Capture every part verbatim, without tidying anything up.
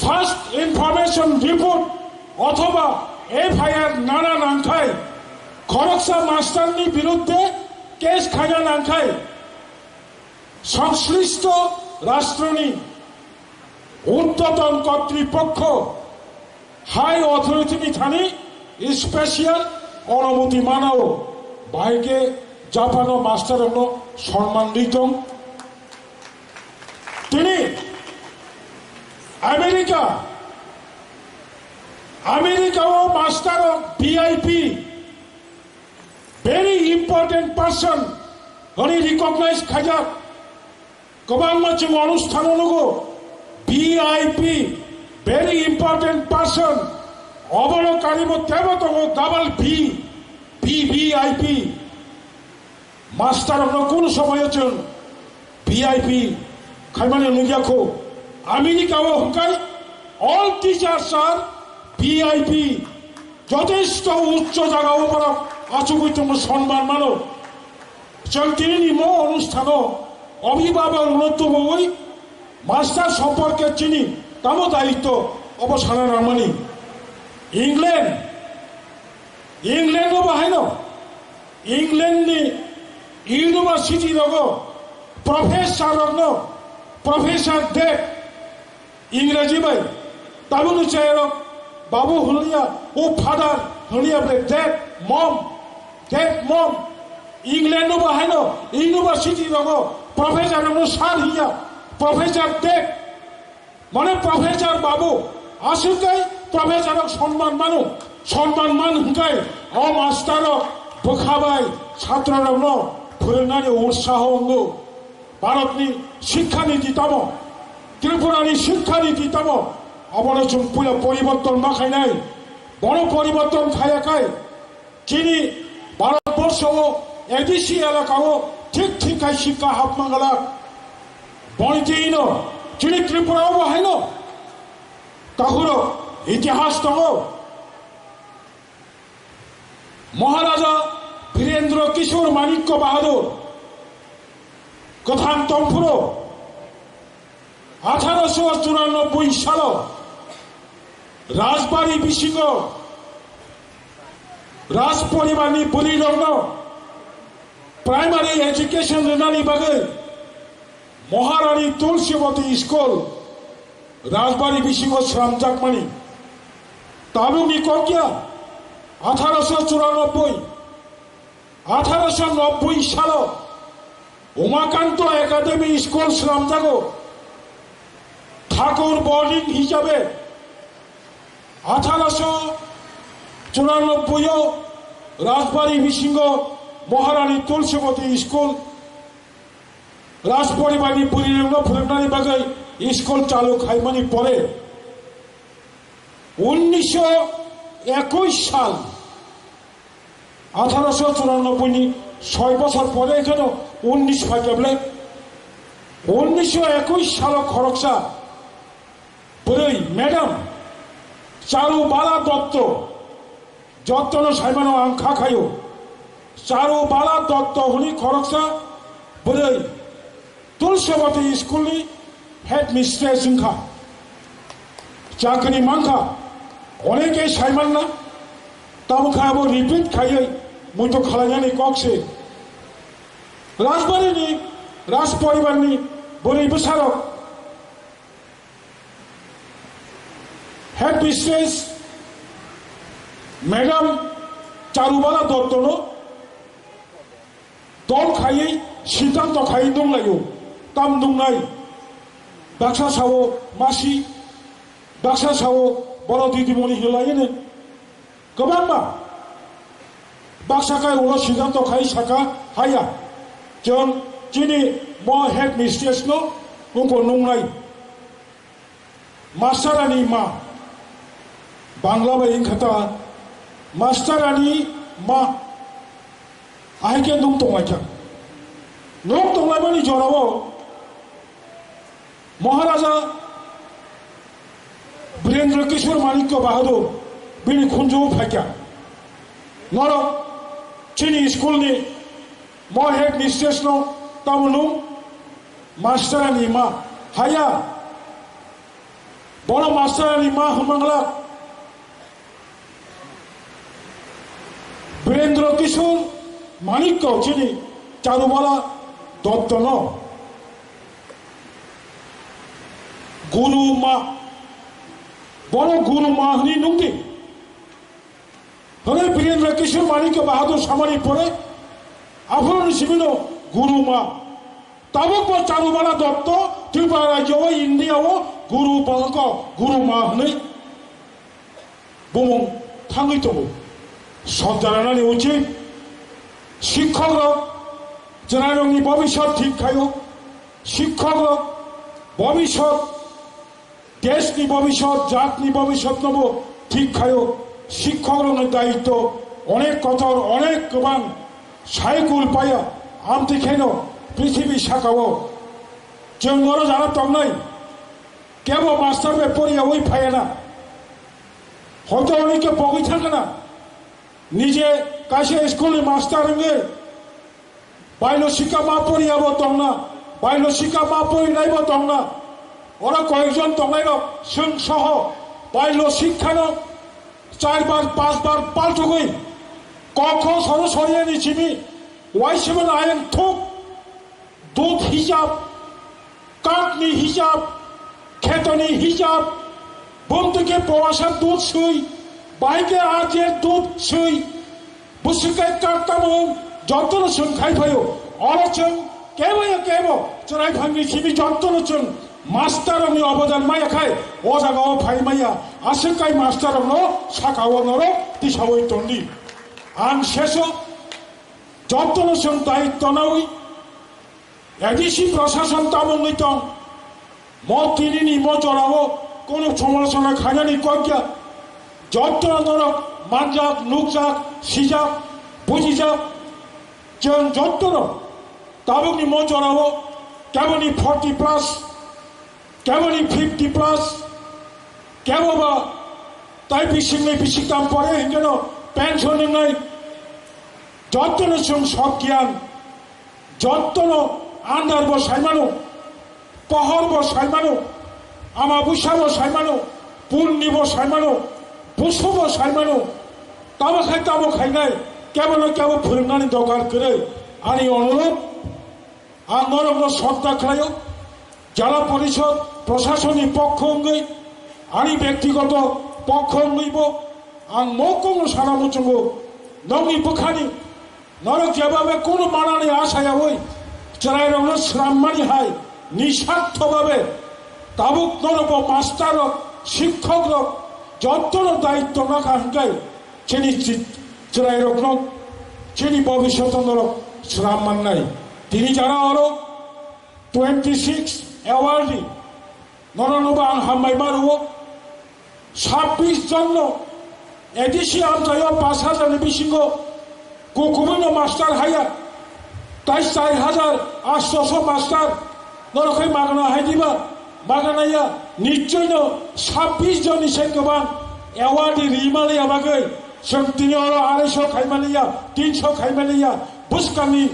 First information report othoba F I R nana nangkhai, khoroksa master ni birudde case khaina nangkhai, songslisto rashtroni urdhwatan kotripokho, high authority ni thani special onumoti manao, bahai khe Japan o master rokno sonman ri tong. Tini America, America o master rok V I P, very important person hwnwi recognize khaijak. Kwbangma chwng onusthano nugo, V I P, very important person, obono karibo tebo tongo double V, V V I P. Master rokno kunu somoyo chwng V I P khaimani nukya kho. America o hwnkhe all teachers are V I P. Jotesto uccho jagao borok achugwi tongo, sonman mano. Chwng tinini mo onusthano obhibhabok rokno tubuwi master somporke chini tamo daitto obo sana nangmani. England, England o bahaino, England ni university rogo professor rokno, Professor Deb, Engraji bai, tabukni chayarok babu hwnliya, o father hwnliya ble dad, mom, dad, mom. England o bahaino university rogo professor rokno sir hiya, Professor Deb. Mane professor babu, aswk khe professor rok sonman mano, sonman man hwnkhe o master rok bwkha bai chhatro rokno phwrwngnani utsaho wngo. Bharatni Shikkha Niti tamo, Tripurani Shikkha Niti tamo, abono chwng puila poriborton ma khainai. Bono poriborton khaiya khai chini Bharatborsho o A D C elaka o thik thik khai shikha hapma galak. Boni twi no chini Tripura o bo haino takhuro itihas tongo. Maharaja Birendra Kishore Manikya Bahadur kwthang tongphuru atharo sho churanobboi salo Rajbari bisingo Rajporibarni bwrwirokno primary education rwnani bagwi Maharani Tulsibati School Rajbari bisingo swnamjakmani. Tabukni kokya atharo sho churanobboi, atharo sho nobboi salo Umakanto Academy School swnamjago. Thakur boarding hisabe atharo sho churanobboi o Rajbari bisingo Maharani Tulsibati School Rajporibarni bwrwirokno phwrwngnani bagwi school chalu khaimani pore, unnisho ekush sal, atharo sho churanobboi ni soi bochor pore ekheno unnish phaikable, unnisho ekush salo khoroksa bwrwi, Madam Charubala Dotto, jottono saimano ang kha khaio. Charubala Dotto hwnwi khoroksa bwrwi Tulsibati school ni headmistress wngkha. Chakri mankha, oneke saimanna, tamo kha abo repeat khaiwi muitu khalainani kok se. Rajbari ni, Rajporibar ni bwrwi bwsarok Headmistress Madam Charubala Dottono dol khaiwi siddhanto khaiwi nunglaio. Tam nungnai? Baksa sao masi, baksa sao boro didimoni hinlaiyeno. Kwbangma baksa kai ulo siddhanto khai saka haya. Chwng chini mo headmistress no wngkho nungnai. Master ani ma, Bangla bai wngkha ta, master ani ma, ahai khe nuk tonglaikha. Nuk tonglaimani jorao Maharaja Birendra Kishore Manikya Bahadur bini khunju phaikha. Norok chini school ni mo headmistress no tamo nung master ani ma haya. Bono master ni ma hwnmangla Birendra Kishore Manikya chini Charubala Dottono Guru Ma, bono Guru Ma hwnwi nungdi. Hwnwi Birendra Kishore Manikya Bahadur samani pore aphuru ni simi no Guru Ma. Tabuk bo Charubala Dotto Tripura rajyo o India o Guru Bhagwa Guru Ma hwnwi bumung thangwi tongo. Sodda ranani uchit, shikkok rok chwrairokni bobisot thik khaio, shikkok rok bobisot, deshni bobisot, jatni bobisot nobo thik khaio. Shikkok rokni daitto onek kotor, onek kwbang, saikul paya, amtwi kheno prithibi sakao chwng oro jana tongnai. Kebo master bai poriyawi phaiya na. Hoito onike pogwi thangkha na. Nije kaisa school ni master wngwi bailo sikha ma poriyabo tongna, bailo sikha ma porinaibo tongna. Oro koyekjon tongnairok chwng soho bailo sikhano char bar, panch bar paltugwi kokho soro soyeni simi waisibon ayang thuk. Dud hisab, katni hisab, khetoni hisab, bumtwi khe powasa dud swi, bahai khe ajer dud swi, bwswk khe kat tamo jotono chwng khai phaio. Oro chwng kebo ya kebo chwrai phangni simi jotono chwng master rokni obodan maya khai o jaga o phai maya. Aswk kai master rokno saka o norok tisawi tondi. Ang seso jotono chwng daitto nawi A D C prosason tamo wngwi tong? Mo tini ni mo jorao kono somalochona khainani kok ya. Jotto norok manjak, nukjak, sijak, bujijak. Chwng jotto no tabuk ni mo jorao kebo ni forty plus, kebo ni fifty plus, kebo ba tai bising ni bising tam pore hingke no pension wngnai. Jotto no chwng sok giyan. Jottono andar bo saimano, pohor bo saimano, ama busa bo saimano, purni bo saimano, busu bo saimano, tamo khai tamo khainai, kebo no kebo phwrwngnani dokar kwrwi. Ani onurot, ang norokno sodda khlaio, Jala Porishod prosasonni pokho wngwi, ani bektigoto pokho wngwibo ang mokongno sana muchungo, nokni bwkhani norok jebabe kunu manani asayawi chwrairokno swrammani hai nisartho babe tabuk norokbo master rok, shikkok rok jottono daitto nakha hwnkhe chini chi-, chwrairokno chini bobishoto norok swrammannai. Tini jara oro twenty six award ni norokno bo ang hambai ma rwo. Sabbish jon no A D C amchaio pash hajar ni bisingo kukumui no master haya. Tai char hajar atsho master norok khai magana hai diba? Magana ya. Nichoi no sabbish jon ni sai kwbang award ri maliya bagwi chwng tini oro arai sho khai maliya, tin sho khai maliya. Bwskangni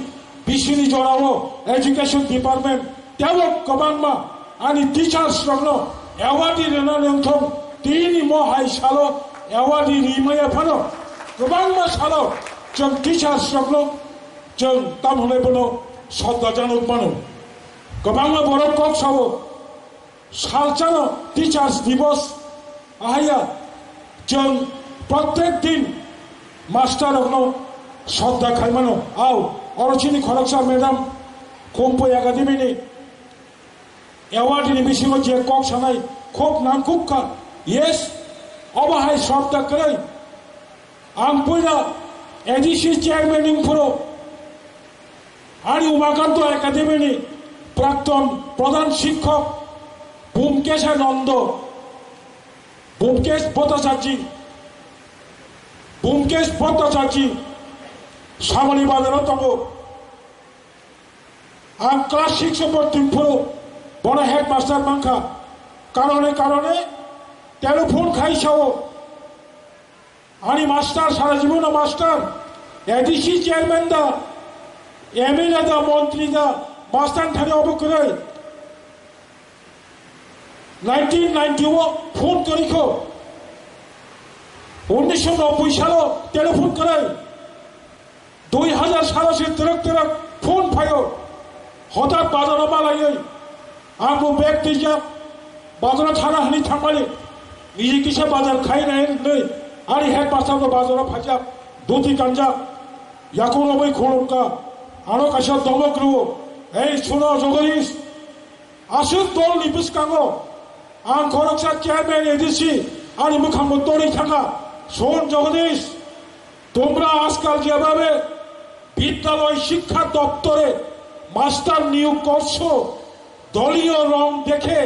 bisini jorao education department tebo kwbangma ani teachers rokno award rwnani wngthong, tini mo hai salo award rimaya phano kwbangma salo chwng teachers rokno chwng tam hwnwi bono sodda janok mano. Kwbangma borok kok sao, Salchano Teachers Divas ahaiya chwng protek din master rokno sodda khaimano. Au, oro chini khoroksa madam Khumpui Academy ni award ni bisingo je kok sanai khub nangkuk kha. Yes, obo hai sodda kwrwi. Ang puila A D C chairman wngphuru ani Umakanto Academy ni prakton pradhan shikkok Bhumkesh Nando, Bhumkesh Bhattacharjee, Bhumkesh Bhattacharjee Samani Bazar o tongo. Ang class six o porti phuru bono headmaster mankha. Karone karone telephone khai sao. Ani master, sara jibono master, A D C chairman da, M L A da, montri da, master thani obo kwrwi. Nineteen ninety o phone kwrwi kho. Unisho nobboi salo telephone kwrwi. Dui hajar salo se twrwk twrwk phone phaio. Hothat bazaro malaiwi ang bo bag twijak bazaro thana hwnwi thangmani. Niji kisa bazar khai nai hwnwi ani headmaster bo bazaro phaijak. Dhuti kanjak. Yakurogwi khulumkha. Ano kaisa domok rwo. Ei suno Jagadish. Aswk dolni bwskango ang khoroksa chairman A D C ani mwkhangbo torwi thangkha, "Son Jagadish, তোমরা আজকাল যেভাবে বিদ্যালয় শিক্ষা দপ্তরে মাস্টার নিয়োগ করছো, দলীয় রং দেখে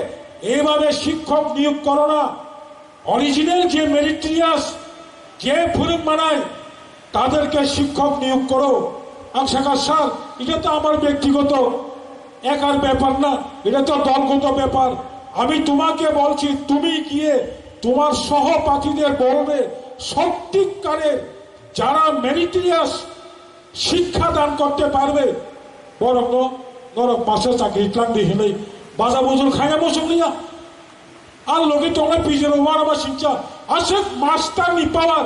এইভাবে শিক্ষক নিয়োগ করো না।" Original je meritorious, je phwrwng manai, তাদেরকে শিক্ষক নিয়োগ করো। Ang sakha, "Sir, এটা তো আমার ব্যক্তিগত একার ব্যাপার না, এটা তো দলগত ব্যাপার। আমি তোমাকে বলছি, তুমি গিয়ে তোমার সহপাঠীদের বলবে, সত্যিকারের যারা মেরিটোরিয়াস শিক্ষা দান করতে পারবে, বরং no-, norok master chakri tlang di hinwi baja bujur khaina muchung liya." Ang logi tongnai pijero uanama singcha, aswk master ni power,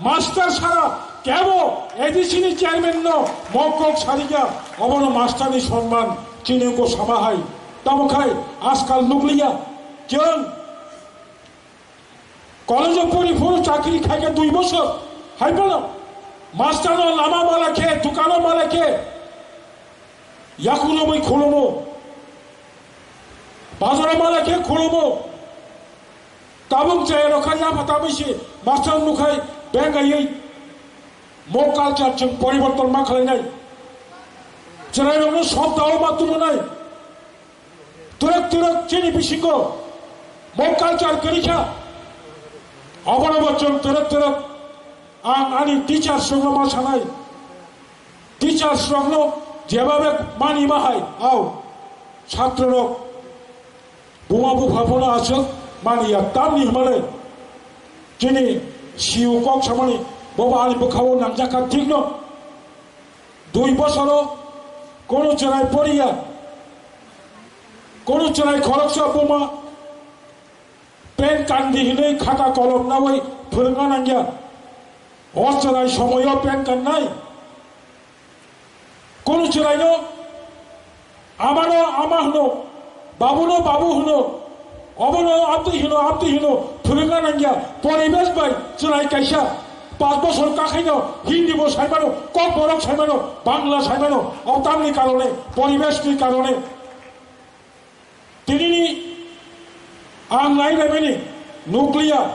master sara kebo A D C ni chairman no mokok sariya, obono master ni sonman chini ko sama hai. Tamo khai, askal nukliya, chwng college o pori phuru chakri khaikha dui bosor, hai bono master no lama mala khe, dukano mala khe, yakurumwi khulumo. Bazaro mala khe khulumo. Tabuk chaya rokha yapha tabwi se master nukhai bengaiwi. Mo culture chwng poriborton ma khlainai. Chwrairokno sob dao ma tumunai. Twrwk twrwk chini bisingo mo culture kwrwi kha. Obono bo chwng twrwk twrwk ang ani teachers rokno ma sanai. Teachers rokno jebhabe mani ma hai, ao, chhatro rok, buma bupha phano aswk mani ya, tamni hwnmale chini C E O kok samani, bobo ani bwkhao nangjak kha, thik no? Dui bosoro kono chwrai poriya, kono chwrai khoroksa buma pen kandi hinwi khata kolom nawi phwrwngna nangya. O chwrai somoyo pen kannai. Kono chwraino amano ama hwno, babuno babu hwno, obono abtwi hwno, abtwi hwno phwrwngna nangya. Poribesh bai chwrai kaisa panch bosor kakhaino Hindi bo saimano, Kokborok saimano, Bangla saimano, o tamni karone, poribeshni karone. Tinini ang nai naimani nukliya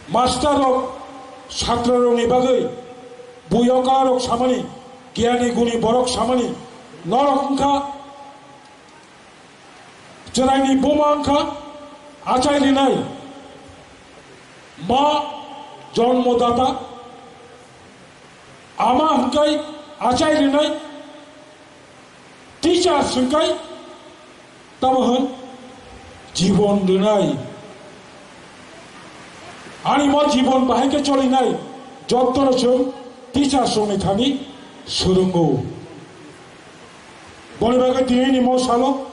master rok, chhatro rokni bagwi buyoka rok samani, giyani guni borok samani, norok wngkha chwraini buma wngkha achai rinai, ma jonmodata, ama hwnkhe achai rinai, teacher hwnkhe tamo hwn jibon rinai. Ani mo jibon bahai khe cholinai, jottono chwng teacher rokni thani swrwngo. Boni bagwi tinini mo salo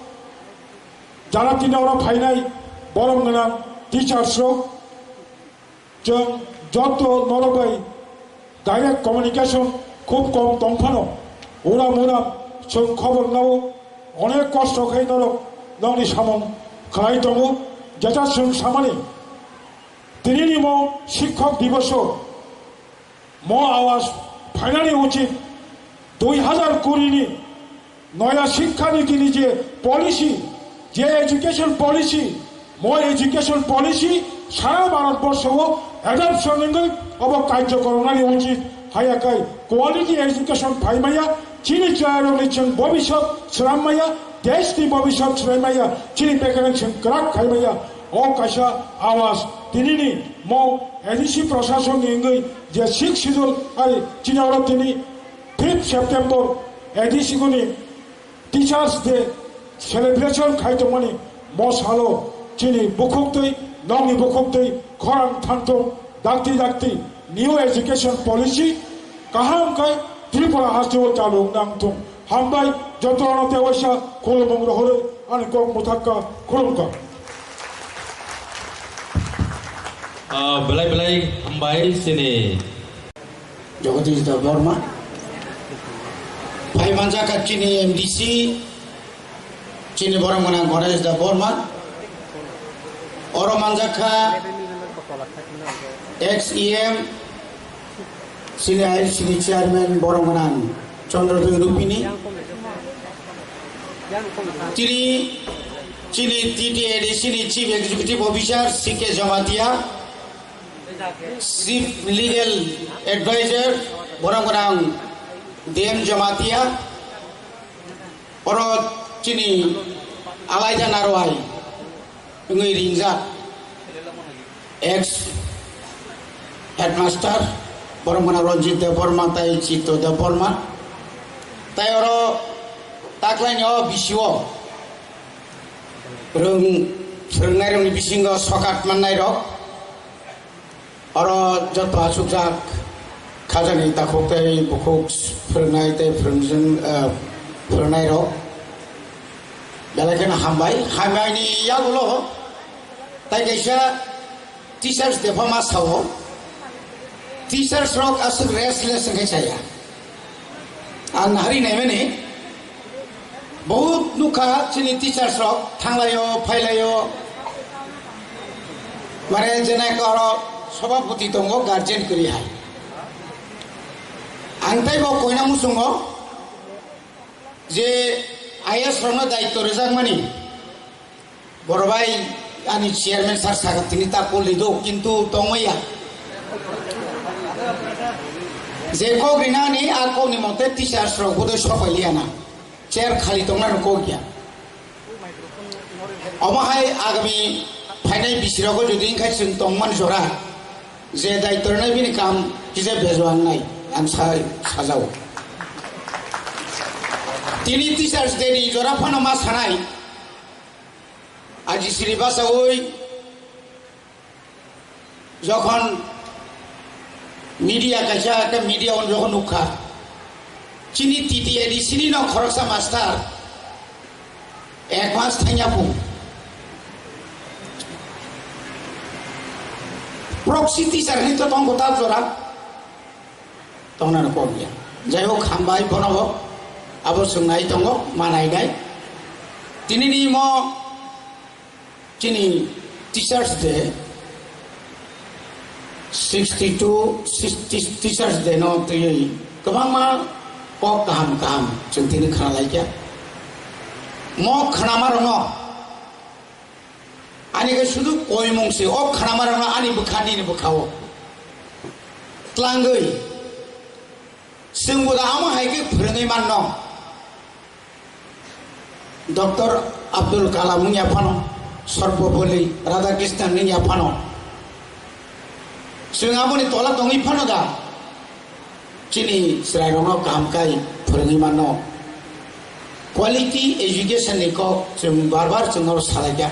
jara tini oro phainai borom gwnang teachers rok, chwng jotto norok bai direct communication khub kom tong phano, uram uram chwng khobor nao, onek kosto khai norok nokni samung khlai tongo, jesa chwng samani tinini mo shikhok diboso mo awas phainani uchit dui hazar kuri ni noya shikkha niti ni je policy, je education policy, mo education policy sara Bharat borsho o adoption wngwi obo karjo koronani uchit haya kai quality education phaimaya, chini chwrairokni chwng bobisot swrammaya, desh ni bobisot swrammaya, chini bekereng chwng kwrak khaimaya. O kaisa awas tinini mo A D C prasasonni wngwi je six schedule ari chini oro tini fifth September A D C guni Teachers Day celebration khai tongmani mo salo chini bukhuktwi, nokni bukhuktwi khorang thangthung, dakti dakti new education policy kaham khai Tripura hasteo chalu wngna wngthung. Hambai jotono tewaisa khulumung rohorwi. Ani kok mwthangkha, khulumkha. Ah, belai belai hambai chini Jagadish Debbarma. Phai manjakha chini M D C, chini borok gwnang Ganesh Debbarma. Oro manjakha ex E M, chini I L C ni chairman borok gwnang Chandra Dwi Rupini. Tini chini T T A D C ni chief executive officer C K Jamatia, chief legal advisor borok gwnang D M Jamatia. Oro chini Alaida Narwai wngwi ringjak ex headmaster borok gwnang Ranjit Debbarma tai Chitto Debbarma. Tai oro taklaini o bisio rwng phwrwngnairokni bisingo sokat mannairok. Oro joto achukjak khajani takhuk tei bukhuk phwrwngnai tei phwrwngjwng, eh, phwrwngnairok belai kheno hambai. Hambaini yagulo tai kaisa Teachers Day pha ma sao. Teachers rok aswk restless wngkhe chaya. Ang nahari naimani, bahut nukha chini teachers rok thanglaio, phailaio. Mane jenai koro sabhapati tongo, guardian kwrwi hai. Ang teibo koina muchungo je I A S rokno daityo rwjakmani. Boro bai, ani chairman sir sakha tini ta kol rido, kintu tongmaya. Je kok rinani, a kokni mote teachers rok bodoi sopailiya na. Chair khali tongna rok kok ya. Omo hai agami phainai bisi rogo jodi wngkha chwng tongmani jora, je daityo rwnai bini kam kisa bejo wngnai, ang sa-, sajao. Tini Teachers Day ni jora phano ma sanai, Aji siri basawi jokhon media kaisa ekta media on jokhon nukha, chini T T A D C ni no khoroksa master ek mas thangya pu proxy teacher ni to tongko ta jora. Tongnani kok ya. Jai hok, hambai bono bo. Abo chwng nai tongo, ma nai nai. Tini ni mo chini Teachers Day, sixty two, sixty, Teachers Day no twiwi kwbangma kok kaham kaham chwng tini khna lai kha. Mo khnama rok no Ani khe sudu koimung se, o khnamarokno ani bwkha nini bwkha-o tlangwi. Chwngbo da amo hai khe phwrwngwi manno. Doctor Abdul Kalam wngya phano, Sarvapalli Radhakrishnan wngya phano. Chwng aboni tola tongwi phano da? Chini chwrairokno kaham khai phwrwngwi mano. Quality education ni kok chwng bar bar chwng oro salaikha.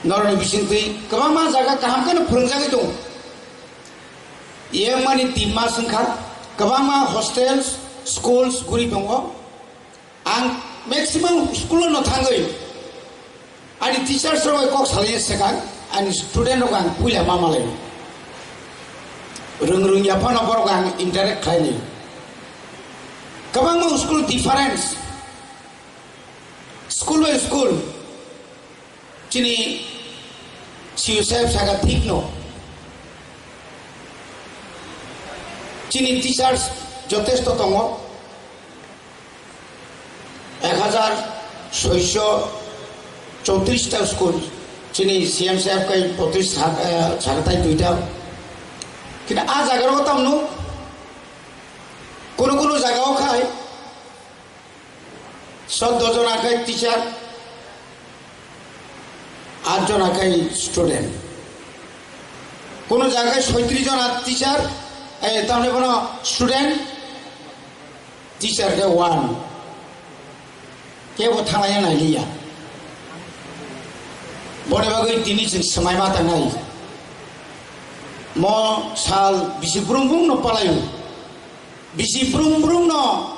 Norokni bisingtwi kwbangma jaga kaham kheno phwrwngjagwi tongo. Yengmani tin mas wngkha, kwbangma hostels, schools guri tongo. Ang maximum school no thangwi ani teachers rok bai kok salai swkang, ani student rok ang puila ma malai. Rwng rwng ya phano borok ang interact khlai ni. Kwbangma school difference, school by school. Chini C U saheb saka thik no. Chini teachers jotesto tongo. Ek hajar soiso chowtris ta school, chini C M saheb kai potris sa-, eh, sakatai duita. Kintu a jaga rok tamno kono kono jaga o khai soddo jona khai teacher, at jona khai student. Kono jaga khai soitris jona teacher, eh, tamni bono student, teacher khe one. Kebo thanglaiya nailiya. Boni bagwi tini chwng swmai ma tangnai. Mo sal bisi brung brung no palaio. Bisi brung brung no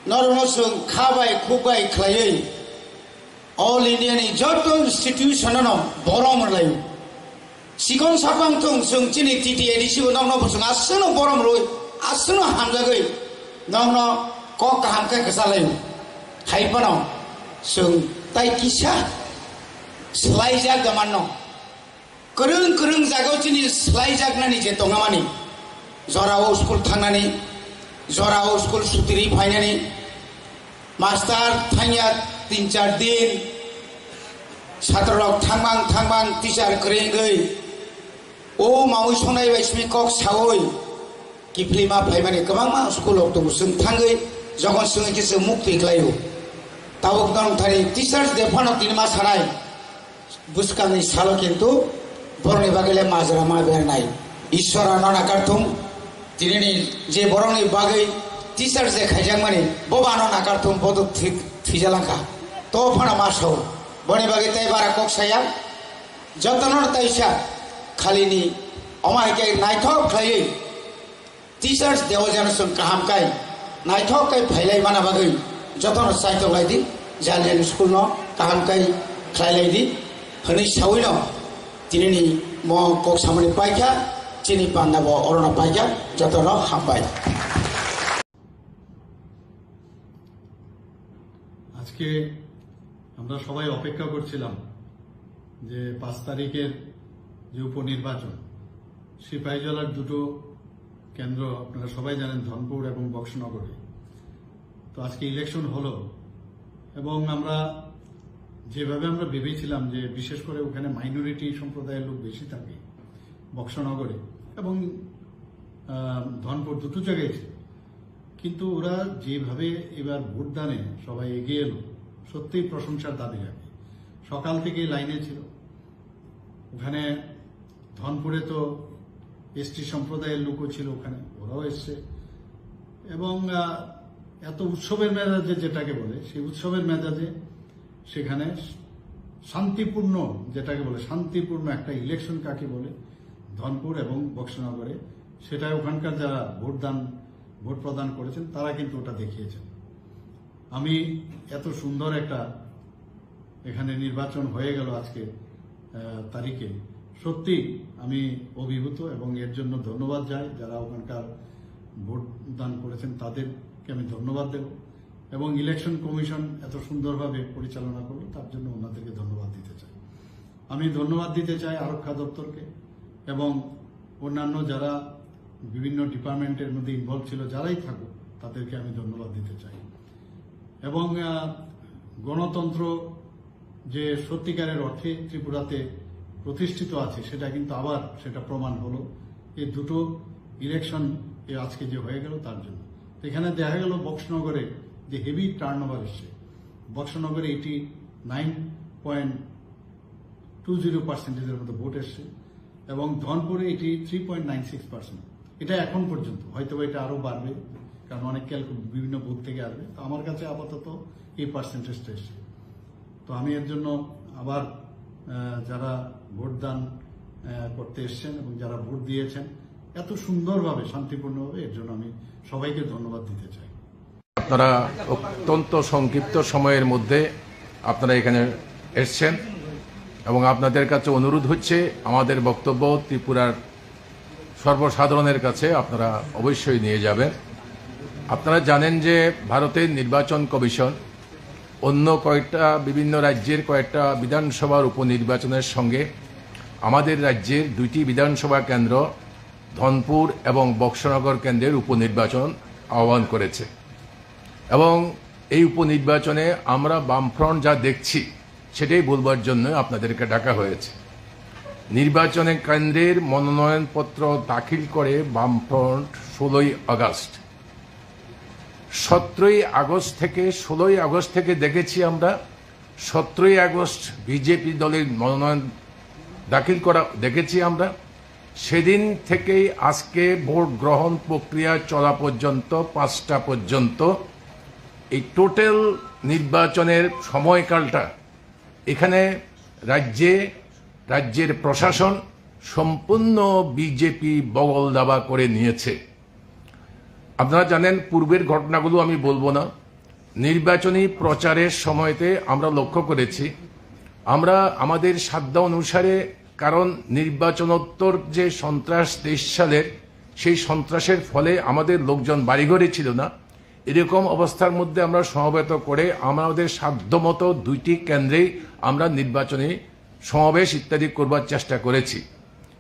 norokno chwng kha bai khuk bai khlaiwi All India ni joto institution no borom rwlai. Sikon sapang thung chwng chini T T A D C bo nokno bo chwng aswkno borom rwi, aswkno hamjagwi nokno kok kaham khe kwchalai. Hai phano chwng tai kisa swlaijak da manno. Kwrwng kwrwng jagao chini swlaijaknani je tongmani, jorao school thangnani, jorao school sutiri phainani, master thangya tin char din, satrorok thangmang thangmang teacher kwrwngwi, o mawi songnai bai simi kok sawi, kiphilima phaimani kwbangma school rok tongo, chwng thangwi jokon swngwi khe chwng muk twi khlaio. Tabuk nong thani teachers day phano tini ma sanai. Bwskangni salo kintu borokni bagwi le majra ma bernai. Ishwar ano nakarthung, tinini je borokni bagwi teacher je khaijakmani, bo bo ano nakarthung, bo to thwi-, thwijalangkha. To phano ma sao. Boni bagwi tei bara kok saya. Jotono taisa khalini omo hai khe naithok khlaiwi Teachers Day o jeno chwng kaham kai, naithok kai phailai mana bagwi jotono chaitok lai di, jal jani school no kaham kai khlai lai di, hwnwi sawi no tinini mo kok samani paikha, chini panda bo orono paikha, jotono hambai. আজকে আমরা সবাই অপেক্ষা করছিলাম যে পাঁচ তারিখের যে উপনির্বাচন, সিপাহীজলার দুটো কেন্দ্র আপনারা সবাই জানেন, ধনপুর এবং বক্সনগরে। তো আজকে ইলেকশন হলো এবং আমরা যেভাবে আমরা ভেবেছিলাম যে বিশেষ করে ওখানে মাইনরিটি সম্প্রদায়ের লোক বেশি থাকে বক্সনগরে এবং, আহ, ধনপুর দুটো জায়গায় ছিল, কিন্তু ওরা যেভাবে এবার ভোটদানে সবাই এগিয়ে এলো, সত্যিই প্রশংসার দাবি রাখে। সকাল থেকেই লাইনে ছিল। ওখানে ধনপুরে তো এসটি সম্প্রদায়ের লোকও ছিল ওখানে, ওরাও এসছে। এবং, আহ, এত উৎসবের মেজাজে যেটাকে বলে, সেই উৎসবের মেজাজে সেখানে শান্তিপূর্ণ, যেটাকে বলে শান্তিপূর্ণ একটা ইলেকশন কাকে বলে, ধনপুর এবং বক্সনগরে, সেটা ওখানকার যারা ভোটদান, ভোট প্রদান করেছেন, তারা কিন্তু ওটা দেখিয়েছেন। আমি এত সুন্দর একটা এখানে নির্বাচন হয়ে গেল আজকে, আহ, তারিখে, সত্যি আমি অভিভূত এবং এর জন্য ধন্যবাদ জানাই যারা ওখানকার ভোট দান করেছেন, তাদেরকে আমি ধন্যবাদ দেব। এবং ইলেকশন কমিশন এত সুন্দরভাবে পরিচালনা করলো, তার জন্য ওনাদেরকে ধন্যবাদ দিতে চাই। আমি ধন্যবাদ দিতে চাই আরক্ষা দপ্তরকে এবং অন্যান্য যারা বিভিন্ন ডিপার্টমেন্টের মধ্যে ইনভলভ ছিল, যারাই থাকুক, তাদেরকে আমি ধন্যবাদ দিতে চাই। এবং, আহ, গণতন্ত্র যে সত্যিকারের অর্থে ত্রিপুরাতে প্রতিষ্ঠিত আছে, সেটা কিন্তু আবার সেটা প্রমাণ হলো এই দুটো ইলেকশন এ আজকে যে হয়ে গেল, তার জন্য। তো এখানে দেখা গেল বক্সনগরে যে হেভি টার্নওভার এসছে, বক্সনগরে eighty nine point two zero পার্সেন্টেজের মতো ভোট এসছে এবং ধনপুরে eighty three point nine six percent. এটা এখন পর্যন্ত, হয়তো বা এটা আরও বাড়বে, কারণ অনেক ক্যালকু-, বিভিন্ন বুথ থেকে আসবে। তো আমার কাছে আপাতত এই পার্সেন্টেজটা এসছে। তো আমি এর জন্য আবার, আহ, যারা ভোটদান, আহ, করতে এসছেন এবং যারা ভোট দিয়েছেন এত সুন্দরভাবে, শান্তিপূর্ণভাবে, এর জন্য আমি সবাইকে ধন্যবাদ দিতে চাই। আপনারা অত্যন্ত সংক্ষিপ্ত সময়ের মধ্যে আপনারা এখানে এসছেন এবং আপনাদের কাছে অনুরোধ হচ্ছে আমাদের বক্তব্য ত্রিপুরার সর্বসাধারণের কাছে আপনারা অবশ্যই নিয়ে যাবেন। আপনারা জানেন যে ভারতের নির্বাচন কমিশন অন্য কয়েকটা, বিভিন্ন রাজ্যের কয়েকটা বিধানসভার উপনির্বাচনের সঙ্গে আমাদের রাজ্যের দুইটি বিধানসভা কেন্দ্র, ধনপুর এবং বক্সনগর কেন্দ্রের উপনির্বাচন আহ্বান করেছে। এবং এই উপনির্বাচনে আমরা বামফ্রন্ট যা দেখছি, সেটাই বলবার জন্য আপনাদেরকে ডাকা হয়েছে। নির্বাচনের কেন্দ্রের মনোনয়নপত্র দাখিল করে বামফ্রন্ট ষোলোই আগস্ট। সতেরোই আগস্ট থেকে, ষোলোই আগস্ট থেকে দেখেছি আমরা, সতেরোই আগস্ট বিজেপি দলের মনোনয়ন দাখিল করা দেখেছি আমরা। সেদিন থেকেই আজকে ভোট গ্রহণ প্রক্রিয়া চলা পর্যন্ত, পাঁচটা পর্যন্ত, এই টোটাল নির্বাচনের সময়কালটা এখানে রাজ্যে, রাজ্যের প্রশাসন সম্পূর্ণ বিজেপি বগল দাবা করে নিয়েছে। আপনারা জানেন, পূর্বের ঘটনাগুলো আমি বলবো না, নির্বাচনী প্রচারের সময়তে আমরা লক্ষ্য করেছি, আমরা আমাদের সাধ্য অনুসারে, কারণ নির্বাচনোত্তর যে সন্ত্রাস তেইশ সালের, সেই সন্ত্রাসের ফলে আমাদের লোকজন বাড়িঘরে ছিল না। এরকম অবস্থার মধ্যে আমরা সমবেত করে আমাদের সাধ্যমতো দুইটি কেন্দ্রেই আমরা নির্বাচনী সমাবেশ ইত্যাদি করবার চেষ্টা করেছি।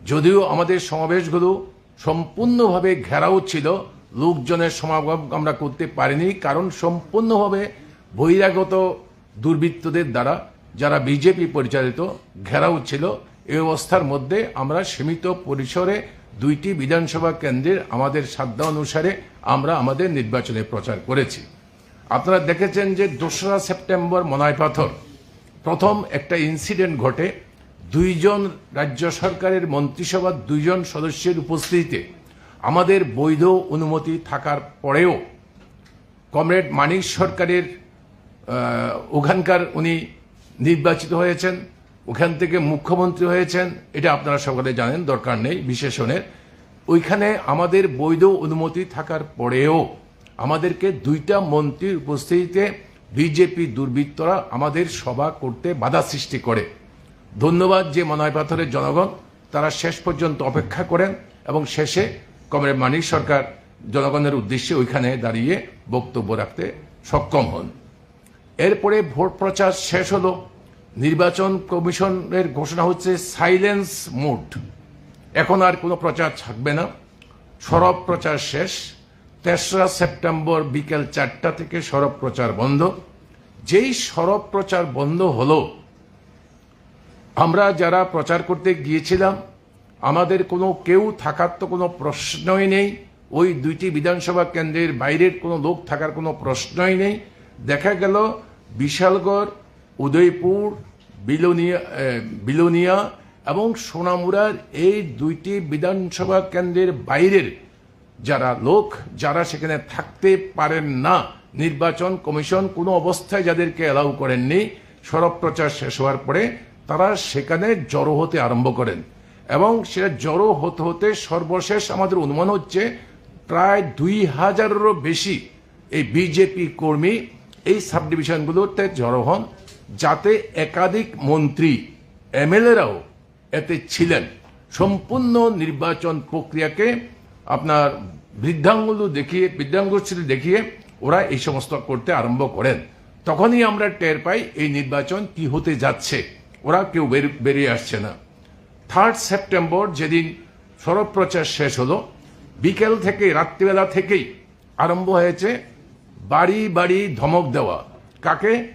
যদিও আমাদের সমাবেশগুলো সম্পূর্ণভাবে ঘেরাও ছিল, লোকজনের সমাগম আমরা করতে পারিনি, কারণ সম্পূর্ণভাবে বহিরাগত দুর্বৃত্তদের দ্বারা, যারা বিজেপি পরিচালিত, ঘেরাও ছিল। এই অবস্থার মধ্যে আমরা সীমিত পরিসরে দুইটি বিধানসভা কেন্দ্রের আমাদের সাধ্য অনুসারে আমরা আমাদের নির্বাচনী প্রচার করেছি। আপনারা দেখেছেন যে দোসরা সেপ্টেম্বর মনাইপাথর প্রথম একটা ইনসিডেন্ট ঘটে। দুইজন রাজ্য সরকারের মন্ত্রিসভার দুইজন সদস্যের উপস্থিতিতে, আমাদের বৈধ অনুমতি থাকার পরেও, কমরেড মানিক সরকারের, আহ, ওখানকার উনি নির্বাচিত হয়েছেন, ওখান থেকে মুখ্যমন্ত্রী হয়েছেন, এটা আপনারা সকলে জানেন, দরকার নেই বিশেষণের। ওইখানে আমাদের বৈধ অনুমতি থাকার পরেও আমাদেরকে দুইটা মন্ত্রীর উপস্থিতিতে বিজেপি দুর্বৃত্তরা আমাদের সভা করতে বাধা সৃষ্টি করে। ধন্যবাদ যে মনাইপাথরের জনগণ, তারা শেষ পর্যন্ত অপেক্ষা করেন এবং শেষে কমরেড মানিক সরকার জনগণের উদ্দেশ্যে ওইখানে দাঁড়িয়ে বক্তব্য রাখতে সক্ষম হন। এরপরে ভোট প্রচার শেষ হলো, নির্বাচন কমিশনের ঘোষণা হচ্ছে সাইলেন্স মোড, এখন আর কোনো প্রচার থাকবে না। সরব প্রচার শেষ। তেসরা সেপ্টেম্বর বিকেল চারটা থেকে সরব প্রচার বন্ধ। যেই সরব প্রচার বন্ধ হলো, আমরা যারা প্রচার করতে গিয়েছিলাম, আমাদের কোনো কেউ থাকার তো কোনো প্রশ্নই নেই। ওই দুইটি বিধানসভা কেন্দ্রের বাইরের কোনো লোক থাকার কোনো প্রশ্নই নেই। দেখা গেল বিশালগড়, উদয়পুর, বিলোনিয়া, এ, বিলোনিয়া এবং সোনামুড়ার এই দুইটি বিধানসভা কেন্দ্রের বাইরের যারা লোক, যারা সেখানে থাকতে পারেন না, নির্বাচন কমিশন কোনো অবস্থায় যাদেরকে অ্যালাউ করেননি, সরব প্রচার শেষ হওয়ার পরে তারা সেখানে জড়ো হতে আরম্ভ করেন। এবং সেটা জড়ো হতে হতে সর্বশেষ আমাদের অনুমান হচ্ছে প্রায় দুই হাজারেরও বেশি এই বিজেপি কর্মী এই সাবডিভিশনগুলোতে জড়ো হন, যাতে একাধিক মন্ত্রী, এমএলএরাও এতে ছিলেন। সম্পূর্ণ নির্বাচন প্রক্রিয়াকে আপনার বৃদ্ধাঙ্গুল দেখিয়ে, বৃদ্ধাঙ্গুষ্ঠী দেখিয়ে ওরা এই সমস্ত করতে আরম্ভ করেন। তখনই আমরা টের পাই এই নির্বাচন কি হতে যাচ্ছে। ওরা কেউ বের-, বেরিয়ে আসছে না। থার্ড সেপ্টেম্বর যেদিন সরব প্রচার শেষ হলো, বিকেল থেকে, রাত্রিবেলা থেকেই আরম্ভ হয়েছে বাড়ি বাড়ি ধমক দেওয়া। কাকে?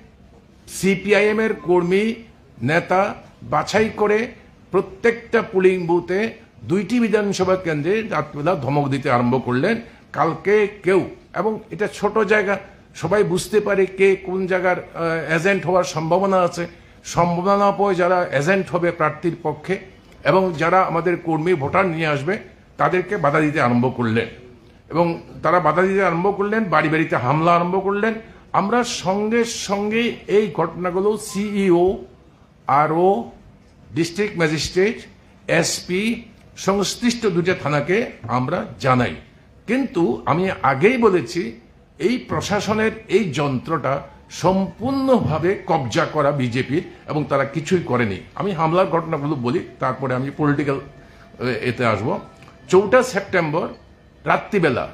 সিপিআইএম এর কর্মী, নেতা বাছাই করে প্রত্যেকটা পোলিং বুথে দুইটি বিধানসভা কেন্দ্রে রাত্রিবেলা ধমক দিতে আরম্ভ করলেন। কালকে কেউ, এবং এটা ছোট জায়গা, সবাই বুঝতে পারে কে কোন জায়গার, আহ, এজেন্ট হওয়ার সম্ভাবনা আছে। সম্ভাবনা না পেয়ে যারা এজেন্ট হবে প্রার্থীর পক্ষে এবং যারা আমাদের কর্মী ভোটার নিয়ে আসবে, তাদেরকে বাধা দিতে আরম্ভ করলেন এবং তারা বাধা দিতে আরম্ভ করলেন, বাড়ি বাড়িতে হামলা আরম্ভ করলেন। আমরা সঙ্গে সঙ্গে এই ঘটনাগুলো সিইও, আরও, ডিস্ট্রিক্ট ম্যাজিস্ট্রেট, এসপি, সংশ্লিষ্ট দুইটা থানাকে আমরা জানাই। কিন্তু আমি আগেই বলেছি, এই প্রশাসনের এই যন্ত্রটা সম্পূর্ণভাবে কবজা করা বিজেপির, এবং তারা কিছুই করেনি। আমি হামলার ঘটনাগুলো বলি, তারপরে আমি পলিটিক্যাল এতে আসব। চৌঠা সেপ্টেম্বর রাত্রিবেলা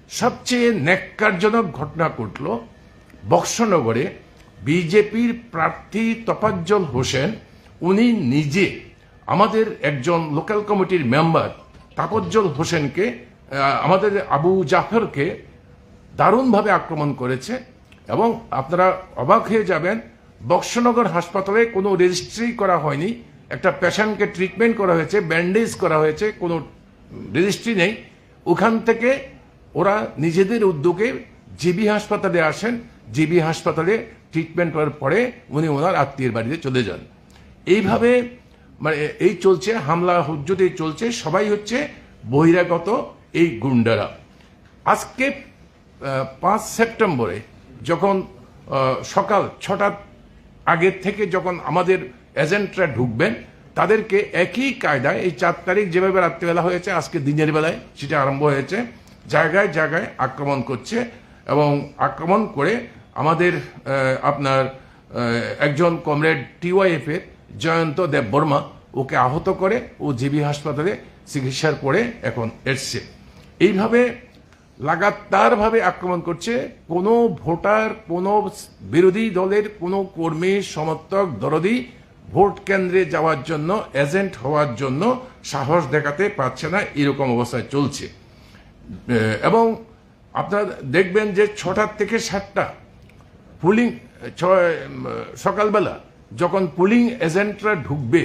সবচেয়ে ন্যাক্কারজনক ঘটনা ঘটল বক্সনগরে। বিজেপির প্রার্থী তফাজ্জল হোসেন, উনি নিজে আমাদের একজন লোকাল কমিটির মেম্বার তাপজ্জল হোসেনকে, আহ, আমাদের আবু জাফরকে দারুণভাবে আক্রমণ করেছে। এবং আপনারা অবাক হয়ে যাবেন, বক্সনগর হাসপাতালে কোনো রেজিস্ট্রি করা হয়নি। একটা পেশেন্টকে ট্রিটমেন্ট করা হয়েছে, ব্যান্ডেজ করা হয়েছে, কোনো রেজিস্ট্রি নেই। ওখান থেকে ওরা নিজেদের উদ্যোগে জিবি হাসপাতালে আসেন, জিবি হাসপাতালে ট্রিটমেন্ট করার পরে উনি ওনার আত্মীয়ের বাড়িতে চলে যান। এইভাবে, মানে, এই চলছে, হামলা হুজ্জতে চলছে, সবাই হচ্ছে বহিরাগত এই গুন্ডারা। আজকে, আহ, পাঁচ সেপ্টেম্বরে যখন, আহ, সকাল ছটার আগের থেকে যখন আমাদের এজেন্টরা ঢুকবেন, তাদেরকে একই কায়দায় এই চার তারিখ যেভাবে রাত্রিবেলা হয়েছে, আজকে দিনের বেলায় সেটা আরম্ভ হয়েছে, জায়গায় জায়গায় আক্রমণ করছে এবং আক্রমণ করে আমাদের আহ, আপনার আহ, একজন কমরেড টিওয়াইএফ এর জয়ন্ত দেববর্মা ওকে আহত করে, ও জিবি হাসপাতালে চিকিৎসার পরে এখন এসছে। এইভাবে লাগাতারভাবে আক্রমণ করছে। কোনো ভোটার, কোনো বিরোধী দলের কোনো কর্মী, সমর্থক, দরদি ভোট কেন্দ্রে যাওয়ার জন্য, এজেন্ট হওয়ার জন্য সাহস দেখাতে পারছে না, এরকম অবস্থায় চলছে। এ, এবং আপনারা দেখবেন যে ছটার থেকে সাতটা পুলিং, ছ-, উম, সকালবেলা যখন পুলিং এজেন্টরা ঢুকবে,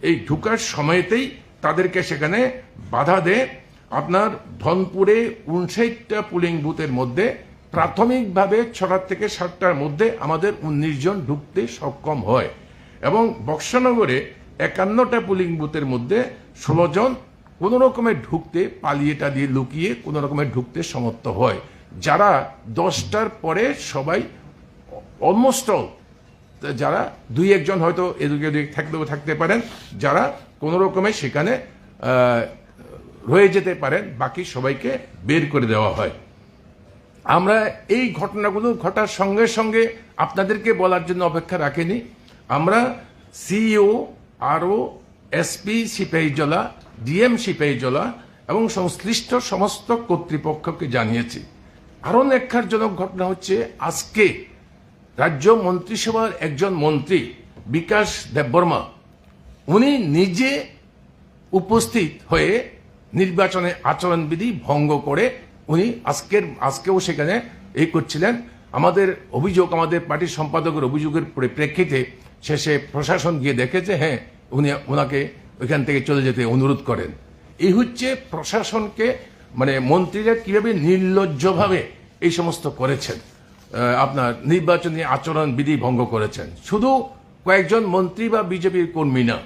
এই ঢুকার সময়তেই তাদেরকে সেখানে বাধা দেয়। আপনার ধনপুরে ঊনষাটটা পুলিং বুথের মধ্যে প্রাথমিকভাবে ছটার থেকে সাতটার মধ্যে আমাদের উনিশ জন ঢুকতে সক্ষম হয় এবং বক্সনগরে একান্নটা পুলিং বুথের মধ্যে ষোলো জন কোনো রকমে ঢুকতে, পালিয়ে টালিয়ে লুকিয়ে কোনো রকমে ঢুকতে সমর্থ হয়। যারা দশটার পরে সবাই, অলমোস্ট অল, যারা দুই একজন হয়তো এদিকে ওদিকে থাকলেও থাকতে পারেন, যারা কোনো রকমে সেখানে আহ, রয়ে যেতে পারেন, বাকি সবাইকে বের করে দেওয়া হয়। আমরা এই ঘটনাগুলো ঘটার সঙ্গে সঙ্গে আপনাদেরকে বলার জন্য অপেক্ষা রাখিনি। আমরা সিইও, আরও, এসপি সিপাহীজলা, ডিএম সিপাহীজলা এবং সংশ্লিষ্ট সমস্ত কর্তৃপক্ষকে জানিয়েছি। আরও ন্যাক্কারজনক ঘটনা হচ্ছে, আজকে রাজ্য মন্ত্রিসভার একজন মন্ত্রী বিকাশ দেববর্মা, উনি নিজে উপস্থিত হয়ে নির্বাচনে আচরণবিধি ভঙ্গ করে উনি আজকের, আজকেও সেখানে এই করছিলেন। আমাদের অভিযোগ, আমাদের পার্টির সম্পাদকের অভিযোগের পরিপ্রেক্ষিতে শেষে প্রশাসন গিয়ে দেখে যে হ্যাঁ, উনি, ওনাকে ওইখান থেকে চলে যেতে অনুরোধ করেন। এই হচ্ছে প্রশাসনকে, মানে মন্ত্রীরা কিভাবে নির্লজ্জভাবে এই সমস্ত করেছেন, আহ, আপনার নির্বাচনী আচরণ বিধি ভঙ্গ করেছেন। শুধু কয়েকজন মন্ত্রী বা বিজেপির কর্মী না,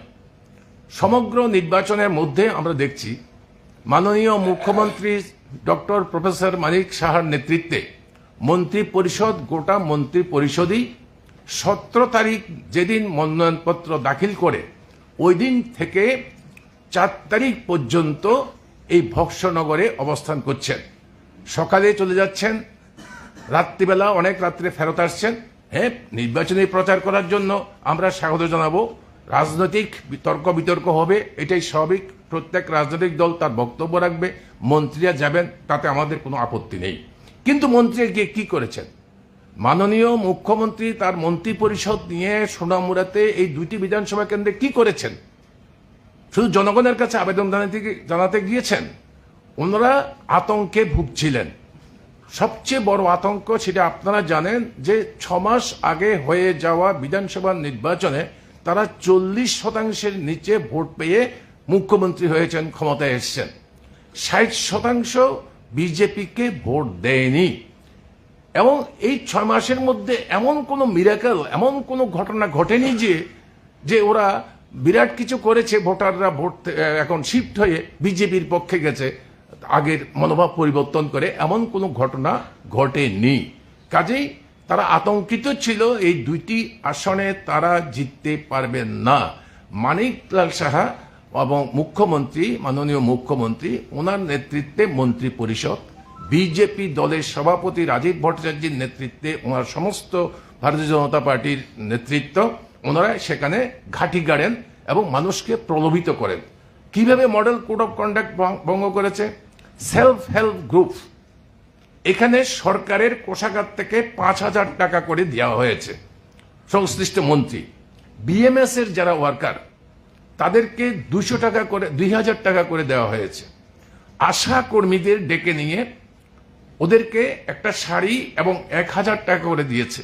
সমগ্র নির্বাচনের মধ্যে আমরা দেখছি মাননীয় মুখ্যমন্ত্রী ডক্টর প্রফেসর মানিক সাহার নেতৃত্বে মন্ত্রী পরিষদ, গোটা মন্ত্রী পরিষদই সতেরো তারিখ যেদিন মনোনয়নপত্র দাখিল করে, ওই দিন থেকে চার তারিখ পর্যন্ত এই ভক্সনগরে অবস্থান করছেন। সকালে চলে যাচ্ছেন, রাত্রিবেলা অনেক রাত্রে ফেরত আসছেন। হ্যাঁ, নির্বাচনী প্রচার করার জন্য আমরা স্বাগত জানাবো। রাজনৈতিক বি-, তর্ক বিতর্ক হবে, এটাই স্বাভাবিক। প্রত্যেক রাজনৈতিক দল তার বক্তব্য রাখবে, মন্ত্রীরা যাবেন, তাতে আমাদের কোনো আপত্তি নেই। কিন্তু মন্ত্রী গিয়ে কি করেছেন? মাননীয় মুখ্যমন্ত্রী তার মন্ত্রী পরিষদ নিয়ে সোনামুড়াতে এই দুইটি বিধানসভা কেন্দ্রে কি করেছেন? শুধু জনগণের কাছে আবেদন জানাতে গি-, জানাতে গিয়েছেন। ওনারা আতঙ্কে ভুগছিলেন। সবচেয়ে বড় আতঙ্ক, সেটা আপনারা জানেন, যে ছ মাস আগে হয়ে যাওয়া বিধানসভা নির্বাচনে তারা চল্লিশ শতাংশের নিচে ভোট পেয়ে মুখ্যমন্ত্রী হয়েছেন, ক্ষমতায় এসেছেন। ষাট শতাংশ বিজেপিকে ভোট দেয়নি। এবং এই ছয় মাসের মধ্যে এমন কোনো মিরাকল, এমন কোনো ঘটনা ঘটেনি যে, যে ওরা বিরাট কিছু করেছে, ভোটাররা ভোট থে-, এখন শিফট হয়ে বিজেপির পক্ষে গেছে, আগের মনোভাব পরিবর্তন করে, এমন কোনো ঘটনা ঘটেনি। কাজেই তারা আতঙ্কিত ছিল এই দুইটি আসনে তারা জিততে পারবেন না। মানিকলাল সাহা এবং মুখ্যমন্ত্রী, মাননীয় মুখ্যমন্ত্রী, ওনার নেতৃত্বে মন্ত্রী পরিষদ, বিজেপি দলের সভাপতি রাজীব ভট্টাচার্যের নেতৃত্বে ওনার সমস্ত ভারতীয় জনতা পার্টির নেতৃত্ব, ওনারা সেখানে ঘাঁটি গাড়েন এবং মানুষকে প্রলোভিত করেন। কিভাবে মডেল কোড অফ কন্ডাক্ট ভঙ্গ করেছে? সেলফ হেল্প গ্রুপ, এখানে সরকারের কোষাগার থেকে পাঁচ হাজার টাকা করে দেওয়া হয়েছে সংশ্লিষ্ট মন্ত্রী। বিএমএস এর যারা ওয়ার্কার, তাদেরকে দুশো টাকা করে, দুই হাজার টাকা করে দেওয়া হয়েছে। আশা কর্মীদের ডেকে নিয়ে ওদেরকে একটা শাড়ি এবং এক হাজার টাকা করে দিয়েছে।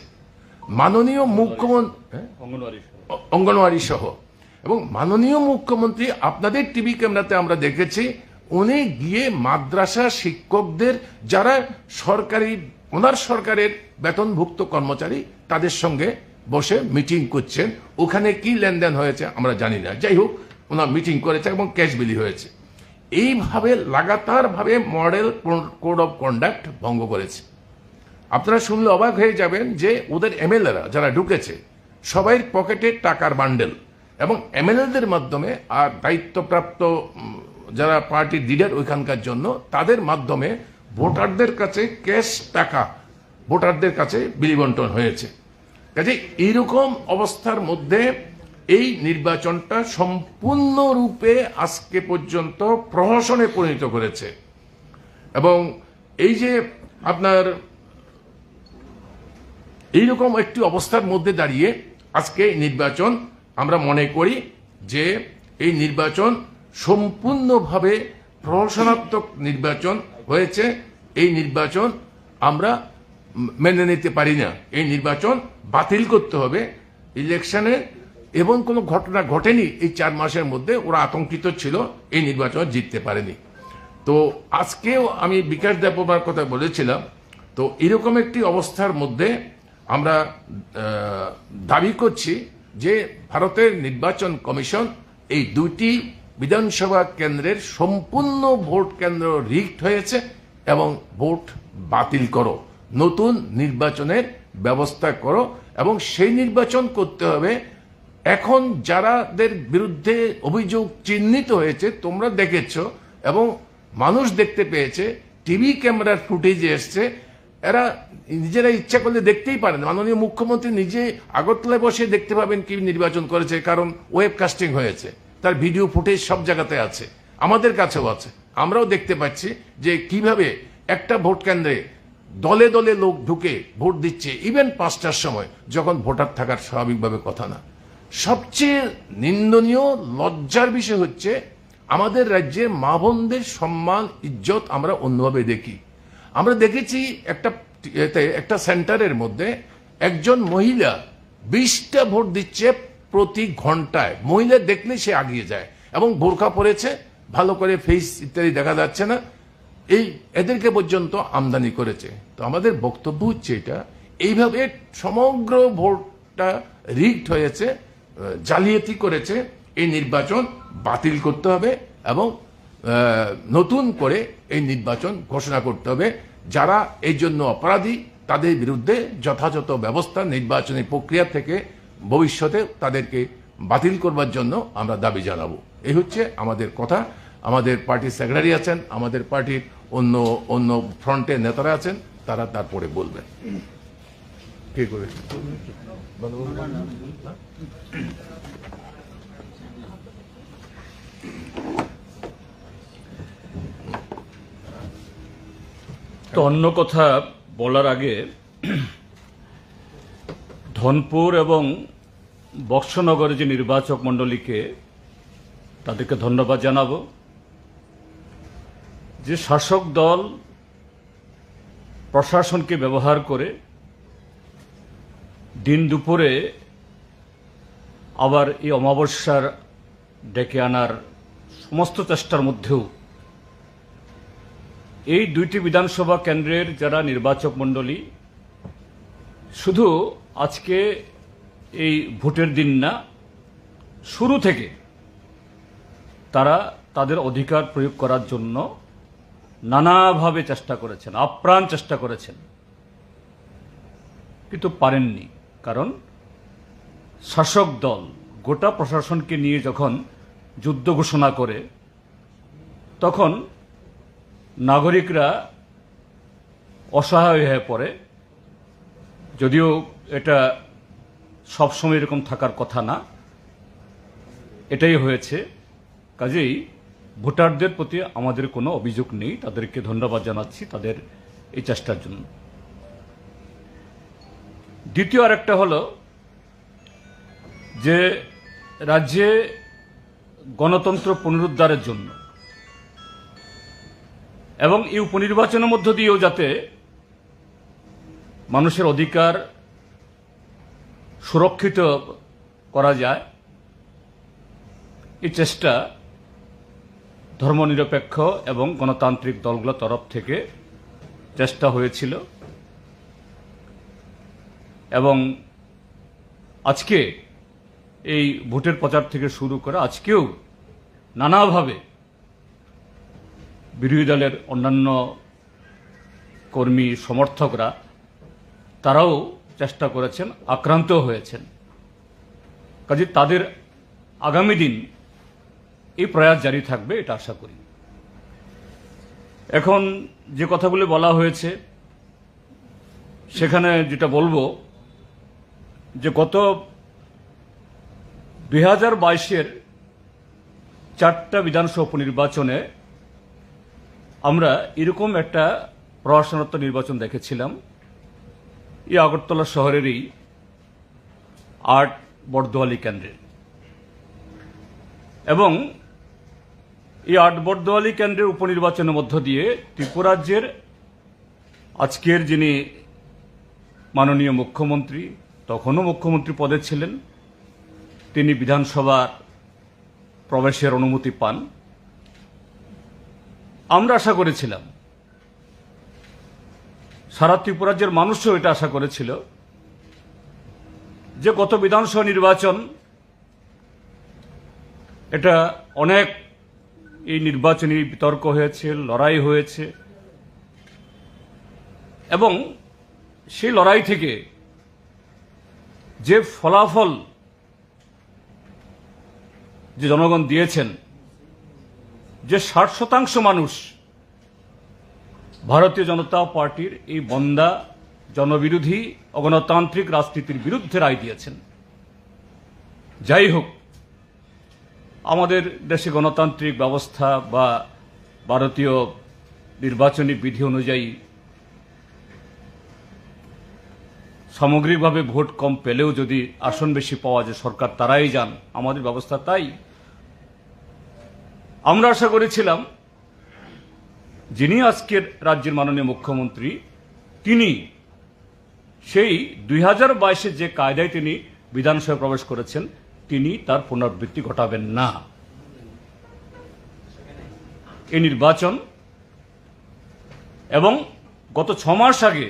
মাননীয় মুখ্যমন্ত্রী, হ্যাঁ? অঙ্গনওয়াড়ি সহ। অ-, অঙ্গনওয়াড়ি সহ। এবং মাননীয় মুখ্যমন্ত্রী, আপনাদের টিভি ক্যামেরাতে আমরা দেখেছি, উনি গিয়ে মাদ্রাসা শিক্ষকদের, যারা সরকারি, ওনার সরকারের বেতনভুক্ত কর্মচারী, তাদের সঙ্গে বসে মিটিং করছেন। ওখানে কি লেনদেন হয়েছে আমরা জানি না, যাই হোক, ওনার মিটিং করেছে এবং ক্যাশ বিলি হয়েছে। এইভাবে লাগাতারভাবে মডেল কোড অফ কন্ডাক্ট ভঙ্গ করেছে। আপনারা শুনলে অবাক হয়ে যাবেন যে ওদের এমএলএরা যারা ঢুকেছে, সবাই পকেটে টাকার বান্ডেল, এবং এমএলএদের মাধ্যমে আর দায়িত্বপ্রাপ্ত, উম, যারা পার্টির লিডার ওইখানকার জন্য, তাদের মাধ্যমে ভোটারদের কাছে ক্যাশ টাকা ভোটারদের কাছে বিলি বন্টন হয়েছে। কাজে এইরকম অবস্থার মধ্যে এই নির্বাচনটা সম্পূর্ণরূপে আজকে পর্যন্ত প্রহসনে পরিণত করেছে। এবং এই যে আপনার এইরকম একটি অবস্থার মধ্যে দাঁড়িয়ে আজকে এই নির্বাচন, আমরা মনে করি যে এই নির্বাচন সম্পূর্ণভাবে প্রহসনাত্মক নির্বাচন হয়েছে। এই নির্বাচন আমরা মেনে নিতে পারি না। এই নির্বাচন বাতিল করতে হবে। ইলেকশনে এমন কোনো ঘটনা ঘটেনি এই চার মাসের মধ্যে ওরা আতঙ্কিত ছিল এই নির্বাচন জিততে পারেনি। তো আজকেও আমি বিকাশ দেববর্মার কথা বলেছিলাম। তো এরকম একটি অবস্থার মধ্যে আমরা আহ, দাবি করছি যে ভারতের নির্বাচন কমিশন এই দুইটি বিধানসভা কেন্দ্রের সম্পূর্ণ ভোট কেন্দ্র রিগড হয়েছে এবং ভোট বাতিল করো, নতুন নির্বাচনের ব্যবস্থা করো। এবং সেই নির্বাচন করতে হবে। এখন যারাদের বিরুদ্ধে অভিযোগ চিহ্নিত হয়েছে, তোমরা দেখেছ এবং মানুষ দেখতে পেয়েছে, টিভি ক্যামেরার ফুটেজে এসছে, এরা নিজেরা ইচ্ছা করলে দেখতেই পারেন। মাননীয় মুখ্যমন্ত্রী নিজে আগরতলায় বসে দেখতে পাবেন কি নির্বাচন করেছে, কারণ ওয়েব কাস্টিং হয়েছে, তার ভিডিও ফুটেজ সব জায়গাতে আছে, আমাদের কাছেও আছে। আমরাও দেখতে পাচ্ছি যে কিভাবে একটা ভোট কেন্দ্রে দলে দলে লোক ঢুকে ভোট দিচ্ছে, ইভেন পাঁচটার সময়, যখন ভোটার থাকার স্বাভাবিকভাবে কথা না। সবচেয়ে নিন্দনীয়, লজ্জার বিষয় হচ্ছে আমাদের রাজ্যের মা বোনদের সম্মান, ইজ্জত আমরা অন্যভাবে দেখি। আমরা দেখেছি একটা, এতে একটা সেন্টারের মধ্যে একজন মহিলা বিশটা ভোট দিচ্ছে প্রতি ঘন্টায়। মহিলা দেখলে সে এগিয়ে যায় এবং বোরকা পরেছে, ভালো করে ফেস ইত্যাদি দেখা যাচ্ছে না। এই এদেরকে পর্যন্ত আমদানি করেছে। তো আমাদের বক্তব্য হচ্ছে এটা, এইভাবে সমগ্র ভোটটা রিগড হয়েছে, আহ, জালিয়াতি করেছে। এই নির্বাচন বাতিল করতে হবে এবং আহ, নতুন করে এই নির্বাচন ঘোষণা করতে হবে। যারা এই জন্য অপরাধী, তাদের বিরুদ্ধে যথাযথ ব্যবস্থা, নির্বাচনী প্রক্রিয়া থেকে ভবিষ্যতে তাদেরকে বাতিল করবার জন্য আমরা দাবি জানাবো। এই হচ্ছে আমাদের কথা। আমাদের পার্টির সেক্রেটারি আছেন, আমাদের পার্টির অন্য অন্য ফ্রন্টের নেতারা আছেন, তারা তারপরে বলবেন। কি করে? তো অন্য কথা বলার আগে ধনপুর এবং বক্সনগরে যে নির্বাচক মণ্ডলীকে, তাদেরকে ধন্যবাদ জানাবো যে শাসক দল প্রশাসনকে ব্যবহার করে দিন দুপুরে আবার এই অমাবস্যার ডেকে আনার সমস্ত চেষ্টার মধ্যেও এই দুইটি বিধানসভা কেন্দ্রের যারা নির্বাচক মণ্ডলী, শুধু আজকে এই ভোটের দিন না, শুরু থেকে তারা তাদের অধিকার প্রয়োগ করার জন্য নানাভাবে চেষ্টা করেছেন, আপ্রাণ চেষ্টা করেছেন, কিন্তু পারেননি। কারণ শাসক দল গোটা প্রশাসনকে নিয়ে যখন যুদ্ধ ঘোষণা করে, তখন নাগরিকরা অসহায় হয়ে পড়ে। যদিও এটা সবসময় এরকম থাকার কথা না, এটাই হয়েছে। কাজেই ভোটারদের প্রতি আমাদের কোনো অভিযোগ নেই, তাদেরকে ধন্যবাদ জানাচ্ছি তাদের এই চেষ্টার জন্য। দ্বিতীয় আরেকটা হলো যে রাজ্যে গণতন্ত্র পুনরুদ্ধারের জন্য এবং এই উপনির্বাচনের মধ্য দিয়েও যাতে মানুষের অধিকার সুরক্ষিত করা যায়, এই চেষ্টা ধর্মনিরপেক্ষ এবং গণতান্ত্রিক দলগুলোর তরফ থেকে চেষ্টা হয়েছিল। এবং আজকে এই ভোটের প্রচার থেকে শুরু করে আজকেও নানাভাবে বিরোধী দলের অন্যান্য কর্মী সমর্থকরা, তারাও চেষ্টা করেছেন, আক্রান্ত হয়েছেন। কাজে তাদের আগামী দিন এই প্রয়াস জারি থাকবে, এটা আশা করি। এখন যে কথাগুলি বলা হয়েছে, সেখানে যেটা বলবো যে গত দুই হাজার বাইশের চারটা বিধানসভা উপনির্বাচনে আমরা এরকম একটা প্রহসনরত নির্বাচন দেখেছিলাম এই আগরতলা শহরেরই আট বর্দোয়ালি কেন্দ্রে। এবং এই আট বর্দোয়ালি কেন্দ্রের উপনির্বাচনের মধ্য দিয়ে ত্রিপুরা রাজ্যের আজকের যিনি মাননীয় মুখ্যমন্ত্রী, তখনও মুখ্যমন্ত্রী পদে ছিলেন, তিনি বিধানসভার প্রবেশের অনুমতি পান। আমরা আশা করেছিলাম, সারা ত্রিপুরা রাজ্যের মানুষও এটা আশা করেছিল যে গত বিধানসভা নির্বাচন এটা অনেক, এই নির্বাচনী বিতর্ক হয়েছে, লড়াই হয়েছে, এবং সেই লড়াই থেকে যে ফলাফল যে জনগণ দিয়েছেন, যে ষাট শতাংশ মানুষ ভারতীয় জনতা পার্টির এই বন্দা, জনবিরোধী, অগণতান্ত্রিক রাজনীতির বিরুদ্ধে রায় দিয়েছেন। যাই হোক, আমাদের দেশে গণতান্ত্রিক ব্যবস্থা বা ভারতীয় নির্বাচনী বিধি অনুযায়ী সামগ্রিকভাবে ভোট কম পেলেও যদি আসন বেশি পাওয়া যায়, সরকার তারাই যান, আমাদের ব্যবস্থা তাই। আমরা আশা করেছিলাম যিনি আজকের রাজ্যের মাননীয় মুখ্যমন্ত্রী, তিনি সেই দুই হাজার বাইশে যে কায়দায় তিনি বিধানসভায় প্রবেশ করেছেন, তিনি তার পুনরাবৃত্তি ঘটাবেন না। এই নির্বাচন এবং গত ছ মাস আগে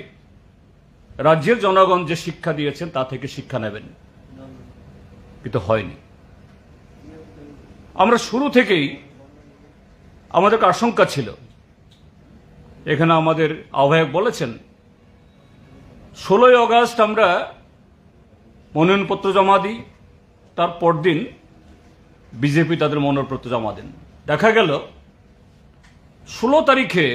রাজ্যের জনগণ যে শিক্ষা দিয়েছেন, তা থেকে শিক্ষা নেবেন, কিন্তু হয়নি। আমরা শুরু থেকেই আমাদের একটা আশঙ্কা ছিল, এখানে আমাদের আহ্বায়ক বলেছেন, ষোলোই আগস্ট আমরা মনোনয়নপত্র জমা দিই, তার পরদিন বিজেপি তাদের মনোনয়নপত্র জমা দেন। দেখা গেল ষোলো তারিখে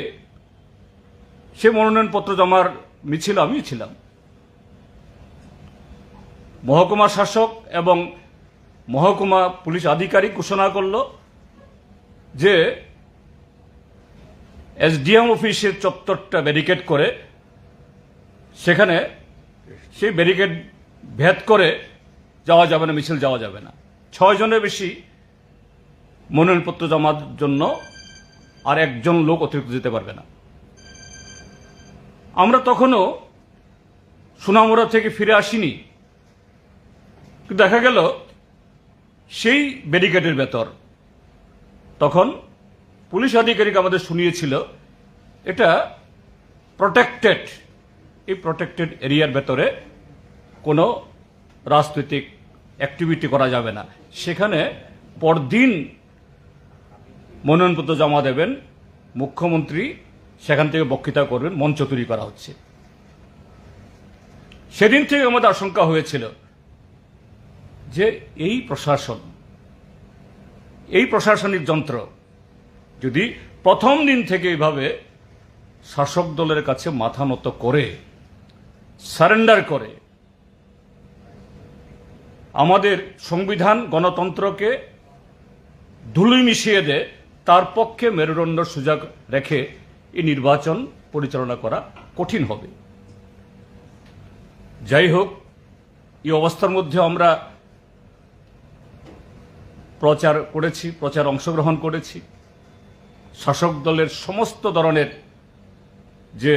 সে মনোনয়নপত্র জমার মিছিল আমিও ছিলাম। মহকুমা শাসক এবং মহকুমা পুলিশ আধিকারিক ঘোষণা করল যে এসডিএম অফিসের চত্বরটা ব্যারিকেড করে, সেখানে সেই ব্যারিকেড ভেদ করে যাওয়া যাবে না, মিছিল যাওয়া যাবে না। ছয় জনের বেশি মনোনয়নপত্র জমার জন্য আর একজন লোক অতিরিক্ত যেতে পারবে না। আমরা তখনও সোনামুড়া থেকে ফিরে আসিনি, কিন্তু দেখা গেল সেই ব্যারিকেডের ভেতর। তখন পুলিশ আধিকারিক আমাদের শুনিয়েছিল, এটা প্রোটেক্টেড, এই প্রোটেক্টেড এরিয়ার ভেতরে কোনো রাজনৈতিক অ্যাক্টিভিটি করা যাবে না। সেখানে পরদিন মনোনয়নপত্র জমা দেবেন মুখ্যমন্ত্রী, সেখান থেকে বক্তৃতা করবেন, মঞ্চ তৈরি করা হচ্ছে। সেদিন থেকে আমাদের আশঙ্কা হয়েছিল যে এই প্রশাসন, এই প্রশাসনিক যন্ত্র যদি প্রথম দিন থেকে এইভাবে শাসক দলের কাছে মাথা নত করে, সারেন্ডার করে, আমাদের সংবিধান গণতন্ত্রকে ধুলোয় মিশিয়ে দেয়, তার পক্ষে মেরুদণ্ড সোজা রেখে এই নির্বাচন পরিচালনা করা কঠিন হবে। যাই হোক, এই অবস্থার মধ্যে আমরা প্রচার করেছি, প্রচার অংশগ্রহণ করেছি। শাসক দলের সমস্ত ধরনের যে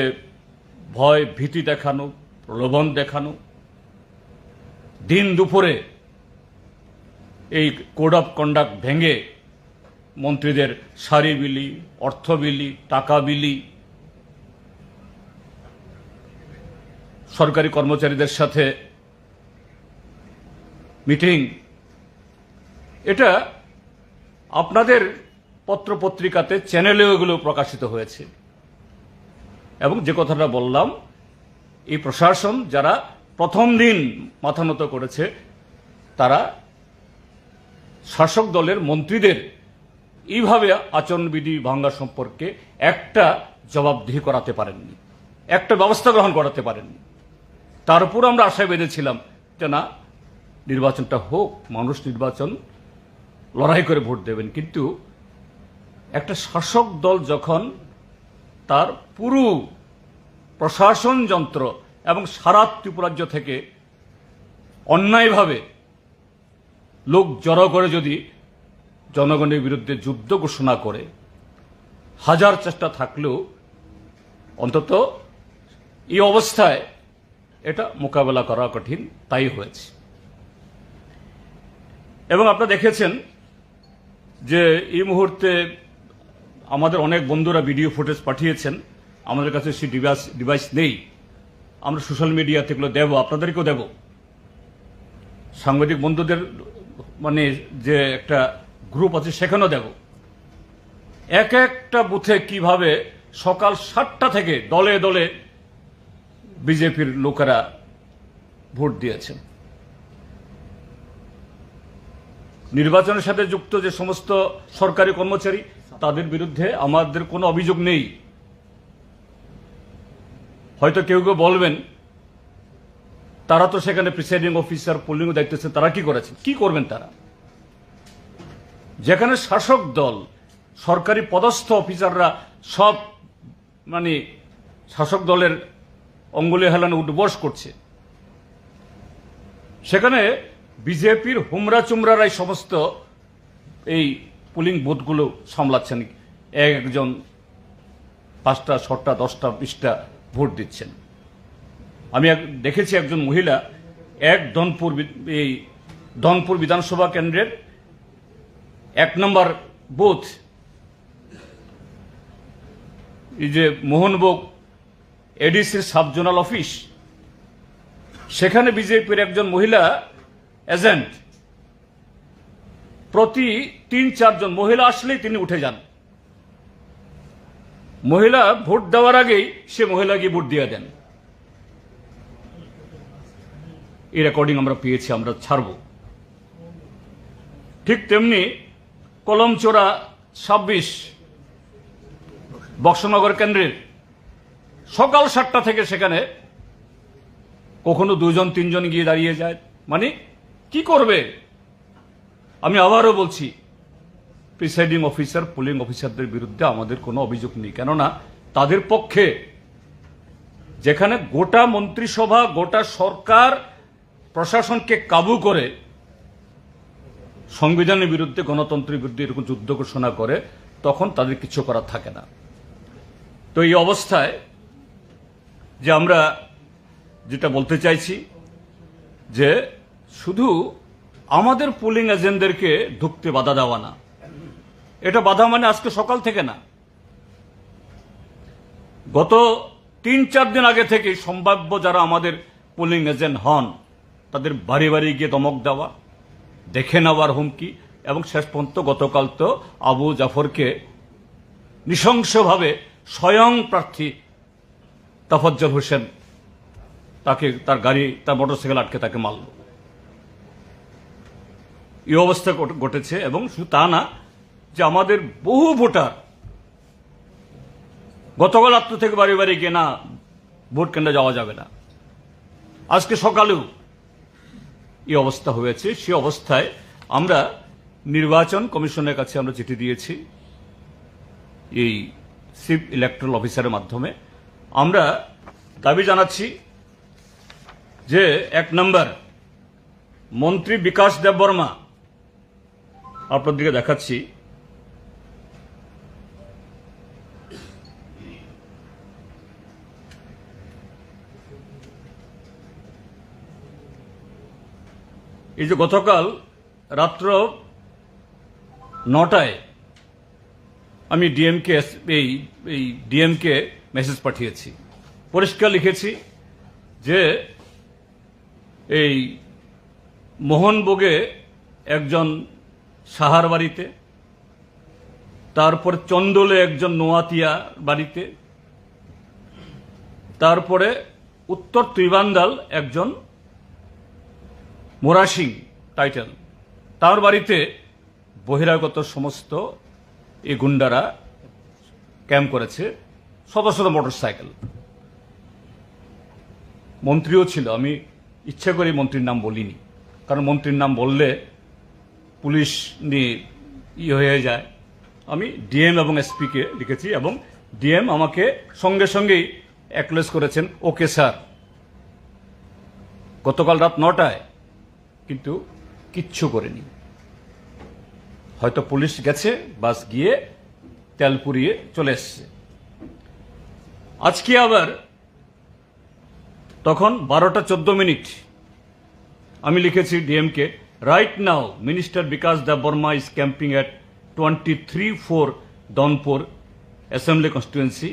ভয়, ভীতি দেখানো, প্রলোভন দেখানো, দিন দুপুরে এই কোড অফ কন্ডাক্ট ভেঙে মন্ত্রীদের শাড়ি বিলি, অর্থ বিলি, টাকা বিলি, সরকারি কর্মচারীদের সাথে মিটিং, এটা আপনাদের পত্রপত্রিকাতে, চ্যানেলেও এগুলো প্রকাশিত হয়েছে। এবং যে কথাটা বললাম, এই প্রশাসন যারা প্রথম দিন মাথা নত করেছে, তারা শাসক দলের মন্ত্রীদের এইভাবে আচরণবিধি ভাঙা সম্পর্কে একটা জবাবদিহি করাতে পারেননি, একটা ব্যবস্থা গ্রহণ করাতে পারেননি। তার উপর আমরা আশা বেঁধেছিলাম যে না, নির্বাচনটা হোক, মানুষ নির্বাচন লড়াই করে ভোট দেবেন। কিন্তু একটা শাসক দল যখন তার পুরো প্রশাসন যন্ত্র এবং সারা ত্রিপুরাজ্য থেকে অন্যায়ভাবে লোক জড়ো করে যদি জনগণের বিরুদ্ধে যুদ্ধ ঘোষণা করে, হাজার চেষ্টা থাকলেও অন্তত এই অবস্থায় এটা মোকাবেলা করা কঠিন, তাই হয়েছে। এবং আপনারা দেখেছেন যে এই মুহূর্তে আমাদের অনেক বন্ধুরা ভিডিও ফুটেজ পাঠিয়েছেন, আমাদের কাছে সেই ডিভাইস, ডিভাইস নেই। আমরা সোশ্যাল মিডিয়াতে এগুলো দেব, আপনাদেরকেও দেব, সাংবাদিক বন্ধুদের মানে যে একটা গ্রুপ আছে সেখানেও দেব। এক একটা বুথে কিভাবে সকাল সাতটা থেকে দলে দলে বিজেপির লোকেরা ভোট দিয়েছেন। নির্বাচনের সাথে যুক্ত যে সমস্ত সরকারি কর্মচারী, তাদের বিরুদ্ধে আমাদের কোনো অভিযোগ নেই। হয়তো কেউ কেউ বলবেন, তারা তো সেখানে প্রিসাইডিং অফিসার, পোলিং দায়িত্ব আছে, তারা কি করেছেন, কি করবেন তারা? যেখানে শাসক দল, সরকারি পদস্থ অফিসাররা সব মানে শাসক দলের অঙ্গুলি হেলানো উঠবস করছে, সেখানে বিজেপির হুমরা চুমরারাই সমস্ত এই পোলিং বুথগুলো সামলাচ্ছেন, এক একজন পাঁচটা, ছটা, দশটা, বিশটা ভোট দিচ্ছেন। আমি এক, দেখেছি একজন মহিলা এক ধনপুর বি-, এই ধনপুর বিধানসভা কেন্দ্রের এক নম্বর বুথ, এই যে মোহনভোগ এডিসির সাব জোনাল অফিস, সেখানে বিজেপির একজন মহিলা এজেন্ট প্রতি তিন চারজন মহিলা আসলেই তিনি উঠে যান। মহিলা ভোট দেওয়ার আগেই সে মহিলাকে ভোট দিয়ে দেন। এই রেকর্ডিং আমরা পেয়েছি, আমরা ছাড়ব। ঠিক তেমনি কলমচোরা ছাব্বিশ বক্সনগর কেন্দ্রের সকাল সাতটা থেকে সেখানে কখনো দুজন তিনজন গিয়ে দাঁড়িয়ে যায়। মানে, কি করবে? আমি আবারও বলছি, প্রিসাইডিং অফিসার, পোলিং অফিসারদের বিরুদ্ধে আমাদের কোনো অভিযোগ নেই, কেননা তাদের পক্ষে যেখানে গোটা মন্ত্রিসভা, গোটা সরকার প্রশাসনকে কাবু করে সংবিধানের বিরুদ্ধে, গণতন্ত্রের বিরুদ্ধে এরকম যুদ্ধ ঘোষণা করে, তখন তাদের কিছু করার থাকে না। তো এই অবস্থায় যে আমরা যেটা বলতে চাইছি যে শুধু আমাদের পোলিং এজেন্টদেরকে ঢুকতে বাধা দেওয়া না, এটা বাধা মানে আজকে সকাল থেকে না, গত তিন চার দিন আগে থেকে সম্ভাব্য যারা আমাদের পোলিং এজেন্ট হন, তাদের বাড়ি বাড়ি গিয়ে ধমক দেওয়া, দেখে নেওয়ার হুমকি, এবং শেষ পর্যন্ত গতকাল তো আবু জাফরকে নৃশংসভাবে স্বয়ং প্রার্থী তাফাজ্জল হোসেন তাকে, তার গাড়ি, তার মোটরসাইকেল আটকে তাকে মারল। এই অবস্থা ঘট-, ঘটেছে। এবং শুধু তা না, যে আমাদের বহু ভোটার গতকাল রাত্র থেকে বাড়ি বাড়ি গিয়ে না, ভোট কেন্দ্রে যাওয়া যাবে না। আজকে সকালেও এই অবস্থা হয়েছে। সে অবস্থায় আমরা নির্বাচন কমিশনের কাছে আমরা চিঠি দিয়েছি এই চিফ ইলেকটরাল অফিসারের মাধ্যমে। আমরা দাবি জানাচ্ছি যে এক নম্বর, মন্ত্রী বিকাশ দেববর্মা, আপনাদেরকে দেখাচ্ছি, এই যে গতকাল রাত্র নটায় আমি ডিএমকে, এই, এই ডিএমকে মেসেজ পাঠিয়েছি, পরিষ্কার লিখেছি যে এই মোহনভোগে একজন সাহার বাড়িতে, তারপর চন্দলে একজন নোয়াতিয়া বাড়িতে, তারপরে উত্তর তুইবান্দাল একজন মোরাসিং টাইটেল, তার বাড়িতে বহিরাগত সমস্ত এই গুন্ডারা ক্যাম্প করেছে, শত শত মোটরসাইকেল। মন্ত্রীও ছিল, আমি ইচ্ছে করে মন্ত্রীর নাম বলিনি, কারণ মন্ত্রীর নাম বললে পুলিশ নি ইয়ে হয়ে যায়। আমি ডিএম এবং এসপিকে লিখেছি এবং ডিএম আমাকে সঙ্গে সঙ্গেই অ্যাকনোলেজ করেছেন, "ওকে স্যার।" গতকাল রাত নটায়, কিন্তু কিচ্ছু করেনি। হয়তো পুলিশ গেছে, বাস গিয়ে তেল পুড়িয়ে চলে এসছে। আজকে আবার তখন বারোটা চোদ্দ মিনিট আমি লিখেছি DMK, "Right now Minister Bikash Debbarma is camping at twenty three four Donpur assembly constituency,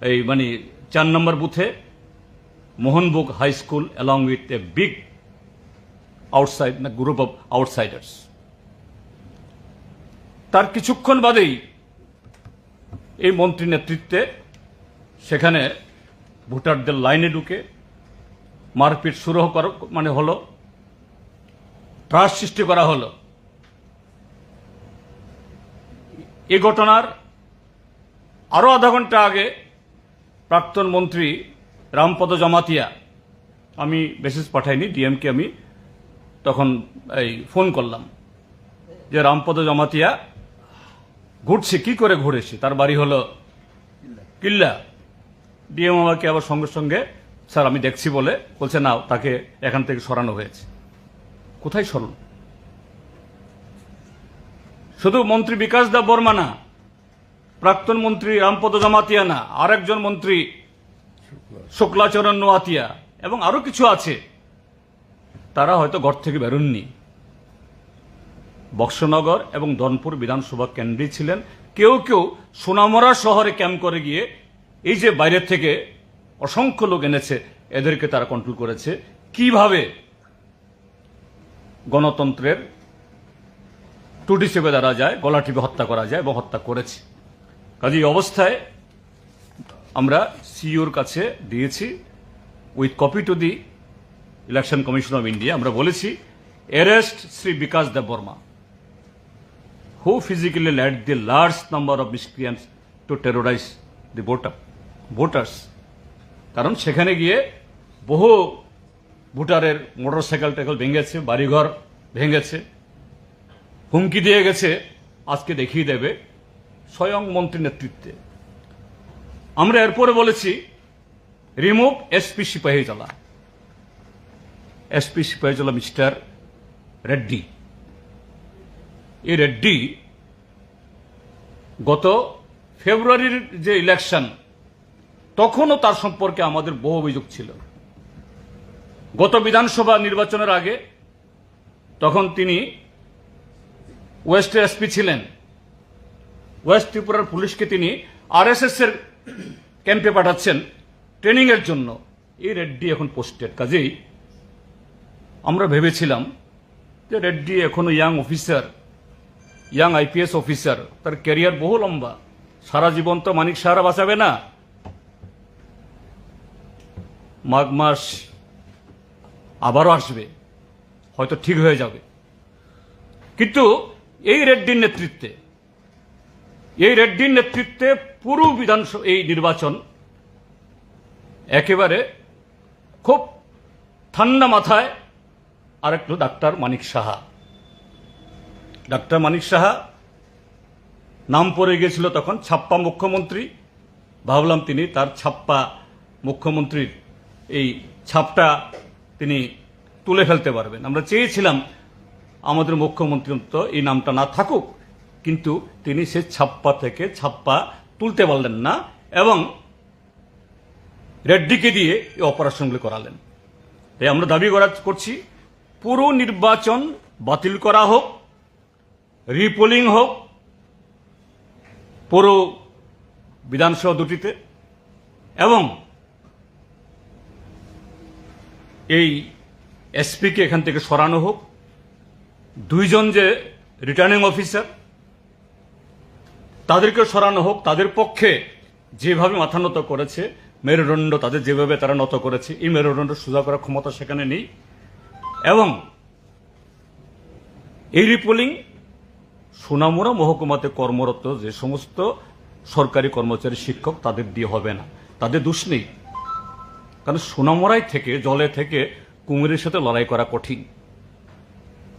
এই মানে চার নম্বর বুথে, Mohanbhog high school, along with a big outside, না, group of outsiders।" তার কিছুক্ষণ বাদেই এই মন্ত্রী নেতৃত্বে সেখানে ভোটারদের লাইনে ঢুকে মারপিট শুরু কর-, মানে হলো, ত্রাস সৃষ্টি করা হলো। এ ঘটনার আরও আধা ঘন্টা আগে প্রাক্তন মন্ত্রী রামপদ জমাতিয়া, আমি মেসেজ পাঠাইনি, ডিএমকে আমি তখন এই ফোন করলাম যে, "রামপদ জমাতিয়া ঘুরছে, কি করে ঘুরেছে? তার বাড়ি হলো কিল্লা।" ডিএম আমাকে আবার সঙ্গে সঙ্গে, "স্যার, আমি দেখছি," বলে বলছে, "না, তাকে এখান থেকে সরানো হয়েছে।" কোথায় সরল? শুধু মন্ত্রী বিকাশ দেববর্মা না, প্রাক্তন মন্ত্রী রামপদ জমাতিয়া না, আরেকজন মন্ত্রী শুক্লাচরণ নোয়াতিয়া এবং আরো কিছু আছে, তারা হয়তো ঘর থেকে বেরোননি। বক্সনগর এবং ধনপুর বিধানসভা কেন্দ্রেই ছিলেন। কেউ কেউ সোনামুড়া শহরে ক্যাম্প করে গিয়ে এই যে বাইরে থেকে অসংখ্য লোক এনেছে, এদেরকে তারা কন্ট্রোল করেছে। কিভাবে গণতন্ত্রের টুটি চেপে ধরা যায়, গলা টিপে হত্যা করা যায় এবং হত্যা করেছে। কাজে এই অবস্থায় আমরা সিইওর কাছে দিয়েছি, with copy to the Election Commission of India, আমরা বলেছি, "Arrest শ্রী বিকাশ Debbarma, who physically led the large number of miscreants to terrorize the voter, voters।" কারণ সেখানে গিয়ে বহু ভোটারের মোটরসাইকেল টাইকেল ভেঙেছে, বাড়িঘর ভেঙেছে, হুমকি দিয়ে গেছে, আজকে দেখিয়ে দেবে স্বয়ং মন্ত্রী নেতৃত্বে। আমরা এরপরে বলেছি, "Remove এসপি সিপাহীজলা, এসপি সিপাহীজলা মিস্টার রেড্ডি।" এই রেড্ডি গত ফেব্রুয়ারির যে ইলেকশন, তখনও তার সম্পর্কে আমাদের বহু অভিযোগ ছিল। গত বিধানসভা নির্বাচনের আগে তখন তিনি ওয়েস্টের এসপি ছিলেন। ওয়েস্ট ত্রিপুরার পুলিশকে তিনি আরএসএস এর ক্যাম্পে পাঠাচ্ছেন ট্রেনিংয়ের জন্য। এই রেড্ডি এখন পোস্টেড। কাজেই আমরা ভেবেছিলাম যে রেড্ডি এখনো young officer, young IPS officer, তার ক্যারিয়ার বহু লম্বা, সারা জীবন তো মানিক সাহারা বাঁচাবে না, মাঘ মাস আবারও আসবে, হয়তো ঠিক হয়ে যাবে। কিন্তু এই রেড্ডির নেতৃত্বে, এই রেড্ডির নেতৃত্বে পুরো বিধানসভা, এই নির্বাচন একেবারে খুব ঠান্ডা মাথায় আরেকটু ডাক্তার মানিক সাহা। ডাক্তার মানিক সাহা নাম পড়ে গিয়েছিল তখন ছাপ্পা মুখ্যমন্ত্রী। ভাবলাম তিনি তার ছাপ্পা মুখ্যমন্ত্রীর এই ছাপটা তিনি তুলে ফেলতে পারবেন। আমরা চেয়েছিলাম আমাদের মুখ্যমন্ত্রী অন্তত এই নামটা না থাকুক, কিন্তু তিনি সে ছাপ্পা থেকে ছাপ্পা তুলতে পারলেন না এবং রেড্ডিকে দিয়ে এই অপারেশনগুলি করালেন। তাই আমরা দাবি করা, করছি, পুরো নির্বাচন বাতিল করা হোক, রিপোলিং হোক পুরো বিধানসভা দুটিতে, এবং এই এসপিকে এখান থেকে সরানো হোক। দুইজন যে রিটার্নিং অফিসার, তাদেরকে সরানো হোক। তাদের পক্ষে যেভাবে মাথা নত করেছে মেরুদণ্ড, তাদের যেভাবে তারা নত করেছে, এই মেরুদণ্ড সোজা করার ক্ষমতা সেখানে নেই। এবং এই রিপোলিং সোনামুড়া মহকুমাতে কর্মরত যে সমস্ত সরকারি কর্মচারী, শিক্ষক, তাদের দিয়ে হবে না, তাদের দোষ নেই। কারণ সোনামুড়ায় থেকে, জলে থেকে কুমিরের সাথে লড়াই করা কঠিন।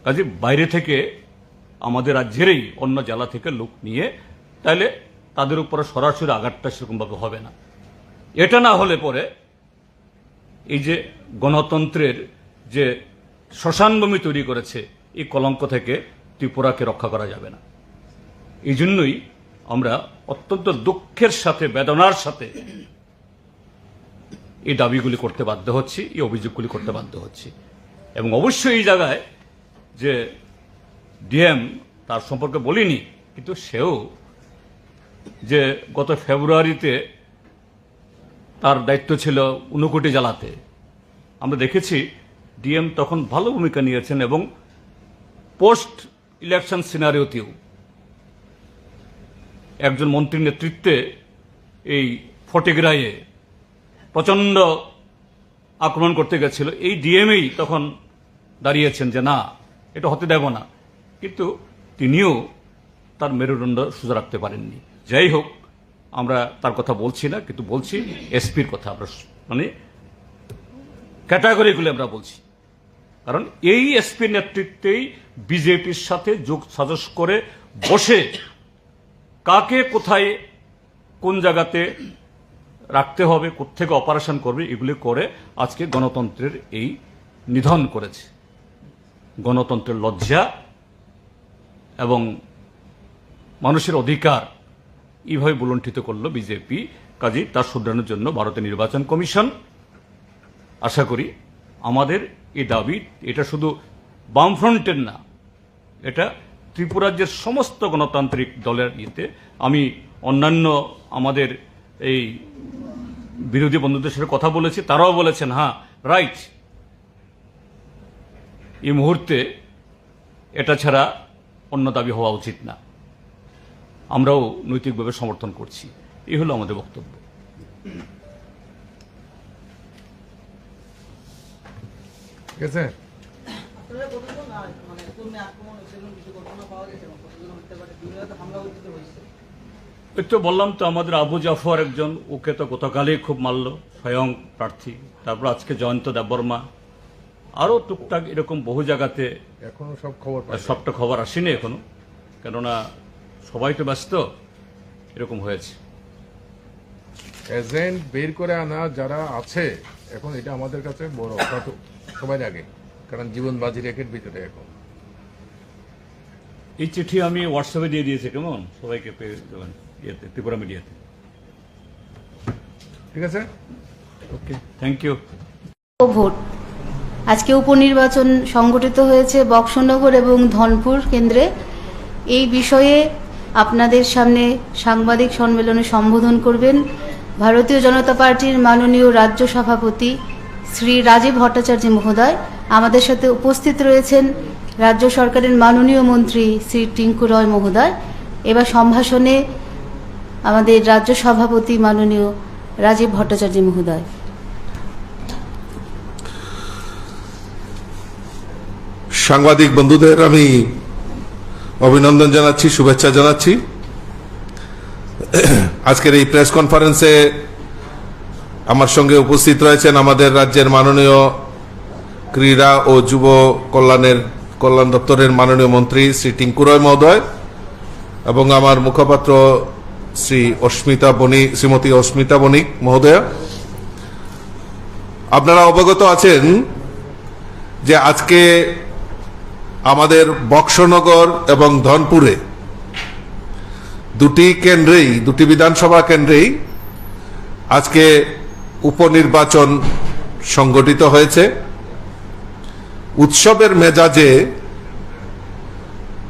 কাজে বাইরে থেকে আমাদের রাজ্যেরই অন্য জেলা থেকে লোক নিয়ে তাহলে তাদের উপরে সরাসরি আঘাতটা সেরকমভাবে হবে না। এটা না হলে পরে এই যে গণতন্ত্রের যে শ্মশানভূমি তৈরি করেছে, এই কলঙ্ক থেকে ত্রিপুরাকে রক্ষা করা যাবে না। এই জন্যই আমরা অত্যন্ত দুঃখের সাথে, বেদনার সাথে এই দাবিগুলি করতে বাধ্য হচ্ছি, এই অভিযোগগুলি করতে বাধ্য হচ্ছি। এবং অবশ্যই এই জায়গায় যে ডিএম, তার সম্পর্কে বলিনি, কিন্তু সেও যে গত ফেব্রুয়ারিতে তার দায়িত্ব ছিল ঊনকোটি জেলাতে, আমরা দেখেছি ডিএম তখন ভালো ভূমিকা নিয়েছেন এবং পোস্ট ইলেকশন সিনারিওতেও একজন মন্ত্রীর নেতৃত্বে এই ফটিকরায়ে প্রচণ্ড আক্রমণ করতে গেছিল। এই ডিএমই তখন দাঁড়িয়েছেন যে না, এটা হতে দেব না, কিন্তু তিনিও তার মেরুদণ্ড সোজা রাখতে পারেননি। যাই হোক, আমরা তার কথা বলছি না, কিন্তু বলছি এসপির কথা। আমরা স-, মানে ক্যাটাগরিগুলি আমরা বলছি, কারণ এই এসপির নেতৃত্বেই বিজেপির সাথে যোগ সাজস করে বসে কাকে কোথায় কোন জায়গাতে রাখতে হবে, কোত্থেকে অপারেশন করবে, এগুলি করে আজকে গণতন্ত্রের এই নিধন করেছে। গণতন্ত্রের লজ্জা এবং মানুষের অধিকার এইভাবে বুলণ্ঠিত করলো বিজেপি। কাজেই তা শুধরানোর জন্য ভারতের নির্বাচন কমিশন, আশা করি আমাদের এই দাবি, এটা শুধু বামফ্রন্টের না, এটা ত্রিপুরার যে সমস্ত গণতান্ত্রিক দলের ইয়েতে, আমি অন্যান্য আমাদের এই বিরোধী বন্ধুদের সাথে কথা বলেছি, তারাও বলেছেন, "হ্যাঁ, রাইট, এই মুহূর্তে এটা ছাড়া অন্য দাবি হওয়া উচিত না।" আমরাও নৈতিকভাবে সমর্থন করছি। এই হলো আমাদের বক্তব্য। ঠিক আছে। আপনারা বলুন তো না, মানে, কোন আক্রমণ হয়েছে এবং কিছু ঘটনা পাওয়া গেছে এবং কতজন হতে পারে? দুই জায়গাতে হামলা হয়েছে তো হয়েছে। ওই তো বললাম তো, আমাদের আবু জাফর একজন, ওকে তো গতকালই খুব মারলো, স্বয়ং প্রার্থী। তারপর আজকে জয়ন্ত দেববর্মা, আরও টুকটাক এরকম বহু জায়গাতে। এখনো সব খবর পাই নাই। সবটা খবর আসেনি এখনো, কেননা সবাই তো ব্যস্ত, এরকম হয়েছে। এজেন্ট বের করে আনা যারা আছে, এখন এটা আমাদের কাছে বড় ঘাতক, সবার আগে, কারণ জীবন বাজি রেখে ভিতরে এখন। এই চিঠি আমি হোয়াটসঅ্যাপে দিয়ে দিয়েছি, কেমন, সবাইকে পেয়ে যাবেন ইয়েতে, ত্রিপুরা মিডিয়াতে। ঠিক আছে, ওকে, থ্যাংক ইউ। ভোট। আজকে উপনির্বাচন সংগঠিত হয়েছে বক্সনগর এবং ধনপুর কেন্দ্রে। এই বিষয়ে আপনাদের সামনে সাংবাদিক সম্মেলনে সম্বোধন করবেন ভারতীয় জনতা পার্টির মাননীয় রাজ্য সভাপতি শ্রী রাজীব ভট্টাচার্য মহোদয়। আমাদের সাথে উপস্থিত রয়েছেন রাজ্য সরকারের মাননীয় মন্ত্রী শ্রী টিঙ্কু রয় মহোদয়। এবার সম্ভাষণে আমাদের রাজ্য সভাপতি মাননীয় রাজীব ভট্টাচার্য মহোদয়। সাংবাদিক বন্ধুদের আমি অভিনন্দন জানাচ্ছি, শুভেচ্ছা জানাচ্ছি। আজকের এই প্রেস কনফারেন্সে আমার সঙ্গে উপস্থিত রয়েছেন আমাদের রাজ্যের মাননীয় ক্রীড়া ও যুব কল্যাণের, কল্যাণ দপ্তরের মাননীয় মন্ত্রী শ্রী টিঙ্কু রয় মহোদয় এবং আমার মুখপাত্র শ্রী অস্মিতা বণি-, শ্রীমতী অস্মিতা বণিক মহোদয়া। আপনারা অবগত আছেন যে আজকে আমাদের বক্সনগর এবং ধনপুরে দুটি কেন্দ্রেই, দুটি বিধানসভা কেন্দ্রেই আজকে উপনির্বাচন সংগঠিত হয়েছে। উৎসবের মেজাজে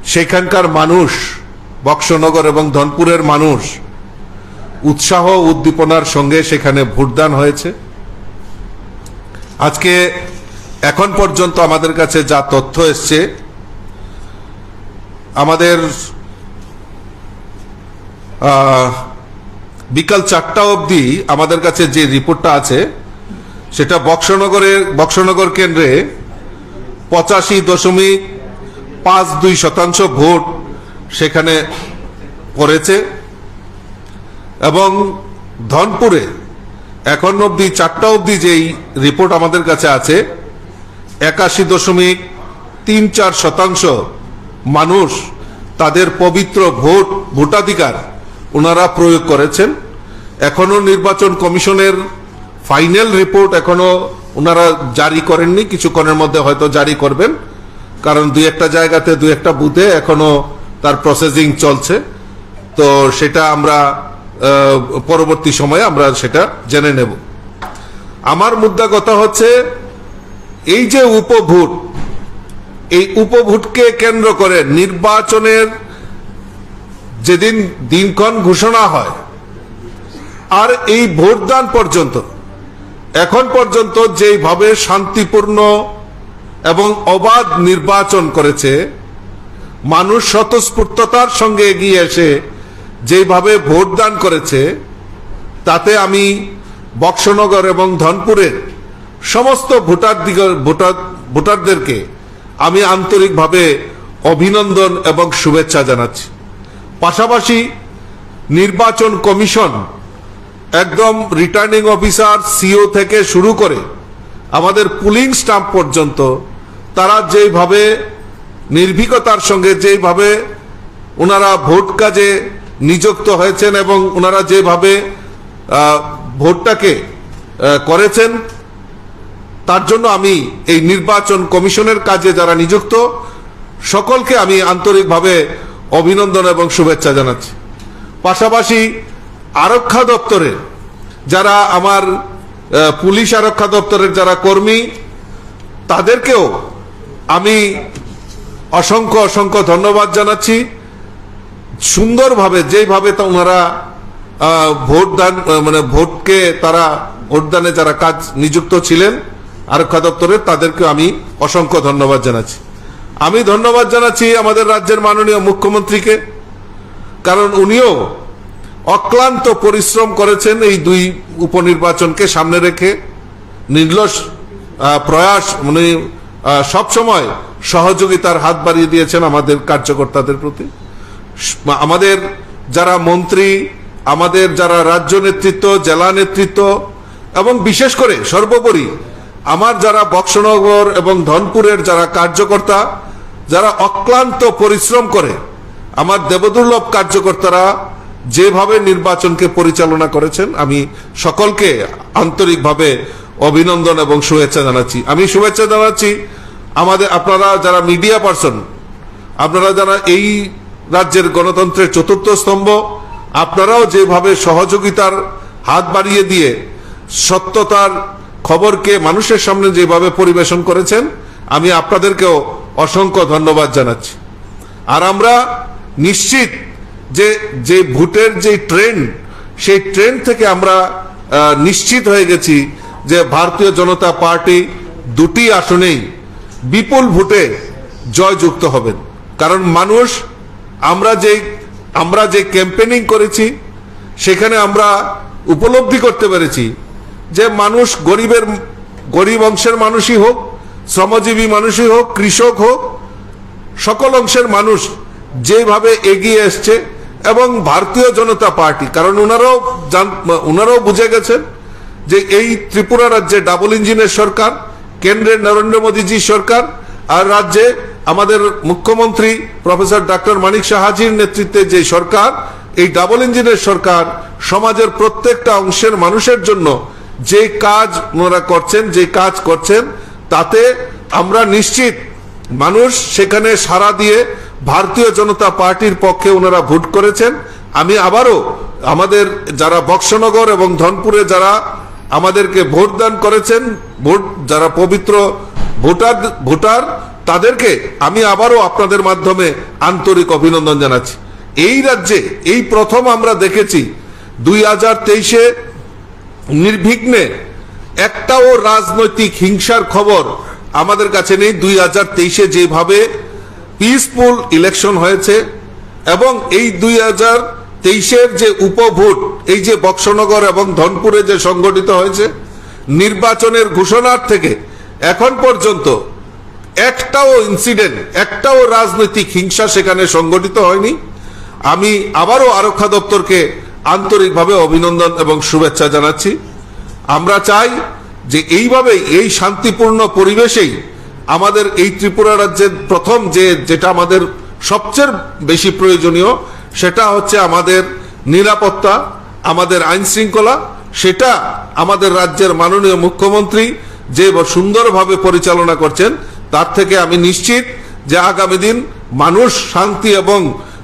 সেখানকার মানুষ, বক্সনগর এবং ধনপুরের মানুষ উৎসাহ উদ্দীপনার সঙ্গে সেখানে ভোটদান হয়েছে। আজকে এখন পর্যন্ত আমাদের কাছে যা তথ্য এসছে, আমাদের, আহ, বিকাল চারটা অবধি আমাদের কাছে যে রিপোর্টটা আছে, সেটা বক্সনগরে, বক্সনগর কেন্দ্রে পঁচাশি দশমিক পাঁচ দুই শতাংশ ভোট সেখানে পড়েছে এবং ধনপুরে এখন অবধি, চারটা অবধি যেই রিপোর্ট আমাদের কাছে আছে, একাশি দশমিক তিন চার শতাংশ মানুষ তাদের পবিত্র ভোট, ভোটাধিকার ওনারা প্রয়োগ করেছেন। এখনো নির্বাচন কমিশনের ফাইনাল রিপোর্ট এখনো ওনারা জারি করেননি, কিছুক্ষণের মধ্যে হয়তো জারি করবেন, কারণ দুই একটা জায়গাতে, দুই একটা বুথে এখনো তার প্রসেসিং চলছে। তো সেটা আমরা, আহ, পরবর্তী সময়ে আমরা সেটা জেনে নেব। আমার মুদ্রা কথা হচ্ছে, এই যে উপভোট, এই উপভোটকে কেন্দ্র করে নির্বাচনের যেদিন দিনক্ষণ ঘোষণা হয় আর এই ভোটদান পর্যন্ত, এখন পর্যন্ত যেইভাবে শান্তিপূর্ণ এবং অবাধ নির্বাচন করেছে, মানুষ স্বতঃস্ফূর্ততার সঙ্গে এগিয়ে এসে যেইভাবে ভোটদান করেছে, তাতে আমি বক্সনগর এবং ধনপুরের সমস্ত ভোটার দিগ-, ভোটার, ভোটারদেরকে আমি আন্তরিকভাবে অভিনন্দন এবং শুভেচ্ছা জানাচ্ছি। পাশাপাশি নির্বাচন কমিশন, একদম রিটার্নিং অফিসার, সিও থেকে শুরু করে আমাদের পুলিং স্টাফ পর্যন্ত, তারা যেইভাবে নির্ভীকতার সঙ্গে যেইভাবে ওনারা ভোট কাজে নিযুক্ত হয়েছেন এবং ওনারা যেভাবে, আহ, ভোটটাকে, আহ, করেছেন, তার জন্য আমি এই নির্বাচন কমিশনের কাজে যারা নিযুক্ত, সকলকে আমি আন্তরিকভাবে অভিনন্দন এবং শুভেচ্ছা জানাচ্ছি। পাশাপাশি আরক্ষা দপ্তরের যারা আমার, আহ, পুলিশ আরক্ষা দপ্তরের যারা কর্মী, তাদেরকেও আমি অসংখ্য অসংখ্য ধন্যবাদ জানাচ্ছি। সুন্দরভাবে যেইভাবে তা ওনারা, আহ, ভোট দান, আহ, মানে ভোটকে তারা, ভোটদানে যারা কাজ নিযুক্ত ছিলেন আরক্ষা দপ্তরের, তাদেরকে আমি অসংখ্য ধন্যবাদ জানাচ্ছি। আমি ধন্যবাদ জানাচ্ছি আমাদের রাজ্যের মাননীয় মুখ্যমন্ত্রীকে, কারণ উনিও অক্লান্ত পরিশ্রম করেছেন এই দুই উপনির্বাচনকে সামনে রেখে। নির্লস, আহ, প্রয়াস, মানে, আহ, সবসময় সহযোগিতার হাত বাড়িয়ে দিয়েছেন আমাদের কার্যকর্তাদের প্রতি। স-, আমাদের যারা মন্ত্রী, আমাদের যারা রাজ্য নেতৃত্ব, জেলা নেতৃত্ব এবং বিশেষ করে সর্বোপরি আমার যারা বক্সনগর এবং ধনপুরের যারা কার্যকর্তা, যারা অক্লান্ত পরিশ্রম করে আমার দেবদুর্লভ কার্যকর্তারা যেভাবে নির্বাচনকে পরিচালনা করেছেন, আমি সকলকে আন্তরিকভাবে অভিনন্দন এবং শুভেচ্ছা জানাচ্ছি। আমি শুভেচ্ছা জানাচ্ছি আমাদের, আপনারা যারা মিডিয়া পার্সন, আপনারা যারা এই রাজ্যের গণতন্ত্রের চতুর্থ স্তম্ভ, আপনারাও যেভাবে সহযোগিতার হাত বাড়িয়ে দিয়ে সত্যতার খবরকে মানুষের সামনে যেভাবে পরিবেশন করেছেন, আমি আপনাদেরকেও অসংখ্য ধন্যবাদ জানাচ্ছি। আর আমরা নিশ্চিত যে, যে ভোটের যে ট্রেন্ড, সেই ট্রেন্ড থেকে আমরা, আহ, নিশ্চিত হয়ে গেছি যে ভারতীয় জনতা পার্টি দুটি আসনেই বিপুল ভোটে জয়যুক্ত হবেন। কারণ মানুষ, আমরা যে, আমরা যে ক্যাম্পেনিং করেছি, সেখানে আমরা উপলব্ধি করতে পেরেছি যে মানুষ গরিবের, গরিব অংশের মানুষই হোক, শ্রমজীবী মানুষই হোক, কৃষক হোক, সকল অংশের মানুষ যেভাবে এগিয়ে এসছে এবং ভারতীয় জনতা পার্টি, কারণ ওনারাও জান-, ওনারাও বুঝে গেছেন যে এই ত্রিপুরা রাজ্যে ডাবল ইঞ্জিনের সরকার, কেন্দ্রের নরেন্দ্র মোদীজি সরকার আর রাজ্যে আমাদের মুখ্যমন্ত্রী প্রফেসর ডক্টর মানিক সাহাজির নেতৃত্বে যে সরকার, এই ডাবল ইঞ্জিনের সরকার সমাজের প্রত্যেকটা অংশের মানুষের জন্য যে কাজ ওনারা করছেন, যে কাজ করছেন, তাতে আমরা নিশ্চিত মানুষ সেখানে সাড়া দিয়ে ভারতীয় জনতা পার্টির পক্ষে ওনারা ভোট করেছেন। আমি আবারও আমাদের যারা বক্সনগর এবং ধনপুরে যারা আমাদেরকে ভোট দান করেছেন, ভোট, যারা পবিত্র ভোটার, ভোটার, তাদেরকে আমি আবারও আপনাদের মাধ্যমে আন্তরিক অভিনন্দন জানাচ্ছি। এই রাজ্যে এই প্রথম আমরা দেখেছি দুই হাজার তেইশে নির্বিঘ্নে একটাও রাজনৈতিক হিংসার খবর আমাদের কাছে নেই। দুই হাজার তেইশে যেভাবে পিসফুল ইলেকশন হয়েছে এবং এই দুই হাজার তেইশের যে উপভোট, এই যে বক্সনগর এবং ধনপুরে যে সংগঠিত হয়েছে, নির্বাচনের ঘোষণার থেকে এখন পর্যন্ত একটাও ইনসিডেন্ট, একটাও রাজনৈতিক হিংসা সেখানে সংগঠিত হয়নি। আমি আবারও আরক্ষা দপ্তরকে আন্তরিকভাবে অভিনন্দন এবং শুভেচ্ছা জানাচ্ছি। আমরা চাই যে এইভাবেই, এই শান্তিপূর্ণ পরিবেশেই আমাদের এই ত্রিপুরা রাজ্যের প্রথম যে, যেটা আমাদের সবচেয়ে বেশি প্রয়োজনীয়, সেটা হচ্ছে আমাদের নিরাপত্তা, আমাদের আইন শৃঙ্খলা। সেটা আমাদের রাজ্যের মাননীয় মুখ্যমন্ত্রী যে সুন্দরভাবে পরিচালনা করছেন, তার থেকে আমি নিশ্চিত যে আগামী দিন মানুষ শান্তি এবং,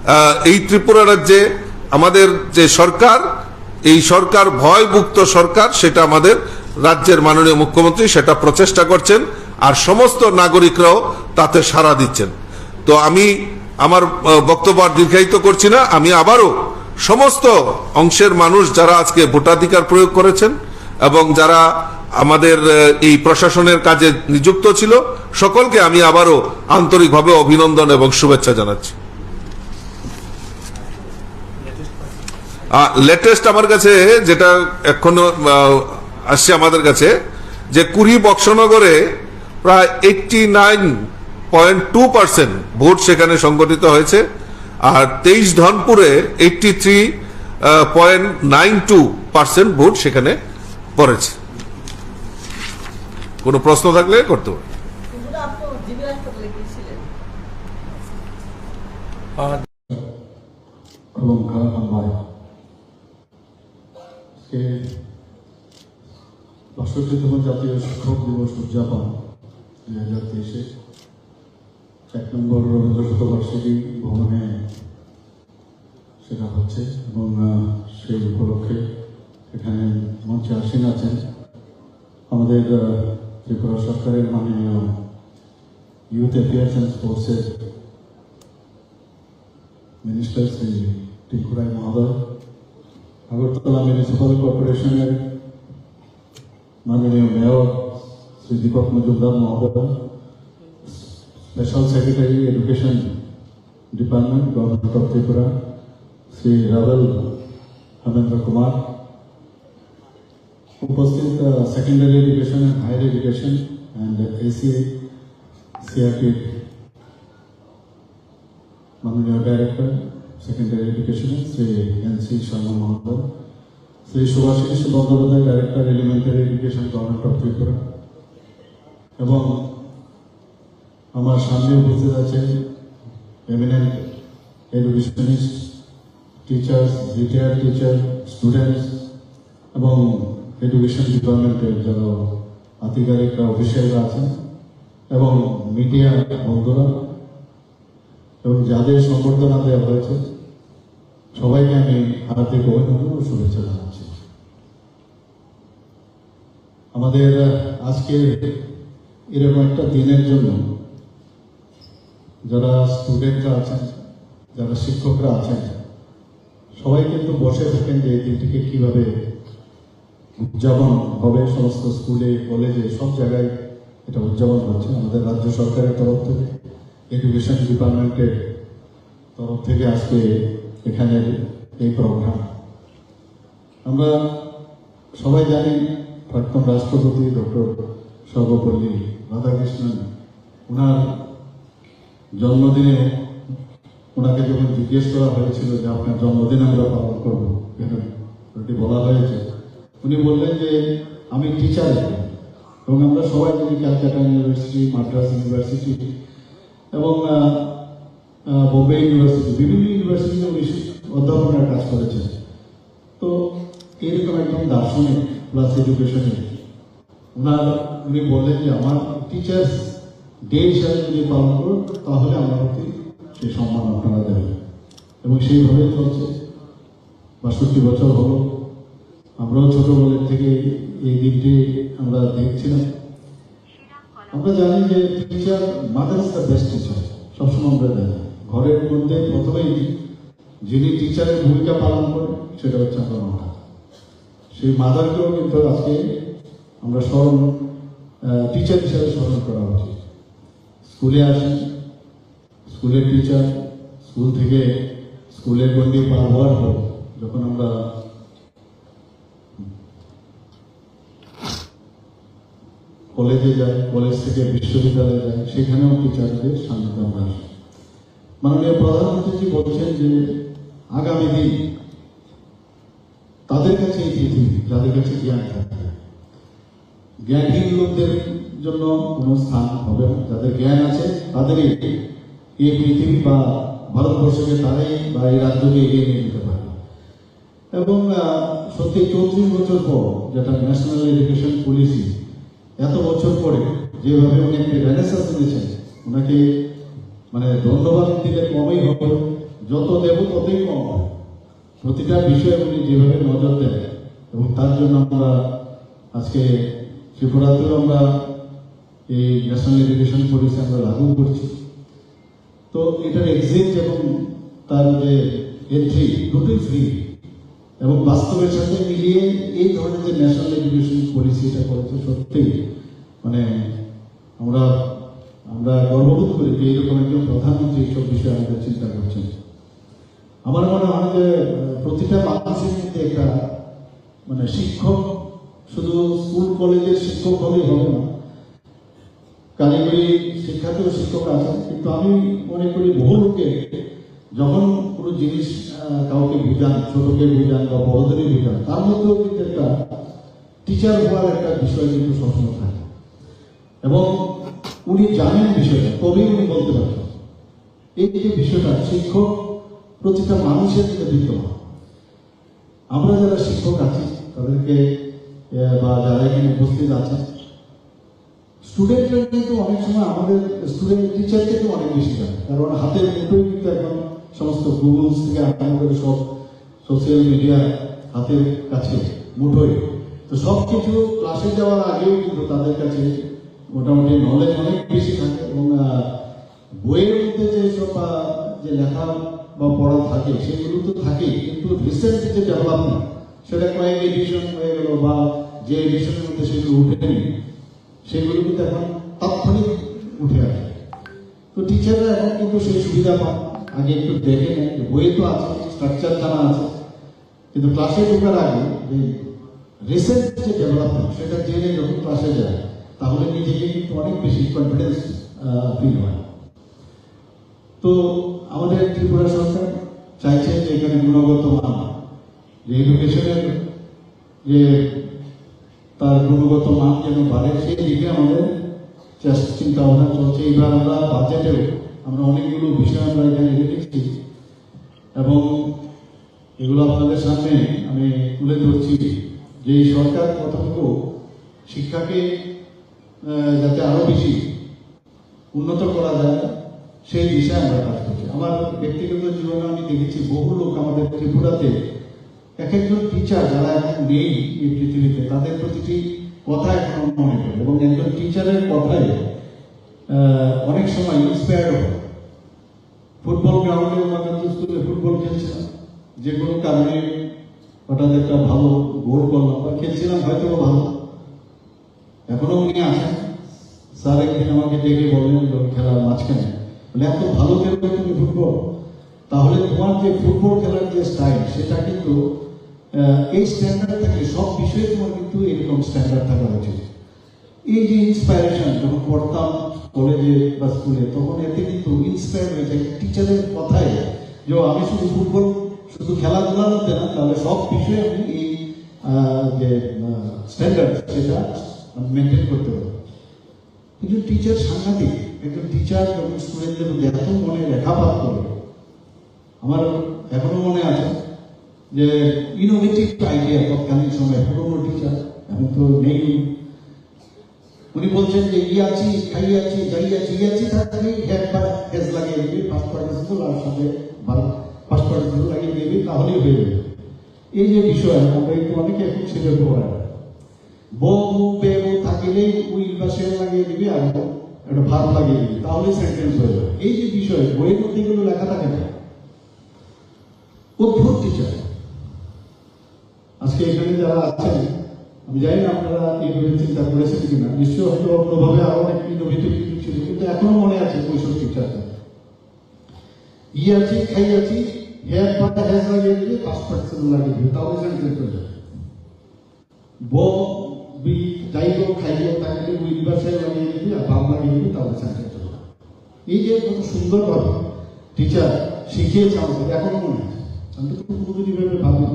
আহ, এই ত্রিপুরা রাজ্যে আমাদের যে সরকার, এই সরকার ভয়মুক্ত সরকার, সেটা আমাদের রাজ্যের মাননীয় মুখ্যমন্ত্রী সেটা প্রচেষ্টা করছেন, আর সমস্ত নাগরিকরাও তাতে সাড়া দিচ্ছেন। তো আমি আমার, আহ, বক্তব্য আর দীর্ঘায়িত করছি না। আমি আবারও সমস্ত অংশের মানুষ যারা আজকে ভোটাধিকার প্রয়োগ করেছেন এবং যারা আমাদের, আহ, এই প্রশাসনের কাজে নিযুক্ত ছিল, সকলকে আমি আবারও আন্তরিকভাবে অভিনন্দন এবং শুভেচ্ছা জানাচ্ছি। লেটেস্ট আমার কাছে যেটা এখনো, আহ, আসছে আমাদের কাছে, যে কুড়ি বক্সনগরে প্রায় eighty nine point two percent ভোট সেখানে সংগঠিত হয়েছে, আর তেইশ ধনপুরে eighty three point nine two percent ভোট সেখানে পড়েছে। কোনো প্রশ্ন থাকলে করতে পারেন। আহ, খুলুমখা হামবাই। আজকে বাষট্টিতম জাতীয় শিক্ষক দিবস উদযাপন দুই হাজার তেইশে এক নম্বর রবীন্দ্র শতবার্ষিকী ভবনে সেটা হচ্ছে এবং, আহ, সেই উপলক্ষে এখানে মঞ্চে আসীন আছেন আমাদের, আহ, ত্রিপুরা সরকারের মাননীয় ইউথ অ্যাফেয়ার্স অ্যান্ড স্পোর্টসের মিনিস্টার শ্রী টিঙ্কু রায় মহোদয়, আগরতলা মিউনিসিপ্যাল কর্পোরেশনের মাননীয় মেয়র শ্রী দীপক মজুমদার মহোদয়, special secretary education department, government of Tripura, Shri Ravel Hemendra Kumar, উপস্থিত, uh, secondary education and higher education and এসি সিআরটির মাননীয় director secondary education Shri N C Sharma মহোদয়, Shri Subhashis Bandyopadhyay, director elementary education, government of Tripura, এবং আমার সামনে উপস্থিত আছেন eminent educationist, teachers, retired teacher, students এবং এডুকেশন ডিপার্টমেন্টের যারা আধিকারিকরা, অফিসিয়ালরা আছেন এবং মিডিয়া বন্ধুরা এবং যাদের সম্বর্ধনা দেওয়া হয়েছে, সবাইকে আমি হার্দিক অভিনন্দন ও শুভেচ্ছা জানাচ্ছি। আমাদের, আহ, আজকে এরকম একটা দিনের জন্য যারা স্টুডেন্টরা আছেন, যারা শিক্ষকরা আছেন, সবাই কিন্তু বসে থাকেন যে এই দিনটিকে কিভাবে উদযাপন হবে। সমস্ত স্কুলে, কলেজে, সব জায়গায় এটা উদযাপন হচ্ছে। আমাদের রাজ্য সরকারের তরফ থেকে, এডুকেশন ডিপার্টমেন্টের তরফ থেকে আজকে এখানে এই প্রোগ্রাম। আমরা সবাই জানি, প্রাক্তন রাষ্ট্রপতি ডক্টর সর্বপল্লী রাধাকৃষ্ণন, ওনার জন্মদিনে ওনাকে যখন জিজ্ঞেস করা হয়েছিল যে, "আপনার জন্মদিন আমরা পালন করব কেন?" উল্টে বলা হয়েছে, উনি বললেন যে, "আমি টিচার একজন, এবং আমরা সবাই জানি ক্যালকাটা ইউনিভার্সিটি, মাদ্রাস ইউনিভার্সিটি এবং, আহ, আহ, বোম্বে ইউনিভার্সিটি, বিভিন্ন ইউনিভার্সিটিতে উনি অধ্যাপনার কাজ করেছেন।" তো এরকম একজন দার্শনিক প্লাস এডুকেশনিস্ট, ওনার, উনি বললেন যে, "আমার টিচার্স ডে হিসাবে যদি পালন করুন, তাহলে আমার প্রতি সেই সম্মান আপনারা দেবেন।" এবং সেইভাবেই চলছে। বাষট্টি বছর হলো, আমরাও ছোটবেলার থেকে এই দিনটি আমরা দেখছিলাম। আমরা জানি যে teacher, mother is the best teacher, সবসময় আমরা জানি। ঘরের মধ্যে প্রথমেই যিনি টিচারের ভূমিকা পালন করে, সেটা হচ্ছে আমরা মাদার। সেই মাদারকেও কিন্তু আজকে আমরা স্মরণ, আহ, টিচার হিসাবে স্মরণ করা উচিত। স্কুলে আসেন, স্কুলের টিচার, স্কুল থেকে স্কুলের গণ্ডি পার হওয়ার পর যখন আমরা কলেজে যাই, কলেজ থেকে বিশ্ববিদ্যালয়ে যাই, সেখানেও টিচারদের সান্নিধ্য আমরা আসি। মাননীয় প্রধানমন্ত্রীজি বলছেন যে আগামী দিন তাদের কাছে এই পৃথিবী, যাদের কাছে জ্ঞান থাকে। জ্ঞানহীন লোকদের জন্য কোনো স্থান হবে না। যাদের জ্ঞান আছে, তাদেরই এই পৃথিবী বা ভারতবর্ষকে, তারাই বা এই রাজ্যকে এগিয়ে নিয়ে যেতে পারবে। এবং আহ, সত্যি চৌত্রিশ বছর পর যেটা ন্যাশনাল এডুকেশন পলিসি, এত বছর পরে যেভাবে উনি একটা রেনেসান্স এনেছেন, ওনাকে মানে ধন্যবাদ দিলে কমই হবে, যত দেব ততই কম হবে। প্রতিটা বিষয়ে উনি যেভাবে নজর দেন, এবং তার জন্য আমরা আজকে ত্রিপুরাতেও আমরা এই ন্যাশনাল এডুকেশন পলিসি আমরা লাগু করছি। তো এটার এক্সিট এবং তার যে এন্ট্রি, দুটোই ফ্রি। এবং বাস্তবের সাথে মিলিয়ে এই ধরনের যে ন্যাশনাল এডুকেশন পলিসি এটা করেছে, সত্যি মানে আমরা আমরা গর্ববোধ করি যে এইরকম একজন প্রধানমন্ত্রী এইসব বিষয়ে আমাদের চিন্তা করছেন। আমার মনে হয় যে আহ, প্রতিটা মানুষের মধ্যে একটা মানে শিক্ষক শুধু স্কুল কলেজের শিক্ষক হলেই হবে না, কারিগরি শিক্ষাতেও শিক্ষক আছেন। কিন্তু আমি মনে করি বহু লোকে যখন কোনো জিনিস আহ, কাউকে বুঝান, ছোটকে বুঝান বা বড়দেরই বুঝান, তার মধ্যেও কিন্তু একটা টিচার হওয়ার একটা বিষয় কিন্তু সবসময় থাকে। এবং উনি জানেন বিষয়টা, তবেই উনি বলতে পারছেন। এই যে বিষয়টা শিক্ষক প্রতিটা মানুষের মধ্যে বিদ্যমান। আমরা যারা শিক্ষক আছি, তাদেরকে আহ, বা যারা এখানে উপস্থিত আছেন, স্টুডেন্টরা কিন্তু অনেক সময় আমাদের স্টুডেন্ট টিচার থেকে অনেক বেশি জানে, কারণ হাতের মুঠোয় কিন্তু এখন সমস্ত গুগলস থেকে আরম্ভ করে সব সোশ্যাল মিডিয়া হাতের কাছে, মুঠোয়। তো সব কিছু ক্লাসে যাওয়ার আগেও কিন্তু তাদের কাছে মোটামুটি নলেজ অনেক বেশি থাকে। এবং আহ, বইয়ের মধ্যে যে সব আহ, যে লেখা বা পড়া থাকে, সেগুলো তো থাকেই, কিন্তু রিসেন্ট যে ডেভেলপমেন্ট, সেটা কয়েক এডিশন হয়ে গেল বা যে এডিশনের মধ্যে সেগুলো উঠেনি, সেগুলো কিন্তু এখন তাৎক্ষণিক উঠে আসে। তো টিচাররা এখন কিন্তু সেই সুবিধা পান। আগে একটু দেখে নেন যে বইয়ে তো আছে, স্ট্রাকচার জানা আছে, কিন্তু ক্লাসে ঢোকার আগে যে রিসেন্ট যে ডেভেলপমেন্ট, সেটা জেনে যখন ক্লাসে যায়, তাহলে নিজেকে কিন্তু অনেক বেশি কনফিডেন্স ফিল হয়। তো আমাদের ত্রিপুরা সরকার চাইছে যে এখানে গুণগত মান, যে এডুকেশনের যে তার গুণগত মান যেন বাড়ে, সেই দিকে আমাদের চেষ্টা, চিন্তা ভাবনা চলছে। এবার আমরা বাজেটেও আমরা অনেকগুলো বিষয় আমরা এখানে রেখেছি এবং এগুলো আপনাদের সামনে আমি তুলে ধরছি যে এই সরকার কতটুকু শিক্ষাকে আহ, যাতে আরো বেশি উন্নত করা যায়, সেই দিশায় আমরা কাজ করছি। আমার ব্যক্তিগত জীবনে আমি দেখেছি বহু লোক আমাদের ত্রিপুরাতে এক একজন টিচার যারা এখন নেই এই পৃথিবীতে, তাদের প্রতিটি কথা এখনো মনে পড়ে এবং একজন টিচারের কথায় আহ, অনেক সময় ইন্সপায়ার্ড হয়। ফুটবল গ্রাউন্ডে ওনাদের স্কুলে ফুটবল খেলছিলাম, যে কোনো কারণে হঠাৎ একটা ভালো গোল করলাম বা খেলছিলাম হয়তো বা ভালো, এখনো উনি আছেন। স্যার একদিন আমাকে ডেকে বললেন, "ওই খেলার মাঝখানে বলে, এত ভালো খেলো তুমি ফুটবল, তাহলে তোমার যে ফুটবল খেলার যে স্টাইল, সেটা কিন্তু আহ, এই স্ট্যান্ডার্ড থাকলে সব বিষয়ে তোমার কিন্তু এরকম স্ট্যান্ডার্ড থাকা উচিত।" এই যে ইন্সপায়ারেশন, যখন পড়তাম কলেজে বা স্কুলে, তখন এতে কিন্তু ইন্সপায়ার হয়ে যায় টিচারের কথায়, যে আমি শুধু ফুটবল, শুধু খেলাধুলার মধ্যে না, তাহলে সব বিষয়ে আমি এই আহ, যে স্ট্যান্ডার্ড, সেটা মেনটেন করতে পারবো। একজন টিচার সাংঘাতিক। একজন টিচার যখন স্টুডেন্টদের মধ্যে এত মনে রেখাপাত করে, আমার এখনো মনে আছে যে ইনোভেটিভ আইডিয়া, তৎকালীন সময় পুরনো টিচার, এখন তো নেই। উনি বলছেন যে ইয়াচি, খাইয়াচি, যাইয়াচি, ইয়াচি থাকলে হেড বা হেজ লাগিয়ে দিবি, ফার্স্ট পার্টিসিপল আর সাথে ফার্স্ট পার্টিসিপল লাগিয়ে দিবি, তাহলেই হয়ে যাবে। এই যে বিষয়, আমরা একটু অনেকে এখন সেটা পড়ায়। ব, বু, বে, বু থাকিলেই উইল বা শেল লাগিয়ে দিবি আর একটা ভার্ব লাগিয়ে দিবি, তাহলেই সেন্টেন্স হয়ে যাবে। এই যে বিষয়, বইয়ের মধ্যে এগুলো লেখা থাকে না। অদ্ভুত টিচার। আজকে এখানে যারা আছেন, আমি জানি না আপনারা এইভাবে চিন্তা করেছেন কিনা, নিশ্চয়ই হয়তো অন্যভাবে আরো অনেক ইনোভেটিভ কিছু ছিল, কিন্তু এখনো মনে আছে কৈশোর টিচারটা। ইয়াচি, খাইয়াচি, হেড বা হেজ লাগিয়ে দিলে ফার্স্ট পার্সন লাগিয়ে দিবে, তাহলে সেন্টেন্স হয়ে যাবে। ব, বি, যাই হোক, খাই হোক, তাকে যদি ইউনিভার্সাল লাগিয়ে দিবি আর ভাব লাগিয়ে দিবি, তাহলে সেন্টেন্স হয়ে যাবে। এই যে কত সুন্দরভাবে টিচার শিখিয়েছে আমাদের, এখনো মনে আছে। আমি তো পুরোপুরি ভাবে ভাবি।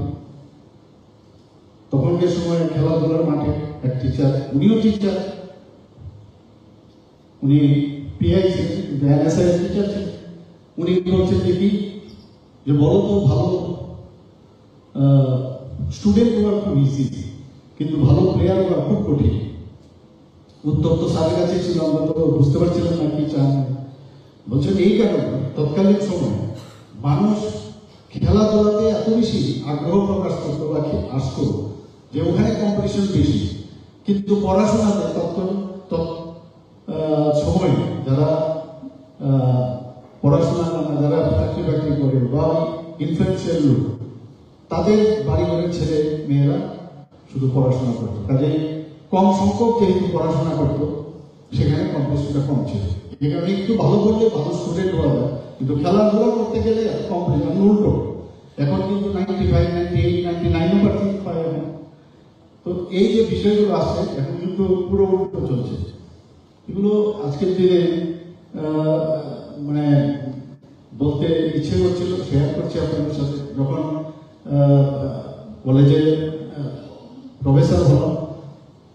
তখনকার সময় খেলাধুলার মাঠে এক টিচার, উনিও টিচার, উনি পিআই ছিলেন, কিন্তু এনএসআই টিচার ছিলেন। উনি বলছেন যে কি, যে বলো তো ভালো স্টুডেন্ট হওয়া খুব ইজি, কিন্তু ভালো প্লেয়ার হওয়া খুব কঠিন। উত্তর তো স্যারের কাছে ছিল, আমরা তো বুঝতে পারছিলাম না কি চান। বলছেন এই কারণে তৎকালীন সময় মানুষ খেলাধুলাতে এত বেশি আগ্রহ প্রকাশ করতো বা খে- আসতো, যে ওখানে কম্পিটিশন বেশি, কিন্তু পড়াশোনাতে তৎকালীন তৎ- আহ, সময় যারা আহ, পড়াশোনা করে না, যারা চাকরি বাকরি করে বা ইনফ্লুয়েন্সিয়াল লোক, তাদের বাড়ি ঘরের ছেলে মেয়েরা শুধু পড়াশোনা করতো। কাজে কম সংখ্যক যেহেতু পড়াশোনা করতো, সেখানে কম্পিটিশনটা কম ছিল। যে কারণে একটু ভালো করলে ভালো স্টুডেন্ট হওয়া যায়, কিন্তু খেলাধুলা করতে গেলে কম্পিটিশন উল্টো। এখন কিন্তু ninety five, ninety eight, ninety নাইনও পার্সেন্ট পায় এখন। তো এই যে বিষয়গুলো আছে, এখন কিন্তু পুরো উল্টো চলছে। এগুলো আজকের দিনে আহ, মানে বলতে ইচ্ছে করছিল, শেয়ার করছি আপনাদের সাথে। যখন আহ, কলেজে প্রফেসর হলাম,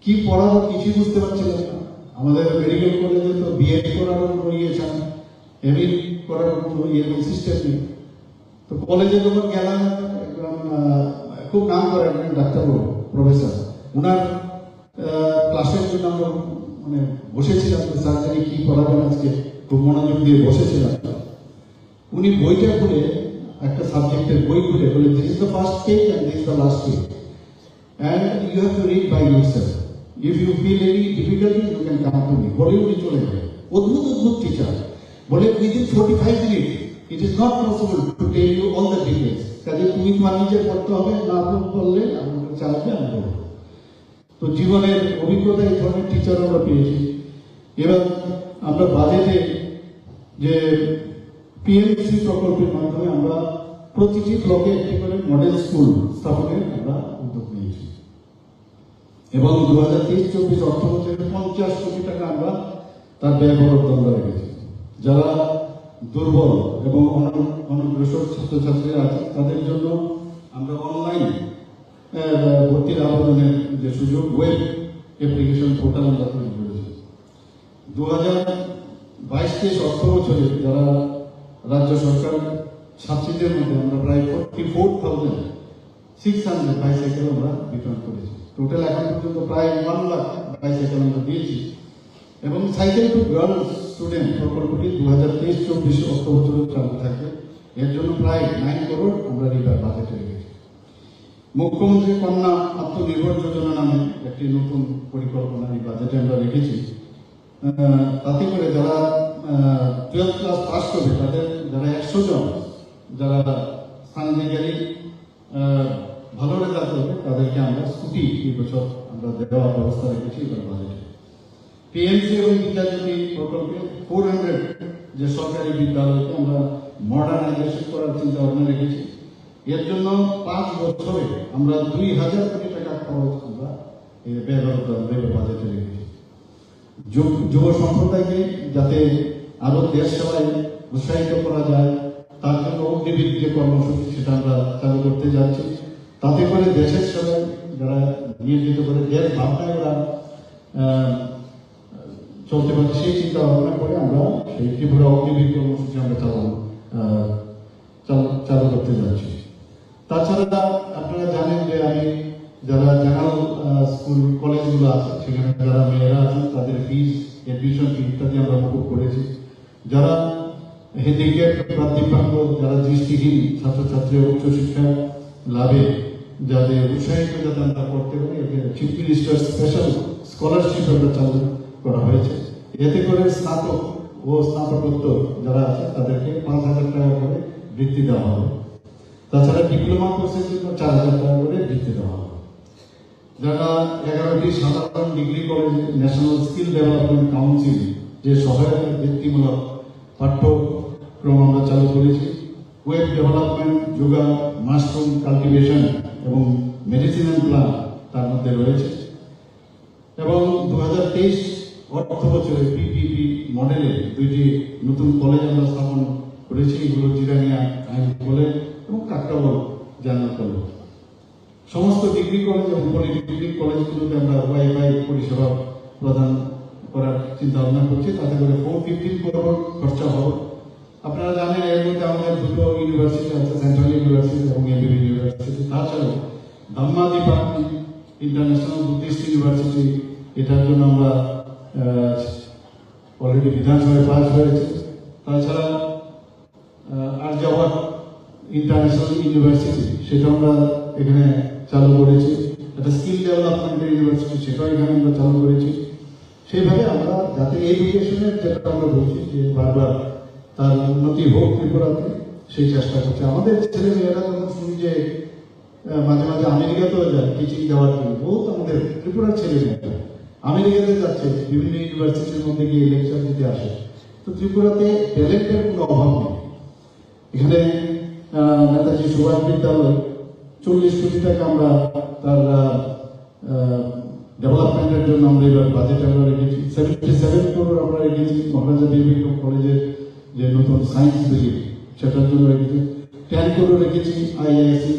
কি পড়াবো কিছুই বুঝতে পারছিলাম না। আমাদের মেডিকেল কলেজে তো বিএড করারও কোনো ইয়ে ছিল না, এমএড করারও কোনো ইয়ে সিস্টেম নেই। তো কলেজে যখন গেলাম, একজন আহ, খুব নাম করা একজন ডাক্তারবাবু, প্রফেসর, ওনার আহ, ক্লাসের জন্য আমরা মানে বসেছিলাম যে স্যার জানি কি পড়াবেন আজকে, খুব মনোযোগ দিয়ে বসেছিলাম। উনি বইটা খুলে, একটা সাবজেক্টের বই খুলে বলে, "This is the first page and this is the last page and you have to read by yourself. If you feel any difficulty, you can come to me." বলে উনি চলে গেলেন। অদ্ভুত অদ্ভুত টিচার। বলে, "Within forty five minutes it is not possible to tell you all the details." কাজে তুমি তোমার নিজে পড়তে হবে, না পড়লে আমাকে চালাবে, আমি বলবো। তো জীবনের অভিজ্ঞতা এই ধরনের টিচার আমরা পেয়েছি। এবার আমরা বাজেটে যে পিএমসি প্রকল্পের মাধ্যমে আমরা প্রতিটি ব্লকে একটি করে মডেল স্কুল স্থাপনের আমরা উদ্যোগ নিয়েছি এবং দু হাজার তেইশ চব্বিশ অর্থ বছরে পঞ্চাশ কোটি টাকা আমরা তার ব্যয় বরাদ্দ আমরা রেখেছি। যারা দুর্বল এবং অন- অনগ্রসর ছাত্রছাত্রীরা আছে, তাদের জন্য আমরা অনলাইন ভর্তির আবেদনের যে সুযোগ, ওয়েব অ্যাপ্লিকেশন পোর্টাল আমরা তৈরি করেছি। দু হাজার বাইশ তেইশ অর্থ বছরে যারা রাজ্য সরকার ছাত্রীদের মধ্যে আমরা প্রায় forty four thousand six hundred bicycle আমরা বিতরণ করেছি। টোটাল এখন পর্যন্ত প্রায় ওয়ান লাখ বাইসাইকেল আমরা দিয়েছি এবং সাইকেল টু গার্লস স্টুডেন্ট প্রকল্পটি দু হাজার তেইশ চব্বিশ অর্থ বছর চালু থাকবে। এর জন্য প্রায় নাইন করোড় আমরা রিভার বাজেটে রেখেছি। মুখ্যমন্ত্রী কন্যা আত্মনির্ভর যোজনা নামে একটি নতুন পরিকল্পনা এই বাজেটে আমরা রেখেছি। আহ, তাতে করে যারা টুয়েলভ ক্লাস পাস করবে, তাদের যারা একশো জন যারা স্থানাধিকারী আহ, ভালো রেজাল্ট করবে, তাদেরকে আমরা স্কুটি এই বছর আমরা দেওয়ার ব্যবস্থা রেখেছি এবার বাজেটে। পিএমসি এবং বিদ্যাজ্যোতি প্রকল্পে ফোর হান্ড্রেড যে সরকারি বিদ্যালয়কে আমরা মডার্নাইজেশন করার চিন্তা ভাবনা রেখেছি। এর জন্য পাঁচ বছরে আমরা দুই হাজার কোটি টাকা খরচ আমরা এই ব্যয় বরাদ্দ আমরা এবার বাজেটে রেখেছি। যুব যুব সম্প্রদায়কে যাতে আরো দেশ সেবায় উৎসাহিত করা যায়, তার জন্য অগ্নিবীর যে কর্মসূচি, সেটা আমরা চালু করতে যাচ্ছি। তাতে করে দেশের সেবায় যারা নিয়োজিত করে দেশ ভাবনায় ওরা আহ, চলতে পারে, সেই চিন্তা ভাবনা করে আমরা সেই ত্রিপুরা অগ্নিবীর কর্মসূচি আমরা চালানো আহ, চালু চালু করতে যাচ্ছি। তাছাড়া আপনারা জানেন যে আমি যারা জেনারেল আহ, স্কুল কলেজগুলো আছে, সেখানে যারা মেয়েরা আছেন, তাদের ফিজ, অ্যাডমিশন ফি ইত্যাদি আমরা মকুব করেছি। যারা হ্যান্ডিক্যাপ বা দিব্যাঙ্গ, যারা দৃষ্টিহীন ছাত্রছাত্রী উচ্চশিক্ষা লাভে যাতে উৎসাহিত যাতে আমরা করতে পারি, একে চিফ মিনিস্টার স্পেশাল স্কলারশিপ আমরা চালু করা হয়েছে। এতে করে স্নাতক ও স্নাতকোত্তর যারা আছে, তাদেরকে পাঁচ হাজার টাকা করে বৃত্তি দেওয়া হবে। তাছাড়া ডিপ্লোমা কোর্সের জন্য চার হাজার টাকা করে বৃত্তি দেওয়া হবে। যারা এগারোটি সাধারণ ডিগ্রি কলেজে ন্যাশনাল স্কিল ডেভেলপমেন্ট কাউন্সিল যে সহায়তা বৃত্তিমূলক পাঠ্যক্রম আমরা চালু করেছি, web development, yoga, mushroom cultivation এবং মেডিসিনাল প্লান্ট তার মধ্যে রয়েছে। এবং দু হাজার তেইশ অর্থ বছরে পিপিপি মডেলে দুইটি নতুন কলেজ আমরা স্থাপন করেছি, এগুলো জিরানিয়া আইন কলেজ এবং কাকরাবল জেনারেল কলেজ। সমস্ত ডিগ্রি কলেজ এবং পলিটেকনিক কলেজগুলোতে আমরা ওয়াইফাই পরিষেবা প্রদান করার চিন্তা ভাবনা করছি। তাতে করে ফোর ফিফটিন করোড় খরচা হবে। আপনারা জানেন, এর মধ্যে আমাদের দুটো ইউনিভার্সিটি আছে, সেন্ট্রাল ইউনিভার্সিটি এবং এমবিবি ইউনিভার্সিটি। তাছাড়াও দাম্মাদিপা ইন্টারন্যাশনাল বুদ্ধিস্ট ইউনিভার্সিটি, এটার জন্য আমরা অলরেডি বিধানসভায় পাস হয়েছে। তাছাড়া আহ, আর্যাবর্ত ইন্টারন্যাশনাল ইউনিভার্সিটি, সেটা আমরা এখানে চালু করেছি। একটা স্কিল ডেভেলপমেন্টের ইউনিভার্সিটি, সেটাও এখানে আমরা চালু করেছি। সেইভাবে আমরা যাতে এডুকেশনের, যেটা আমরা বলছি যে বারবার, তার উন্নতি হোক ত্রিপুরাতে, সেই চেষ্টা করছি। আমাদের ছেলে মেয়েরা যখন শুনি যে আহ, মাঝে মাঝে আমেরিকাতেও যায় টিচিং দেওয়ার জন্য। বহুত আমাদের ত্রিপুরার ছেলে মেয়েরা আমেরিকাতে যাচ্ছে, বিভিন্ন ইউনিভার্সিটির মধ্যে গিয়ে লেকচার দিতে আসে। তো ত্রিপুরাতে ট্যালেন্টের কোনো অভাব নেই। এখানে আহ, নেতাজি সুভাষ বিদ্যালয়, চল্লিশ কোটি টাকা আমরা তার ডেভেলপমেন্টের জন্য আমরা এবার বাজেট আমরা রেখেছি। সেভেন্টি সেভেন করোড় আমরা রেখেছি মহারাজা বীর বিক্রম কলেজের যে নতুন সায়েন্স বিল্ডিং, সেটার জন্য রেখেছি। টেন করোড় রেখেছি আইআইএসসি,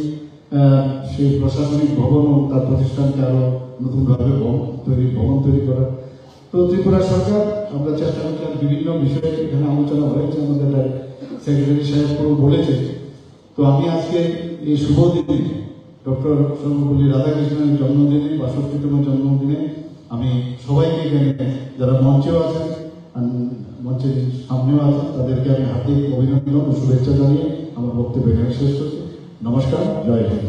সেই প্রশাসনিক ভবন ও তার প্রতিষ্ঠানকে আরো নতুনভাবে ভবন তৈরি, ভবন তৈরি করা। তো ত্রিপুরা সরকার, আমরা চেষ্টা করছি, আর বিভিন্ন বিষয়ে এখানে আলোচনা হয়েছে, আমাদের সেক্রেটারি সাহেব পুরো বলেছে। তো আমি আজকে এই শুভ দিনে, ডক্টর সর্বপল্লী রাধাকৃষ্ণনের জন্মদিনে, বাষট্টিতম জন্মদিনে আমি সবাইকে এখানে, যারা মঞ্চেও আছেন আর মঞ্চের সামনেও আছেন, তাদেরকে আমি হার্দিক অভিনন্দন ও শুভেচ্ছা জানিয়ে আমার বক্তব্য এখানে শেষ করছি। নমস্কার, জয় Hind.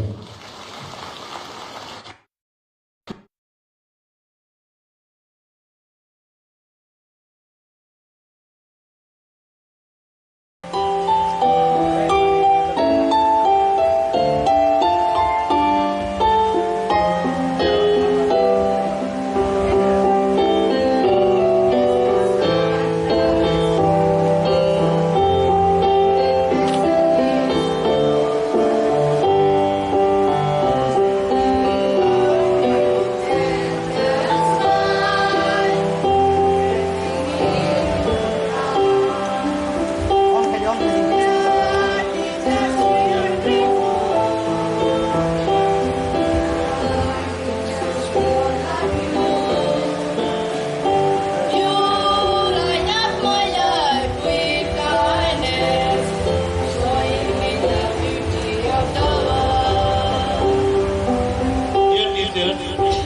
Dear teachers,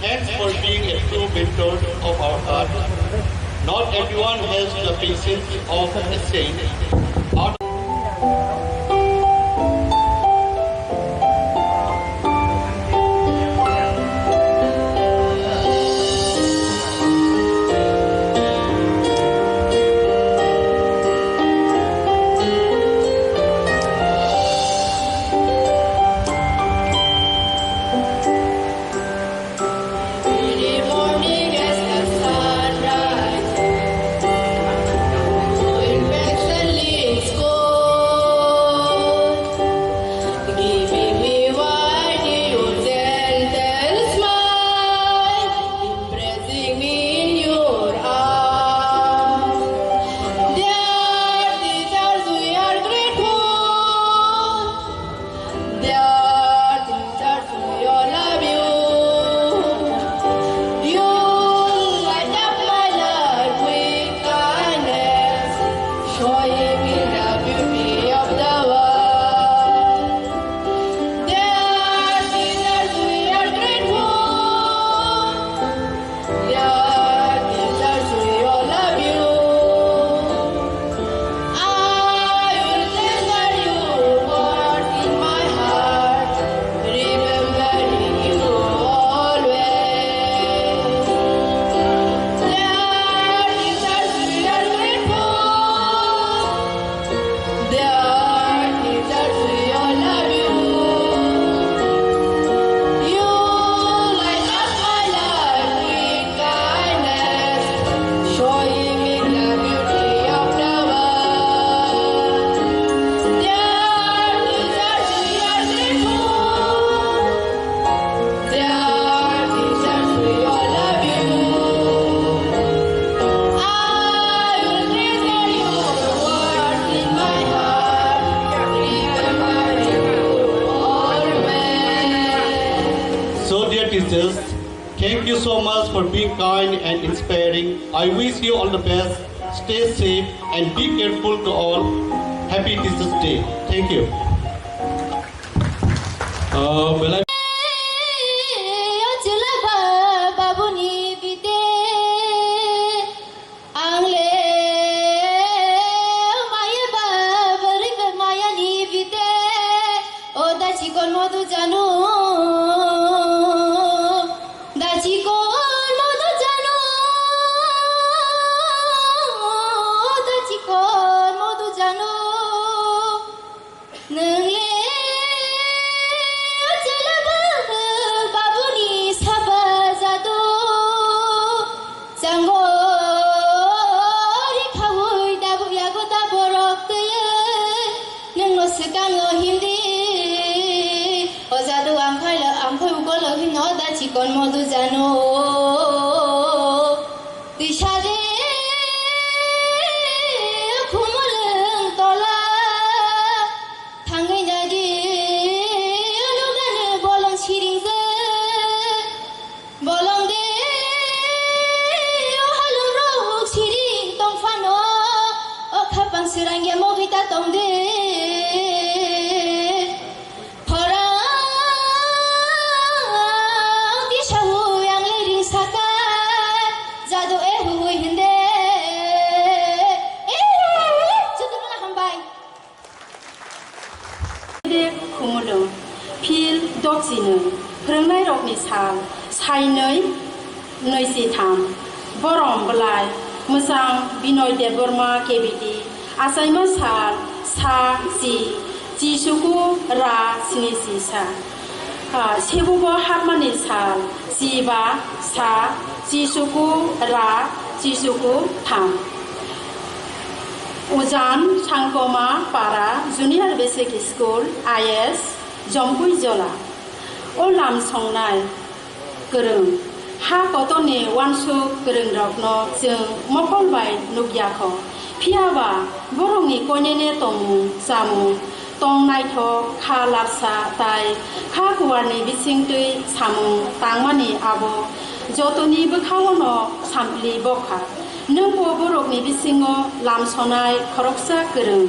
thanks for being a true mentor of our heart. Not everyone has the patience of a saint. Our Teachers, thank you so much for being kind and inspiring. I wish you all the best. Stay safe and be careful to all. Happy Teachers' Day. Thank you. Uh, belai- Ang le maya ba bari ba maya ni bite, o da chikon modu janu, da chikon modu janu, da chikon modu janu. Nwng le o chwla bwkhwk babuni saba jadu. Chango ri khaui dabu yago da borok twiwi. Nwng no swkang o hindi. O jadu ang phai lo, ang phai ugo lo hino da chikon modu janu. Twisa de khumulwng tola. Thangwi nadi, o lugani bolong siringjak. Bolong de, o halongrok siring tongphano, o khapang swrangya mogwi ta tongde. Khorang tisa hui ang liring saka, jadu e hui hinde. E, chutu mala hambai. Khumulwng, Phil Dokchinwi, Phwrwngnairokni Sal, Sainwi, Nwichitham, Borom Bwlai, Mwchang Binoy Debbarma K B T, Achaima Sal, Sa, Chi, Chisuku, Ra, Sinichisa. Ah, Sebugo Hapmani Sal, Chiba, Sa, Chisuku, Ra, Chisuku, Tham. Ujan Sangkoma Para Junior Basic School, I S, Jompui Jola. O lam songnai kwrwng, ha kotorni uansuk kwrwngrokno chwng mokol bai nukya kho. Phiya ba borokni koinene tongmung, chamung, tong naithok, kha lapsa tai kha kuarni bisingtwi samung tangmani abo jotoni bwkhaono sampli bokha. Nwngbo borokni bisingo lamsonai khoroksa kwrwng.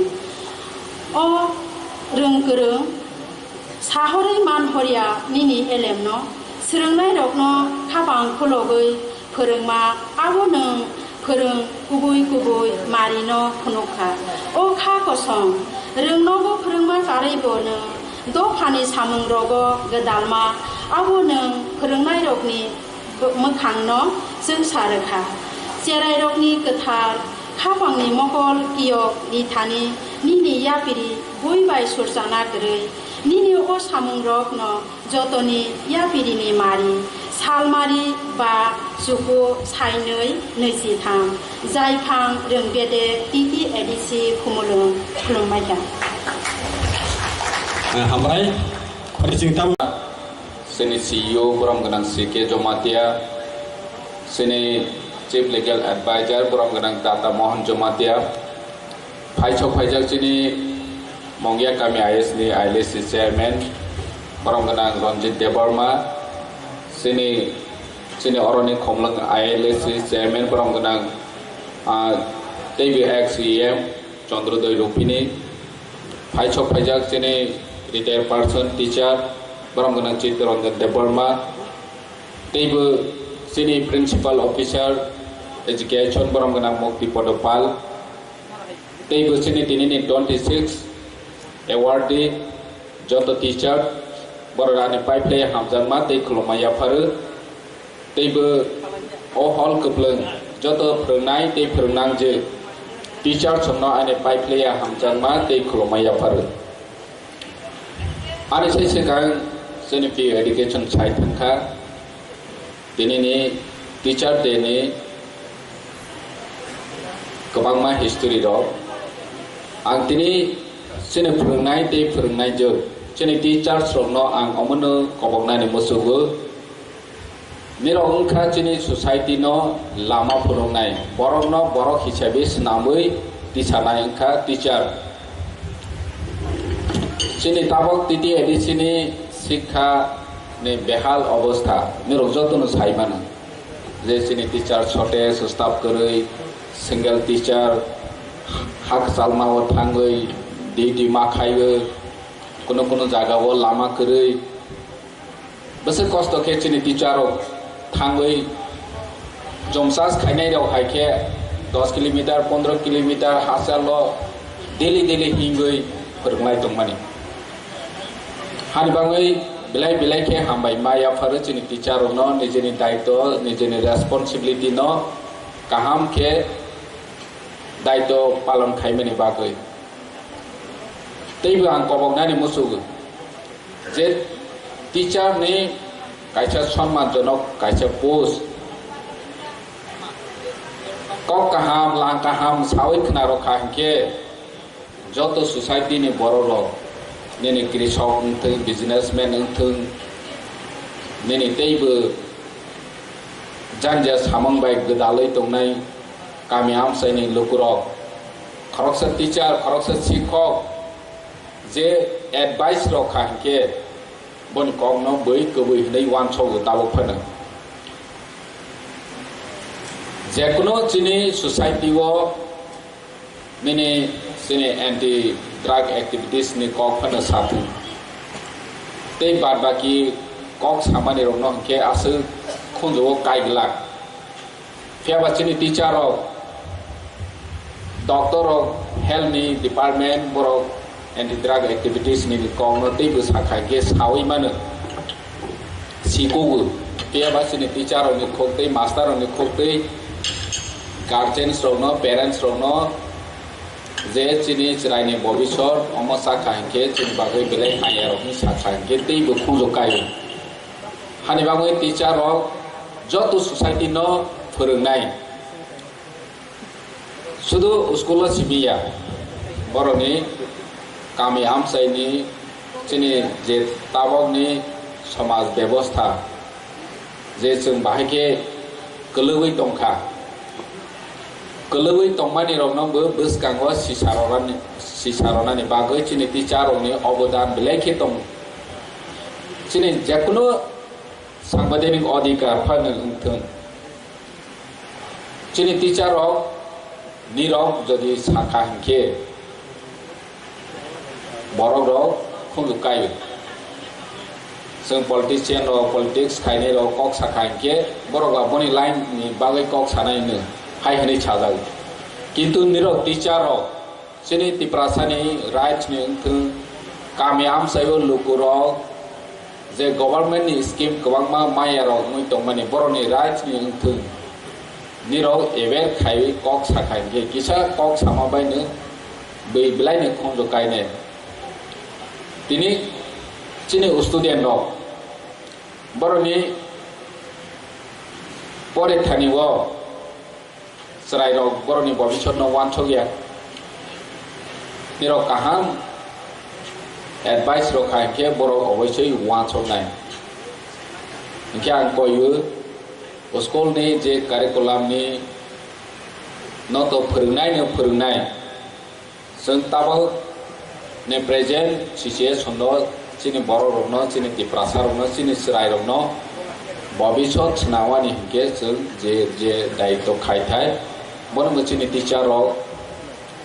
O rwng kwrwng sahorwi man horya nini elemno, swrwngnairokno khapang khulogwi phwrwngma, abo nwng phwrwng kubui kubui marino phunukha. O kha kosom, rwngnogo phwrwngma karwibo nwng dophani samungrogo gwdalma, abo nwng phwrwngnairokni mwkhangno chwngsa rwkha. Cherairokni kwthar khapangni mokol kiyok ni thani nini yapiri bui bai surchana kwrwi, nini o samungrokno jotoni yapirini mari, salmari ba chuku sainwi nwichitham, jaiphang rwngbedek T T A D C Khumulwng khulumbaikha. Hambai, chini C E O borom gwnang C K Jomatia, chini Chief Legal Advisor borom gwnang Tata Mohan Jomatia, Phaisok phaijak chini Mongya Kami I S ni I L A C chairman, borom gwnang Ranjit Debbarma, chini, chini oroni Khomlwng I L A C chairman, borom gwnang, ah, teibo ex E M Chandrodoi Rupini, phaisok phaijak chini retired person, teacher, borom gwnang Chittaranjan Debbarma, teibo chini principal officer education, borom gwnang Mukti Podo Pal, teibo chini tinini twenty six awardee joto teacher, borok ani paiphlai hamjakma tei khulumma yapharu. Teibo o hall kwplwng joto phwrwngnai tei phwrwngnangjwk teacher songno ani paiphlai hamjakma tei khulumma yapharu. Ani sai swkang chini P U education sai thangkha. Tinini Teacher Day ni kwbangma history rok. Ang tini chini phwrwngnai tei phwrwngnaijwk, chini teachers rokno ang omono koboknani muchugo. Nirok wngkha chini society no lama phunuknai, borok no borok hisabi swnamwi tisanai wngkha teacher. Chini tabok T T A D C ni sikha Ni behal obostha, nirok jotono sai mano. Je chini teacher shortage, staff kwrwi, single teacher, hak chalmao thangwi, duty ma khaiwi, kuno kuno jagao lama kwrwi. Bwswk kosto khe chini teacher rok thangwi jomsas khainai rok hai khe dos kilometer, pondro kilometer hachalo daily daily hingwi phwrwnglai tongmani. Hani bagwi belai belai khe hambai ma yapharo chini teacher rokno nijini daitw, nijini responsibility no kaham khe daitw palon khaimani bagwi. Teibo ang koboknani muchugo je teacher ni kaisa sonmanjonok kaisa post, kok kaham, lang kaham sawi khna rokha hinkhe joto society ni borok rok, nini krishok wngthung, businessman wngthung, nini teibo janja samung bai gwdalwi tongnai kami amchaini lukurok, khoroksa teacher, khoroksa sikhok je advice rok kha hinkhe boni kokno bwi kwbwi hwnwi uansogo tabuk phano. Jekunu chini society o nini chini anti drug activities ni kok phano sathung. Tei bad baki kok samani rokno hinkhe aswk khunjugo kaiglak. Phiya ba chini teacher rok, doctor rok, health ni department borok anti drug activities ni kokno teibo sakha hinkhe sawi mano. Sikugo. Phiya ba chini teacher rokni khok tei, master rokni khok tei, guardians rokno, parents rokno je chini chwraini bobisot omo sakha hinkhe chini bagwi belai hamya rokni sakha hinkhe teibo khunju kaio. Hani bagwi teacher rok joto society no phwrwngnai. Sudu school o simi ya, borokni kami amchaini chini je tabokni somaj bebostha je chwng bahai khe kwlwgwi tongkha, kwlwgwi tongmani rokno bo bwskango sisa rwnani, sisa rwnani bagwi chini teacher rokni obodan belai khe tongo. Chini jekunu sangbidanik odhikar phano wngthung. Chini teacher rok nirok jodi sakha hinkhe borok rok khunju kaio. Chwng politician rok, politics khainai rok kok sakha hinkhe borok ba boni line ni bagwi kok sanai hwnwi hai hwnwi sajago. Kintu nirok teacher rok chini Tiprasani rights ni wngthung, kami amchaio lukurok je government ni scheme kwbangma maya rok wngwi tongmani borokni rights ni wngthung, nirok aware khaiwi kok sakha hinkhe kisa kok sama baino bwi belaini khunju kainai. Tini chini student rok borokni porethani o chwrairok borokni bobisotno uansukya. Nirok kaham advice rok kha hinkhe borok oboisoi uansuknai. Hinkhe ang koiwi school ni je curriculum ni no to phwrwngnai no phwrwngnai. Chwng tabuk ni present situation no chini borok rokno, chini Tiprasa rokno, chini chwrai rokno bobisot swnamani hinkhe chwng je, je daitw khai thai, bono bo chini teacher rok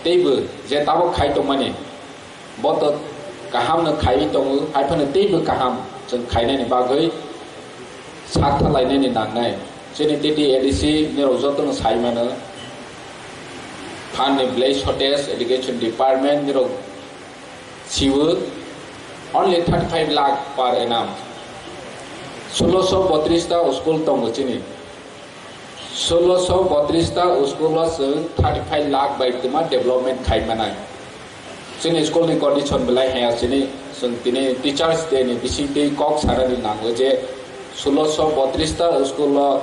teibo je tabuk khai tongmani, bo to kaham no khaiwi tongo, hai phano teibo kaham chwng khainani bagwi sak thalainani nangnai. Chini T T A D C nirok jotono sai mano. Phan ni belai shortage, education department nirok siwo only thirty five lakh per annum. Solo so botris ta school tongo chini. Solo so botris ta school o chwng thirty five lakh bai twma development khai manai. Chini school ni condition belai haya chini, chwng tini Teachers Day ni bisingtwi kok sanani nango je solo so botris ta school o,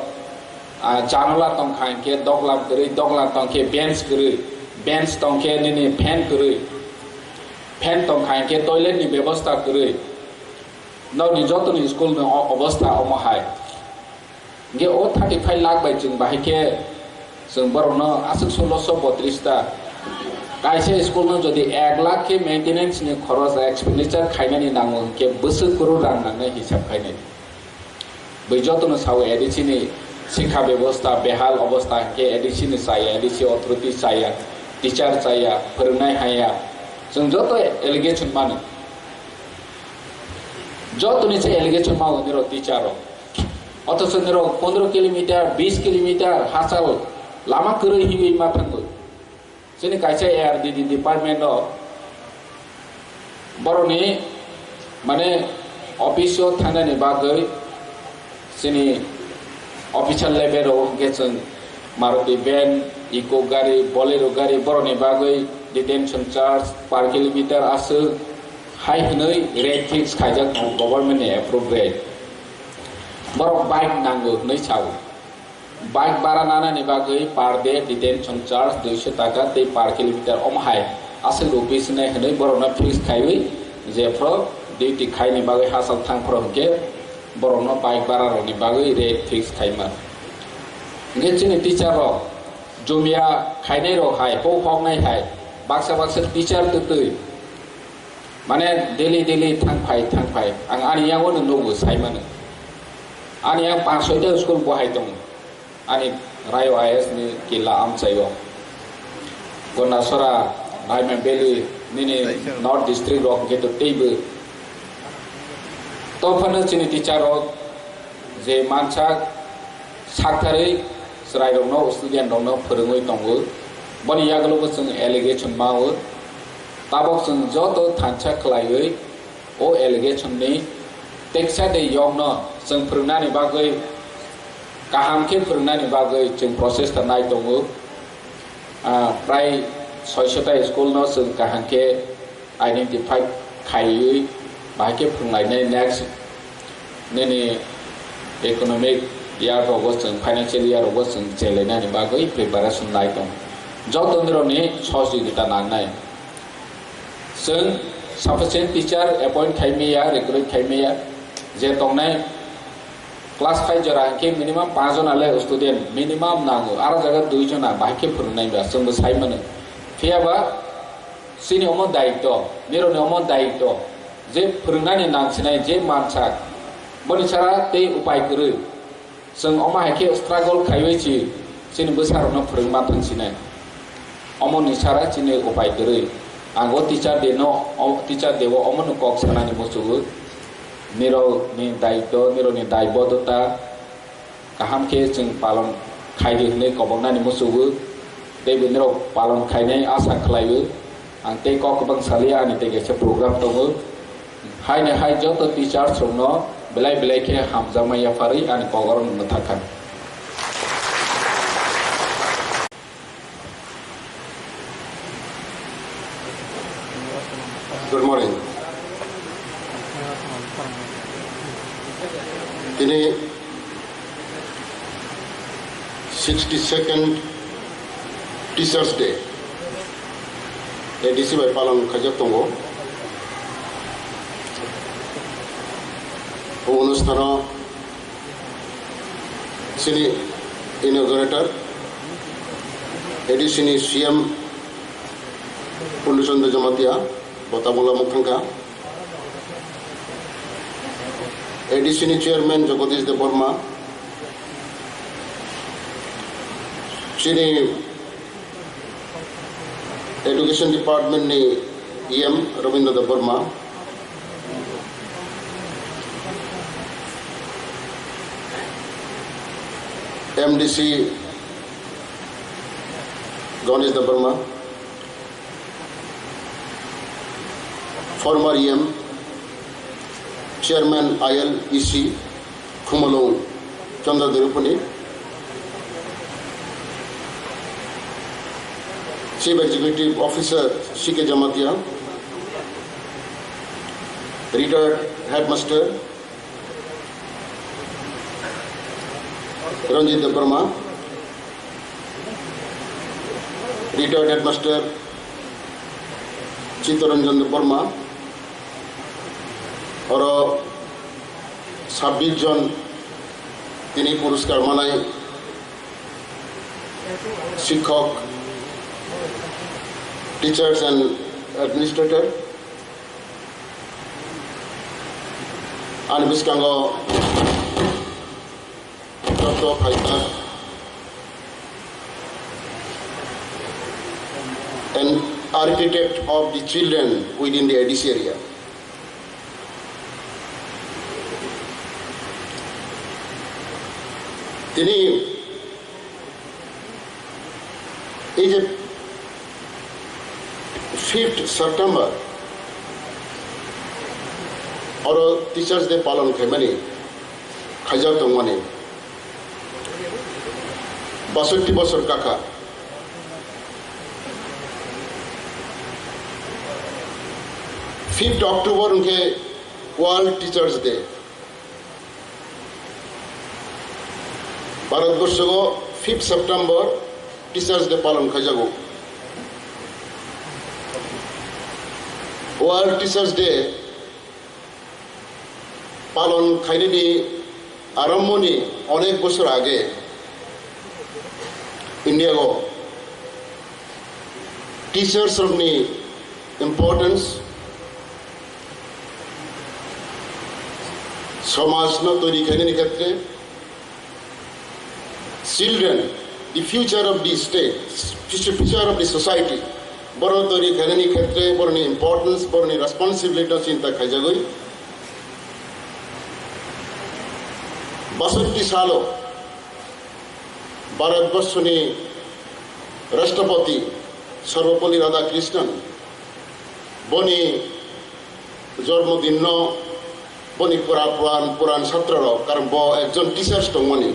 ah, janala tongkha hinkhe doglam kwrwi, doglam tongkhe bench kwrwi, bench tongkhe nini fan kwrwi, fan tongkha hinkhe toilet ni bebosta kwrwi. Nokni jotoni school ni o-, obostha omo hai. Hinkhe o thirty five lakh bai chwng bahai khe chwng borokno aswk solo so botris ta. Kaisa school no jodi ek lakh khe maintenance ni khoros expenditure khainani nango hinkhe bwswk kwrwi rang nangnai hisab khainai. Bai jotono sao A D C ni sikha bebosta behal obosta hwnkhe A D C ni chaya, A D C authority chaya, teacher chaya, phwrwngnai haya. Chwng joto allegation mano. Jotoni se allegation mao nirok teacher rok. Othocho nirok pondro kilometer, bis kilometer hachal lama kwrwi hiwi ma thango. Chini kaisa A R D D department o borokni mane office o thangnani bagwi chini official level o hwnkhe chwng Maruti van, Eeco gari, Bolero gari borokni bagwi detention charge per kilometer aswk hai hwnwi rate fix khaijak tongo government ni approve rate. Borok bike nango hwnwi sao. Bike bara nanani bagwi per day detention charge duiso taka tei per kilometer omo hai aswk rupees hinwi hwnwi borokno fix khaiwi jephru duty khaini bagwi hachal thangphru hwnkhe borokno bike bara rokni bagwi rate fix khaima. Hwnkhe chini teacher rok jumia khainai rok hai, hok hoknai hai, baksa baksa teacher twtwi mane daily daily thang phai, thang phai. Ang ani yango no nugo, sai mano. Ani yang panch soita school bo hai tongo. Ani Rayo I A S ni kila amchaio. Gondasora, Raima Valley, nini North District rok hwnkhe to teibo. To phano chini teacher rok je mansa saktharwi chwrairokno, student rokno phwrwngwi tongo. Boni yagulo bo chwng allegation mao. Tabok chwng joto thansa khlaiwi o allegation ni teksa de yokno chwng phwrwngnani bagwi, kaham khe phwrwngnani bagwi chwng process ta nai tongo. Ah, prai soisota school no chwng kaham khe identify khaiwi bahai khe phwrwnglainai next nini economic year rogo chwng, financial year rogo chwng chelainani bagwi preparation lai tong. Joto nirokni sohojogita nangnai. Chwng sufficient teacher appoint khai maya, recruit khai maya, je tongnai class five jora hwnkhe minimum panch jona le student minimum nango, aro jaga dui jona bahai khe phwrwngnai ba chwngbo sai mano. Phiya ba chini omo daityo, nirokni omo daityo, je phwrwngnani nangsinai je mansak, boni sara tei upai kwrwi. Chwng omo hai khe struggle khaiwi si chini bwsarokno phwrwngma thangsinai. Omoni sara chini upai kwrwi. Ang o teacher day no, o teacher day o omono kok sanani muchungo. Nirokni daityo, nirokni daibodota kaham khe chwng palon khaidi hwnwi koboknani muchungo. Teibo nirok palon khainai asa khlaio. Ang tei kok kwbang salia, ani tei kaisa program tongo. Haino hai joto teachers rokno belai belai khe hamjakma yapharwi ani kok oro mwthakha. Good morning. Tini sixty second Teachers Day A D C bai palon khaijak tongo. O onustano chini inaugurator A D C ni C M Purno Chandra Jamatia bo tabuk lamuk thangkha. A D C ni chairman Jagadish Debbarma, chini Education Department ni E M Rabindra Debbarma, M D C Ganesh Debbarma, former E M, Chairman I L E C, Khumulwng Chandra Dirupuni, Chief Executive Officer C K Jamatia, retired Headmaster Ranjit Debbarma, retired Headmaster Chittaranjan Debbarma, oro sabbish jon tini puruskar manai sikhok, teachers and administrator. Ani bwskango Phaikha, an architect of the children within the A D C area. Tini ei je fifth September oro Teachers Day palon khaimani, khaijak tongmani basotti bosor kakha. Fifth October hwnkhe World Teachers Day. Bharatborshogo fifth September Teachers Day palon khaijago. World Teachers Day palon khainani arambhoni onek bosor age India o teachers rokni importance, somaj no toiri khainani khetre, children, the future of the state, future, future of the society, borok toiri khainani khetre borokni importance, borokni responsibility no chinta khaijagwi. Basotti salo Bharatborsoni Rashtrapati Sarvepalli Radhakrishnan boni jormo dinno boni pura puran, puran chhatrorok, karon bo ekjon teachers tongmani.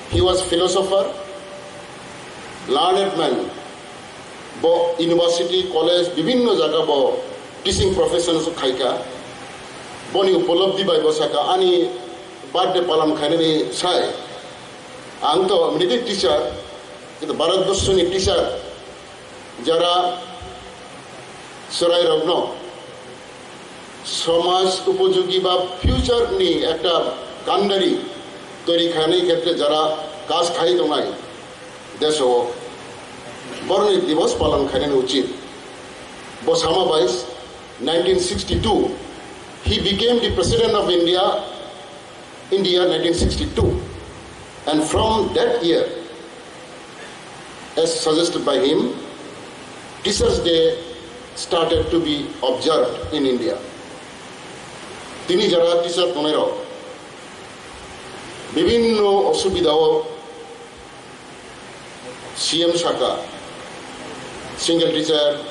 He was philosopher, learned man. Bo university, college, bibhinno jaga bo teaching profession khaika. Boni upolobdhi bai bo saka, ani birthday palon khainani sai. Ang to mini teacher, kintu Bharatborsoni teacher, jara chwrairokno somaj upojogi ba future ni ekta kandari toiri khainai khetre jara kaj khai tongnai deso boroni divos palon khainani uchit. Bo sama bai nineteen sixty-two he became the president of India. India nineteen sixty-two, and from that year, as suggested by him, Teachers' Day started to be observed in India. Tini jara teacher tongnairok bibhinno osubidao C M saka, single teacher,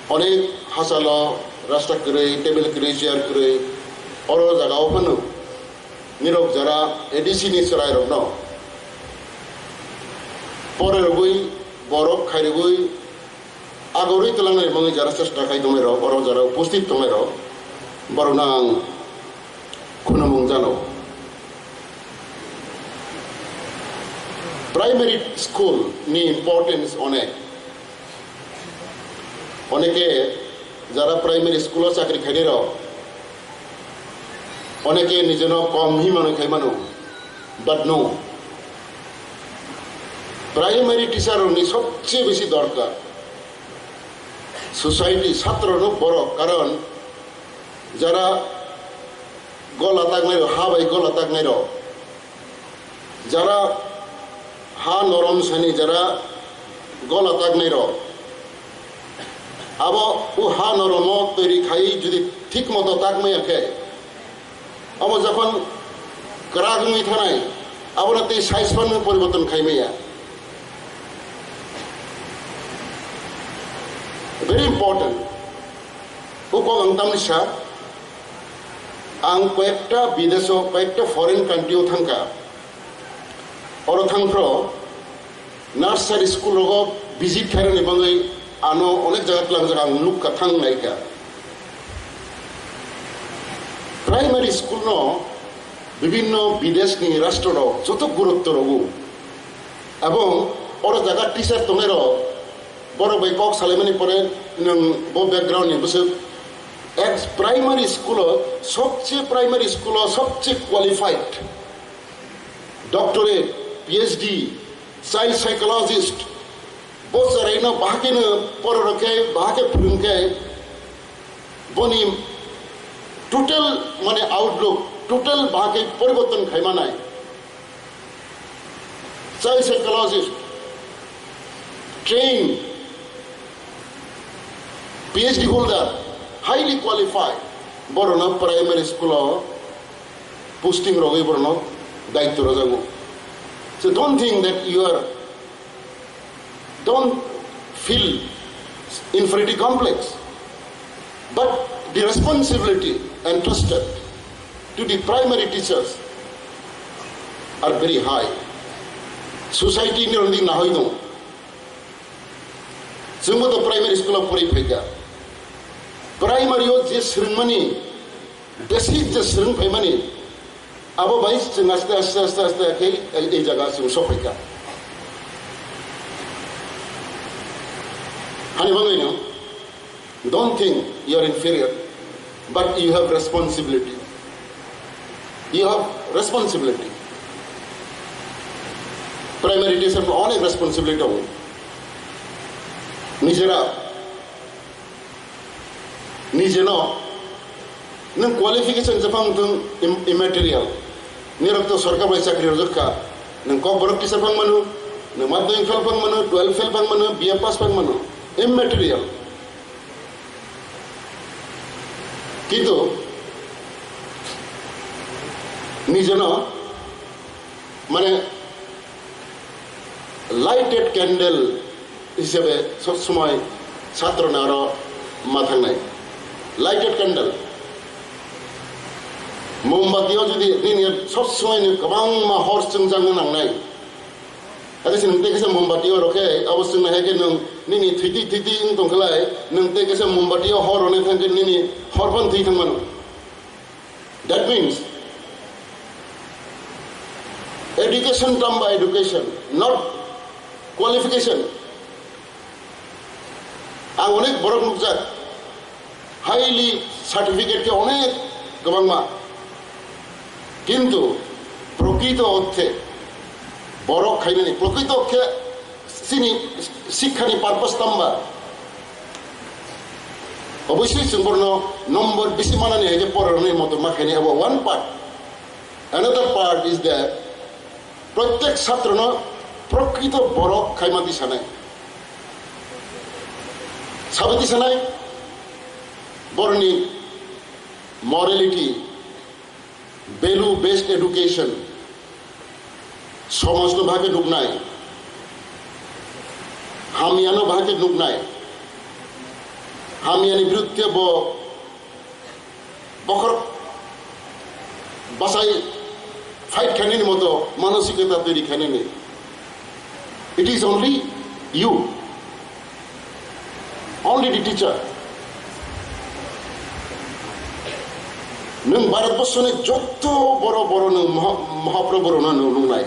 onek hachalo rasta kwrwi, table kwrwi, chair kwrwi, oro jagao phano nirok jara A D C ni chwrairokno porerogwi, borok khairogwi, agorwi twlangnani bagwi jara chesta khai tongnairok, oro jara upasthit tongnairok, borokno ang khunumung jano. Primary school ni importance onek. Oneke jara primary school o chakri khainai rok, oneke nijono kom hi mano khai mano, but no. Primary teacher rokni sobse besi dorkar. Society, satro no borok, karon jara gola taknai rok, ha bai gola taknai rok, jara ha norom sani, jara gola taknai rok, abo o ha noromo toiri khai jodi thik moto takmaya khe, abo jokhon kwrak wngwi thanai, abono tei size phano poriborton khai maya. Very important. O kok ang tamni sa, ang koyekta bideso, koyekta foreign country o thangkha. Oro thangphro nursery school rogo visit khairokni bagwi ano onek jaga tlangjak ang nukha, thang naikha. Primary school no bibhinno bideshni rashtrorok joto gurutto rwo. Ebong oro jaga teacher tongnairok borok bai kok salaimani pore nwng bo background ni bwswk ek primary school o sobse, primary school o sobse qualified doctorate, P H D, child psychologist, bo chwraino bahai kheno pororok khe, bahai khe phwrwng khe, boni total mane outlook, total bahai khe poriborton khai manai. child psychologist, trained, P H D holder, highly qualified, borokno primary school o posting rogwi borokno daityo rwjago. So don't think that you are, don't feel inferiority complex, but the responsibility entrusted to the primary teachers are very high. Society ni rwngdi nahoi dong. Chwngbo to primary school o pori phaikha. Primary o je swrwngmani, basic je swrwng phaimani, abo bai chwng aste aste aste aste khe ei, ei jaga chwng sok phaikha. Hani bagwi no, don't think you are inferior, but you have responsibility. You have responsibility. Primary teacher no onek responsibility tongo. Nijera, nijeno, nwng qualification jephang thung im-, immaterial. Nirok to sorkar bai chakri rwjak kha. Nwng kokborok kisa phang mano, nwng madhyamik fail phang mano, twelve fail phang mano, B A pass phang mano. Immaterial. Kintu nijeno mane lighted candle hisabe sob somoi chatroni aro ma thangnai. Lighted candle. Mombati o jodi nini sob somoi ni kwbangma hor chwngjagna nangnai. Ate se nwng tei kaisa mombati oro khe abo chwngno hai khe nwng nini thwitwi thwitwi wng tong khlai, nwng tei kaisa mombati o hor rwna thang khe nini hor phano thwi thang mano. That means, education term by education, not qualification. Ang onek borok nukjak, highly certificate khe onek kwbangma. Kintu prokrito orthe borok khainani, prokrito orthe chini sikhani purpose tamba? Obviously chwng borokno number bisi manani hai khe porarwni moto ma khainai, abo one part. Another part is that prottek chatrono prokrito borok khaima tisanai. Sabai tisanai borokni morality, value based education, somajno bahai khe nuknai, hamyano bahai khe nuknai, hamyani biruddhe bo bokhorok bachai fight khainani moto manosikota toiri khainani. It is only you, only the teacher. Nwng Bharatborsoni jotto boro boro nwng Maha-, Mahaprabhu rokno nwng nuknai.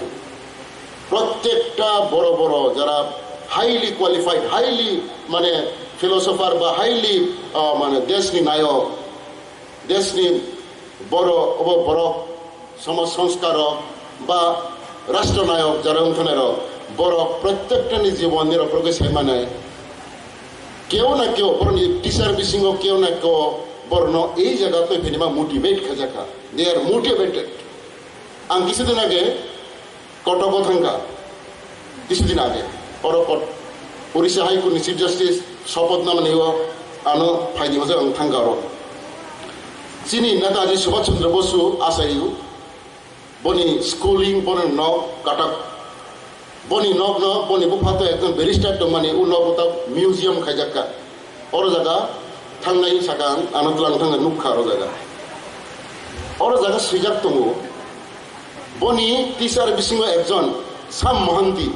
Prottekta boro boro jara highly qualified, highly mane philosopher ba highly, ah, mane deshni nayok, deshni boro obo borok somaj sanskarok ba rashtra nayok jara wngthanairok, borok prottektani jibonni rok borokni sai manai. Keo na keo borokni teacher bisingo keo na keo borokno ei jaga twi phainima motivate khaijakha. They are motivated. Ang kisa din age Kotogo thangkha, kisa din age. Oro kot-, Orissa High Court ni Chief Justice sopoth namani o ano phaidi hojak ang thangkha oro. Chini Netaji Subhash Chandra Bosu achaio, boni schooling, boni nok katak, boni nok no, boni bupha to ekjon barrister tongmani, o nok ta museum khaijakha. Oro jaga thangnai saka ang ano tlang thangna nukha oro jaga. Oro jaga swijak tongo, boni teacher bisingo ekjon Sam Mohanty,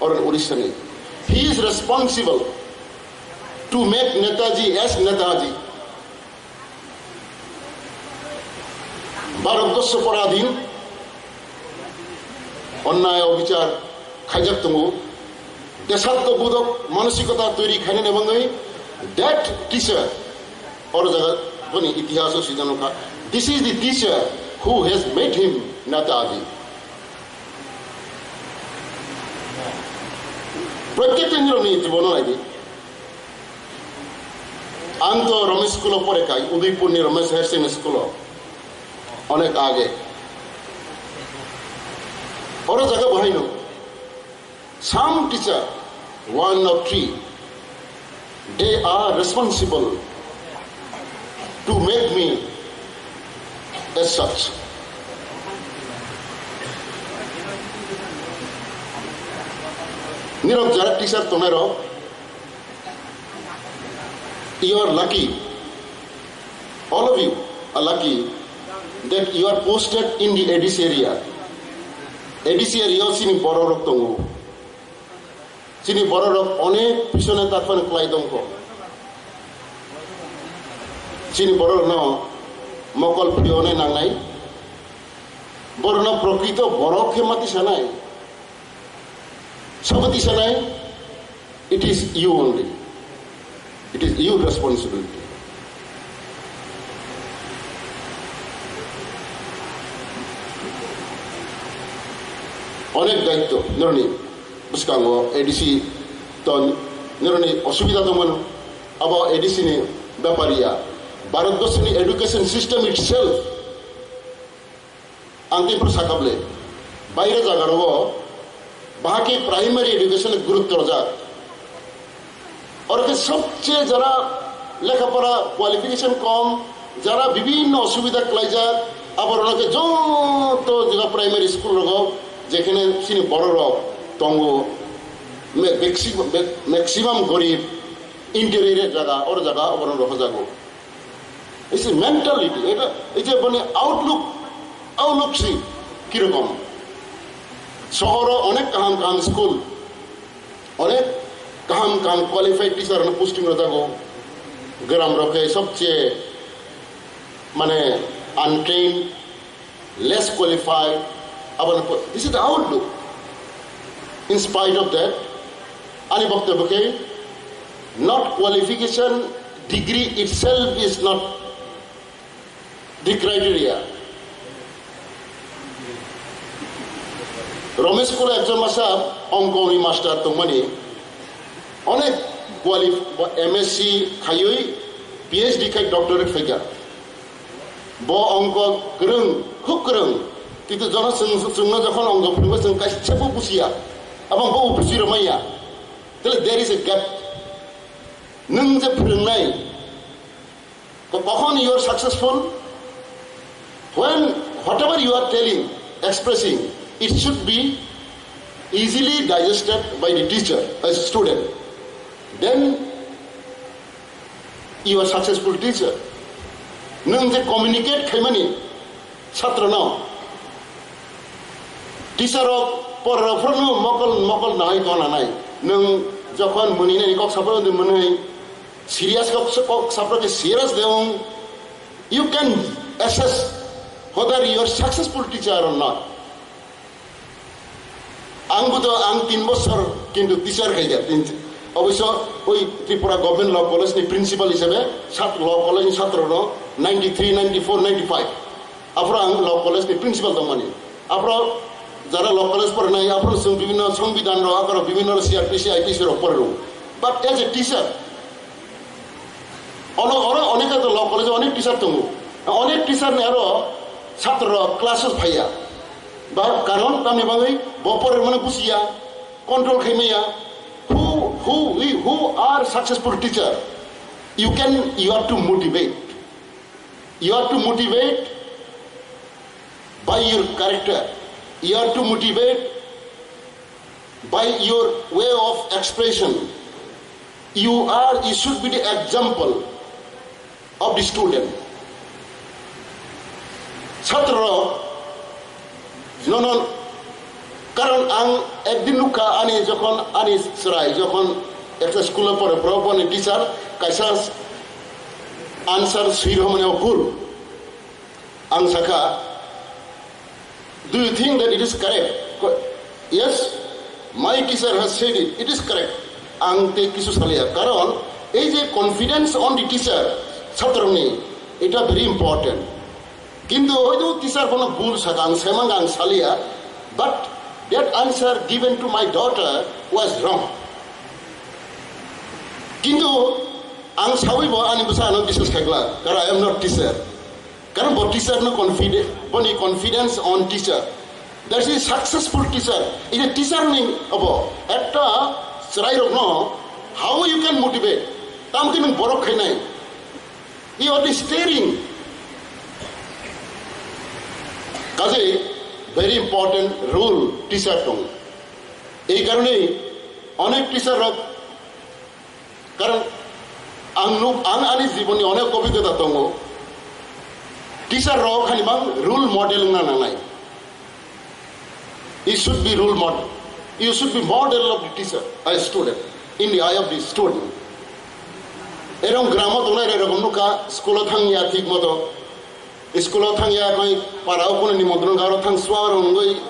oro Orissa ni. He is responsible to make Netaji as Netaji. Bharatborsho poradhin onnay obichar khaijak tongo. Deshatto bodhok manosikota toiri khainani bagwi that teacher, oro jaga boni itihaso swijak nukha. This is the teacher who has made him Netaji. Prottek nirokni jibono naidi. Ang to Ramesh school o pore kai, Udaipur ni Ramesh Higher Secondary School o. Onek age. Oro jaga bo haino. Some teacher, one or three, they are responsible to make me as such. Nirok jara teacher tongnai rok, you are lucky. All of you are lucky that you are posted in the A D C area. A D C area o chini borok rok tongo. Chini borok rok onek pisone takhon kwlai tongkho. Chini borok no mokol phiyone nangnai. Borok no prokrito borok khe mati sanai. Sabati sanai. It is you only. It is your responsibility. Onek daitto noroni bwskango A D C ton noroni osubida tongmano abo A D C ni bepar ya. Bharatborsho ni education system itself Ang tei phuru sakha bwle, baire jaga rogo bahai khe primary education gurutto rwjak. Oro khe sobche jara lekha pora qualification kom, jara bibinno osubida klaijak, abo rok khe joto jaga primary school rogo jekhene chini borok rok tongo, me-, maxi-, me-, maximum gorib interior jaga, oro jaga abo rok rohojago. It's a mentality, এটা এই যে মানে Outlook, Outlook si কিরকম? শহরো অনেক কাহাম কাহাম স্কুল, অনেক কাহাম কাহাম কোয়ালিফাইড টিচার পোস্টিং রোজাগো। গ্রাম রকে সবচেয়ে মানে আনট্রেইন, less qualified, aboni po-, this is the outlook. In spite of that, ani boktobyo khe, not qualification, degree itself is not the criteria. Romesh Kula ekjon masa ongkoni master tongmani, onek qualif-, M S C khaiwi P H D khai doctorate phaikha. Bo ongko kwrwng, khub kwrwng. Kintu jono chwng, chwngno jokhon ongko phwrwngwi chwng kaisa bo bujiya. Abang bo buji rwmaiya. Tale there is a gap. Nwng je phwrwngnai, ko-, kokhon you are successful? When whatever you are telling, expressing, it should be easily digested by the teacher, a student. Then you are successful teacher. Nwng je communicate khaimani chhatrono, teacher rok, porarok phano mokol, mokol nahai kok nanai. Nwng jokhon mwnwi nani kok saphano de mwnwi, serious kok, kok saphano khe serious de wng, you can assess whether you are successful teacher or not. Ang budo ang tin bosor kintu teacher khai ya, tin, oboisyo oi Tripura Government Law College ni principal hisabe sat Law College ni satro no ninety three, ninety four, ninety five. Aphro ang Law College ni principal tongmani. Aphro jara Law College pornai, aphro chwng bibhinno songbidhan rok, aphro bibhinno C R P C, I P C rok porno. But as a teacher, ono, oro onek Law College onek teacher tongo. Onek teacher ni aro satro rok class o phaiya. Ba karon tamni bagwi bo pormani bujiya, control khaimaya. Who, who, we, who are successful teacher? You can, you have to motivate. You have to motivate by your character. You have to motivate by your way of expression. You are, you should be the example of the student. Satro rok, no, no, karon ang ekdin nukha ani jokhon ani chwrai jokhon ekta school o pore, bro, boni teacher kaisa answer swi rwmani o bhul. Ang sakha, "Do you think that it is correct?" Ko-, "Yes, my teacher has said it, it is correct." Ang tei kisu salia. Karon, ei je confidence on the teacher, satroni, eta very important. Kintu hoyto teacher bono bul saka, ang semang ang salia, but that answer given to my daughter was wrong. Kintu ang sawi bo ani bwsa ano biswas khaikla, karon I am not teacher. Karon bo teacher no confide-, boni confidence on teacher. That is successful teacher. Is a teacher ni abo ekta chwrairokno how you can motivate? Tamkhe nwng borok khainai. You are the steering. Kaje very important role teacher tong. Ei karone onek teacher rok, karon ang nuk, ang ani jiboni onek obhigota tongo. Teacher rok hani bang role model wngna nangnai. You should be role model. You should be model of the teacher, a student, in the eye of the student. Erong gramo tongnai rok nukha, school o thangya thik moto. School o thangya koi para o kunu nimontron garo thang suar ongoi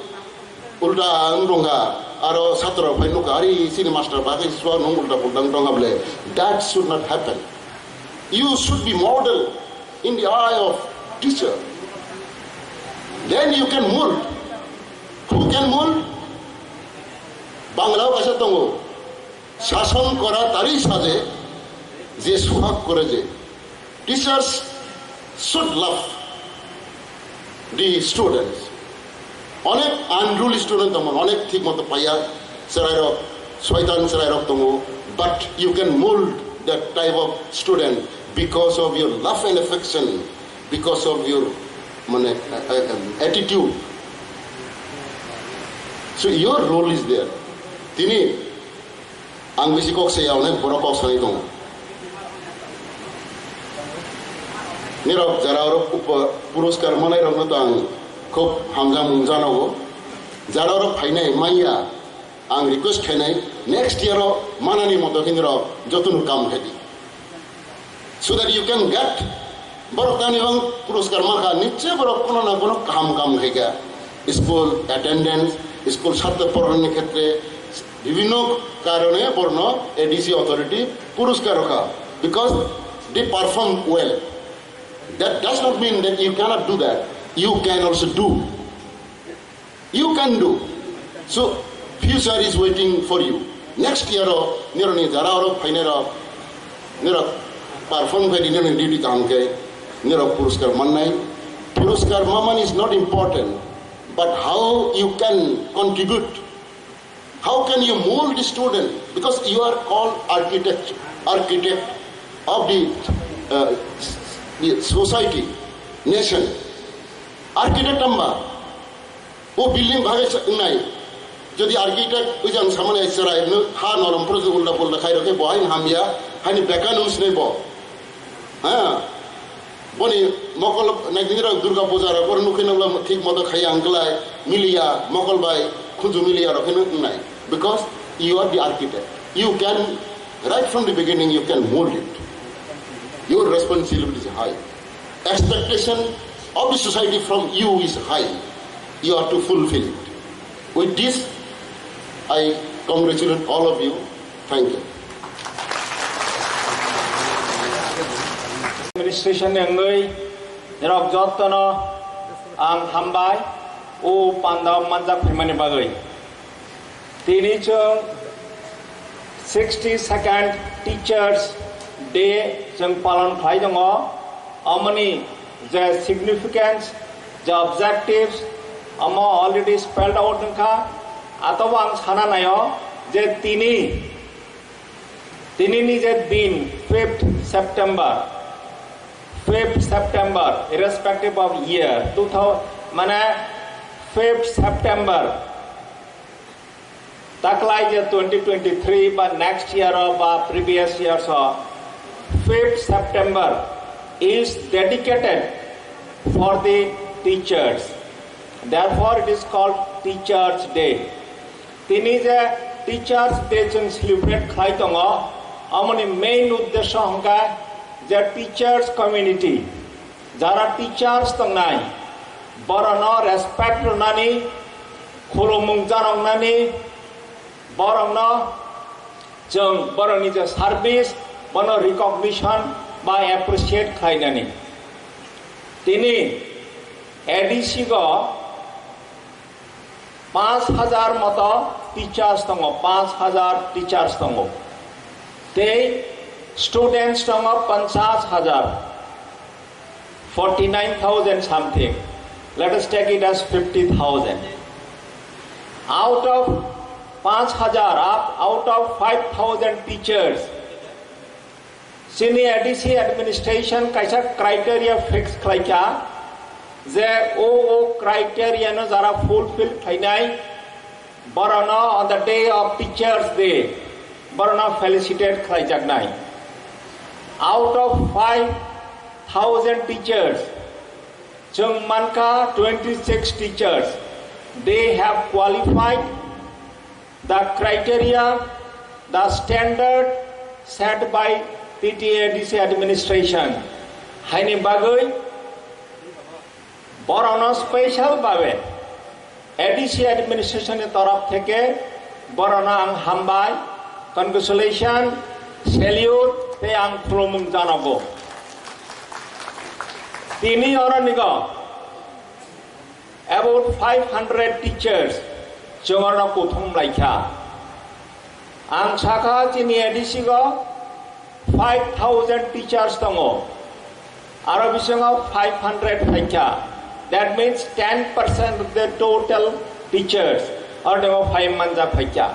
ulta wng rongha. Aro satro phai nukha, ari sini master bakai suar nung ulta pulta wng rongha bole. That should not happen. You should be model in the eye of teacher. Then you can mold. Who can mold? Bangla o kaisa tongo. Shason kora tari saje, je suhag kore je. Teachers should love the students. Onek unruly student tongo, onek thik moto paiya, chwrairok, soitan chwrairok tongo, but you can mold that type of student because of your love and affection, because of your, mane, uh, uh, attitude. So your role is there. Tini ang bisi kok saya, onek borok kok sanai tongo. Nirok jara orok upo-, puroskar manai rokno to ang khub hamjak mung janogo. Jara orok phainai manya, ang request khainai, next year o manani moto khe nirok jotono kam khaidi. So that you can get, borok tani bang puroskar mankha, niche borok kono na kono kaham kam khaikha. School attendance, school satro porhani khetre, bibhinno karone borno A D C authority puroskar rokha, because they perform well. That does not mean that you cannot do that. You can also do. You can do. So, future is waiting for you. Next year o, nironi jara oro phainai rok, nirok perform khai di, nironi duty kaham khe, nirok puroskar mannai. Puroskar maman is not important, but how you can contribute, how can you mold the student? Because you are called architect, architect of the, uh, the society, nation. Architect amba, o building bhage sa-, wngnai. Jodi architect ujang samani chwrai no ha norom pro ulda pulda khai rokhe bo hain hamya, hani beka nung sinai bo. Ha. Boni mokol naikni rok Durga Puja rok bor nukhe nokla thik moto khai ang klai, miliya, mokol bai, khunju miliya rok hino wngnai. Because you are the architect. You can, right from the beginning, you can mold it. Your responsibility is high. Expectation of the society from you is high. You have to fulfill it. With this, I congratulate all of you. Thank you. Administration ni wngwi norok jotono ang hambai, o panda manjak phaimani bagwi. Tini chwng sixty second Teachers Day chwng palon khlai tongo. Omoni je significance, je objectives, omo already spelled out wngkha. Atobo ang sana naio je tini, tini ni je din, fifth September, fifth September, irrespective of year, two thousand, mane, fifth September, taklai je twenty twenty-three ba next year o ba previous years o, fifth September is dedicated for the teachers. Therefore, it is called Teachers Day. Tini je Teachers Day chwng celebrate khlai tongo, amoni main uddesho hwnkhe je teachers community, jara teachers tongnai, borokno respect rwnani, khulumung janoknani, borokno chwng borokni je service, bono recognition ba appreciate khlainani. Tini A D C go panch hajar moto teachers tongo, panch hajar teachers tongo. Tei students tongo panchas hajar, forty nine thousand something. Let us take it as fifty thousand. Out of five thousand, out of five thousand teachers, chini A D C administration kaisa criteria fix khlaikha je o o criteria no jara fulfill khlainai, borokno on the day of Teachers Day borokno felicitate khlaijaknai. Out of five thousand teachers, chwng mankha twenty-six teachers, they have qualified the criteria, the standard set by T T A D C administration. Haini bagwi borokno special babe A D C administration ni torof theke borokno ang hambai, congratulation, salute tei ang khulumung janago. Tini oro nigo about five hundred teachers chwng oro kuthum laikha. Ang sakha chini A D C go five thousand teachers tongo, aro bisingo five hundred phaikha, that means ten percent of the total teachers oro nigo phai manjak phaikha.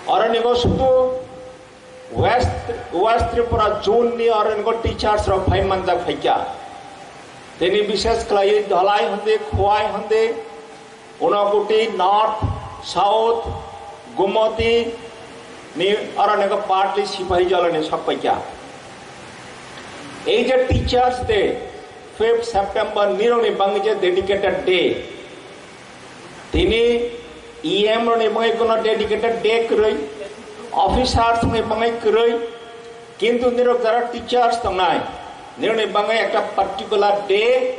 Oro nigo sudu West, West Tripura zone ni oro nigo teachers rok phai manjak phaikha. Tini bishes khlaiwi Dhalai hwnde, Khowai hwnde, Unakoti, North, South, Gomoti ni oro nigo partly Sipahi Jala ni sok paikha. Ei je Teachers Day, fifth September nirok ni bangwi je dedicated day. Tini E M rok ni bangwi kono dedicated day kwrwi, officers ni bangwi kwrwi, kintu nirok jara teachers tongnai, nirok ni bangwi ekta particular day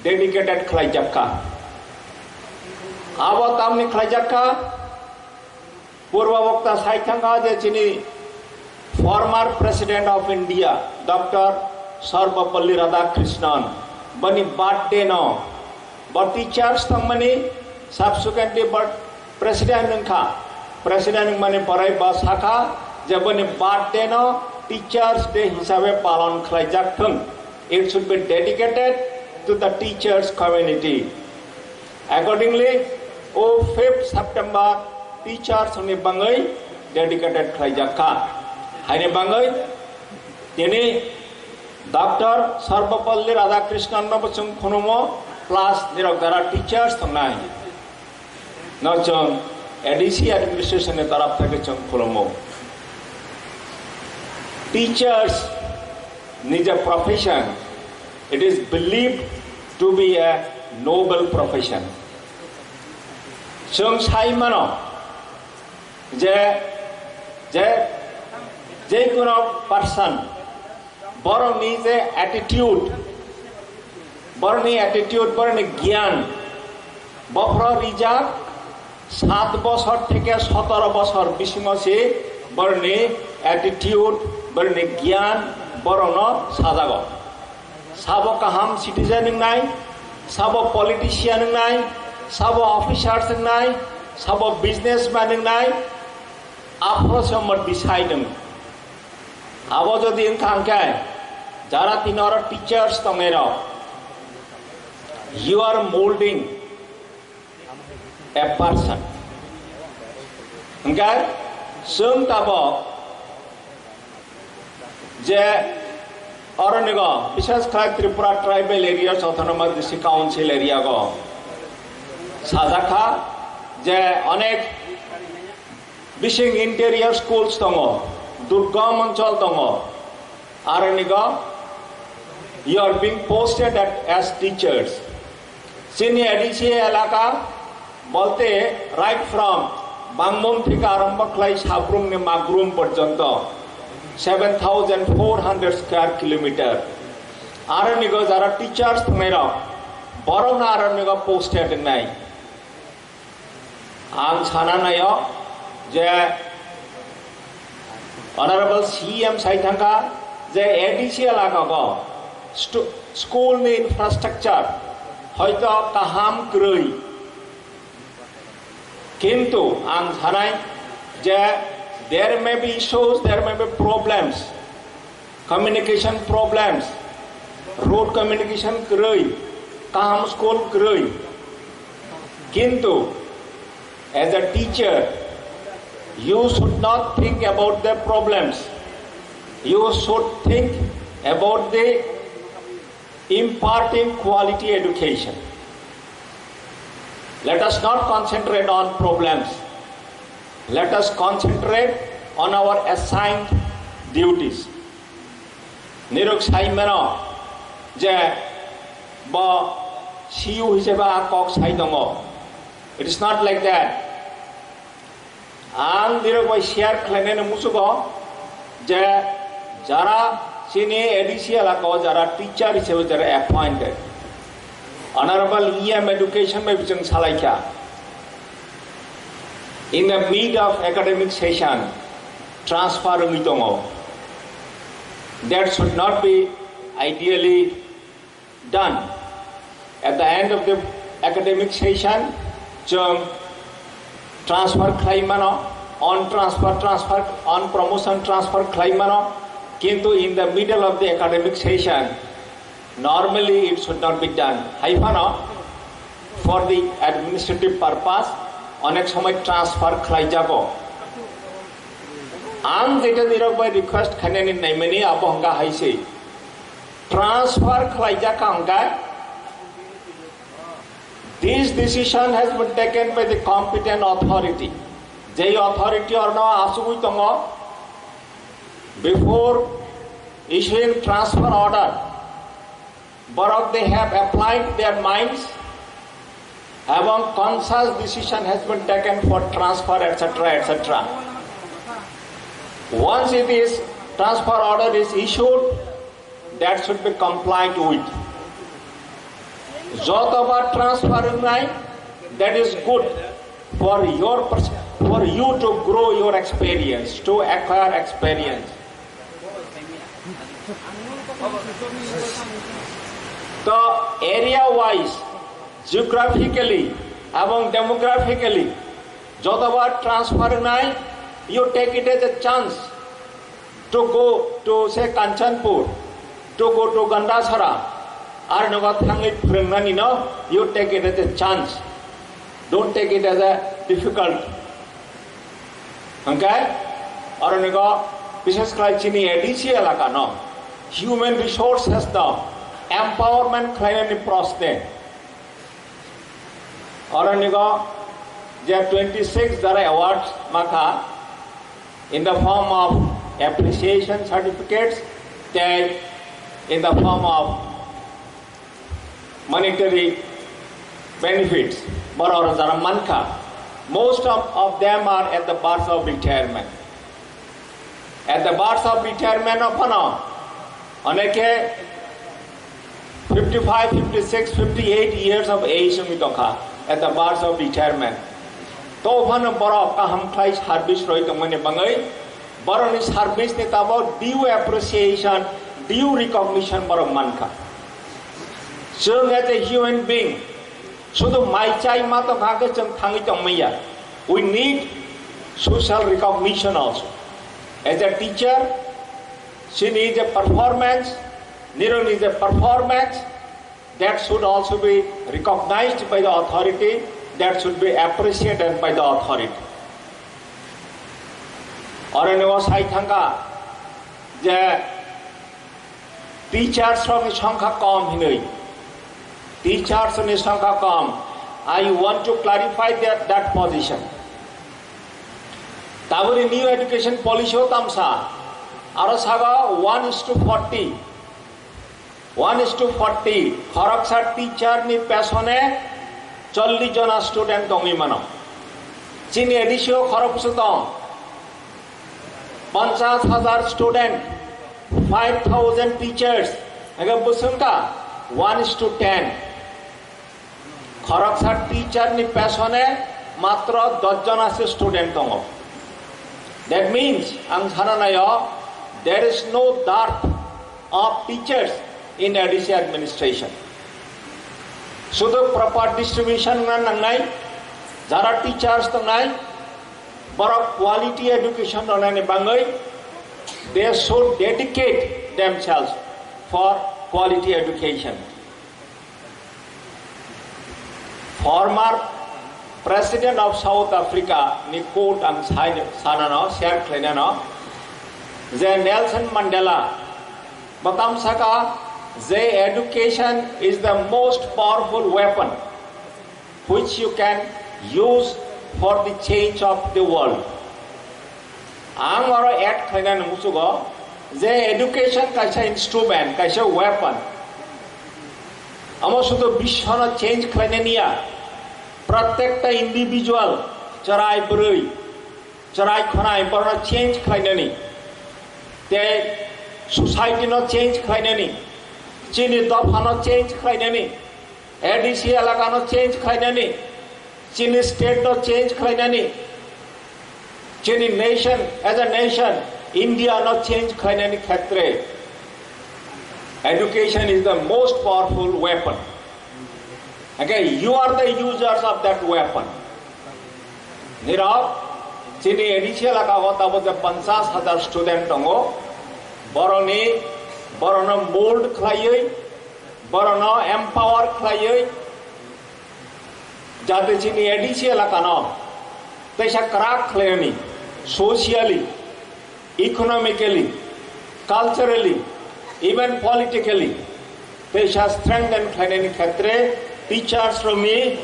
dedicated khlaijak kha. Abo tamni khlaijak kha, purba bokta sai thangkha je chini former President of India, Doctor Sarvepalli Radhakrishnan, bani birthday no, bo teachers thangmani, subsequently bo President wngkha. President wngmani pore bo sakha je bani birthday no Teachers Day hisabe palon khlaijak thung. It should be dedicated to the teachers community. Accordingly, o fifth September teachers ni bangwi dedicated khlaijak kha. Haini bangwi tini Doctor Sarvepalli Radhakrishnan no bo chwng khulumo, plus nirok jara teachers tongnai no chwng A D C administration ni taraf theke chwng khulumo. Teachers ni je profession, it is believed to be a noble profession. Chwng sai mano je, je, je kono person borokni je attitude, borokni attitude, borokni giyan, bophro rijak sat bosor theke sotoro bosor bisingo se borokni attitude, borokni giyan borokno sajago. Sabo kaham citizen wngnai, sabo politician wngnai, sabo officers wngnai, sabo businessman wngnai, aphro se omo decide wng. Abo jodi wngkha hwnkhe, jara tini oro teachers tongnairok, you are molding a person. Hwnkhe chwng tabok je oro nigo, bises khlai Tripura Tribal Areas Autonomous District Council area go sajakha je onek bising interior schools tongo, durgam onchol tongo, aro nigo, you are being posted at, as teachers. Chini A D C elaka bolte right from Bangmon theke arombo khlai Sabrumni Magrum porjonto seven thousand four hundred square kilometer. Aro nigo jara teachers thangnairok, borokno aro nigo posted wngnai. Ang sana naio je Honorable C M sai thangkha je A D C elakago stu-, school ni infrastructure hoito kaham kwrwi, kintu ang sanai je there may be issues, there may be problems, communication problems, road communication kwrwi, kaham school kwrwi. Kintu, as a teacher, you should not think about the problems. You should think about the imparting quality education. Let us not concentrate on problems. Let us concentrate on our assigned duties. Nirok sai mano je bo C U hisabe a kok sai tongo. It is not like that. Ang nirok bai share khlainani musugo je jara chini A D C elaka o jara teacher hisabe jara appointed, Honorable E M Education bai bichwng salaikha, in the mid of academic session transfer wngwi tongo. That should not be ideally done. At the end of the academic session, chwng transfer khlai mano, on transfer, transfer, on promotion transfer khlai mano, kintu in the middle of the academic session, normally it should not be done. Hai phano, for the administrative purpose, onek somoi transfer khlai jago. Ang jeta nirok bai request khainani naimani abo hwnka hai se. Transfer khlaijak kha hwnka, this decision has been taken by the competent authority. Jei authority orno asugwi tongo, before issuing transfer order, borok they have applied their minds, ebong conscious decision has been taken for transfer, et cetera, et cetera. Once it is transfer order is issued, that should be complied with. Jotobar transfer wngnai, that is good for your pers-, for you to grow your experience, to acquire experience. To area wise, geographically ebong demographically jotobar transfer wngnai, you take it as a chance to go to, say, Kanchanpur, to go to Gandasara, ar nogo thangwi phwrwngnani no, you take it as a chance. Don't take it as a difficult. Hwnkhe, oro nogo, bishes khlai chini A D C elaka no, human resources no empowerment khlainani prosne. Oro nogo je twenty six jara awards makha in the form of appreciation certificates tei in the form of monetary benefits borok jara mankha. Most of, of them are at the verge of retirement. At the verge of retirement o phano oneke fifty five, fifty six, fifty eight years of age wngwi tongkha at the verge of retirement. To phano borok kaham khlai service rwi tongmani bagwi borokni service ni tabok due appreciation, due recognition borok mankha. Chwng as a human being, sudu mai chai ma tongkha khe chwng thangwi tongmaya. We need social recognition also. As a teacher, she needs a performance, Nirok needs a performance that should also be recognized by the authority, that should be appreciated by the authority. Oro nogo sai thangkha je teachers rokni songkha kom hinwi. Teachers ni songkha kom. I want to clarify that, that position. Taboni new education policy o tamsa aro sago one is to forty. One is to forty, khoroksa teacher ni pesone chollish jona student tongwi mano. Chini A D C o khoroksa tong, ponchash hajar student, five thousand teachers, ega bwswngkha one is to ten. Khoroksa teacher ni pesone matro dosh jona se student tongo. That means, ang sana nayo, there is no dearth of teachers in A D C administration. Sudu proper distribution na nangnai, jara teachers tongnai, borok quality education ronani bangwi, they should dedicate themselves for quality education. Former President of South Africa ni quote ang sai-, sanano, share khlainano, je Nelson Mandela batam saka je education is the most powerful weapon which you can use for the change of the world. Ang oro add khlainani muchugo je education kaisa instrument, kaisa weapon. Amo sudu biswano change khlainani ya, protekta individual, chwrai bwrwi, chwrai khwnai, borno change khlainani, tei society no change khlainani, chini dopha no change khlainani, A D C elaka no change khlainani, chini state no change khlainani, chini nation, as a nation, India no change khlainani khetre education is the most powerful weapon. Okay, you are the users of that weapon. Nirok, chini A D C elaka o tabo je panchas hajar student tongo, boroni, borono mold khlaiwi, borono empower khlaiwi, jate chini A D C elakano teisa kwrak khlainani, socially, economically, culturally, even politically, teisa strengthen khlainani khetre teachers rokni,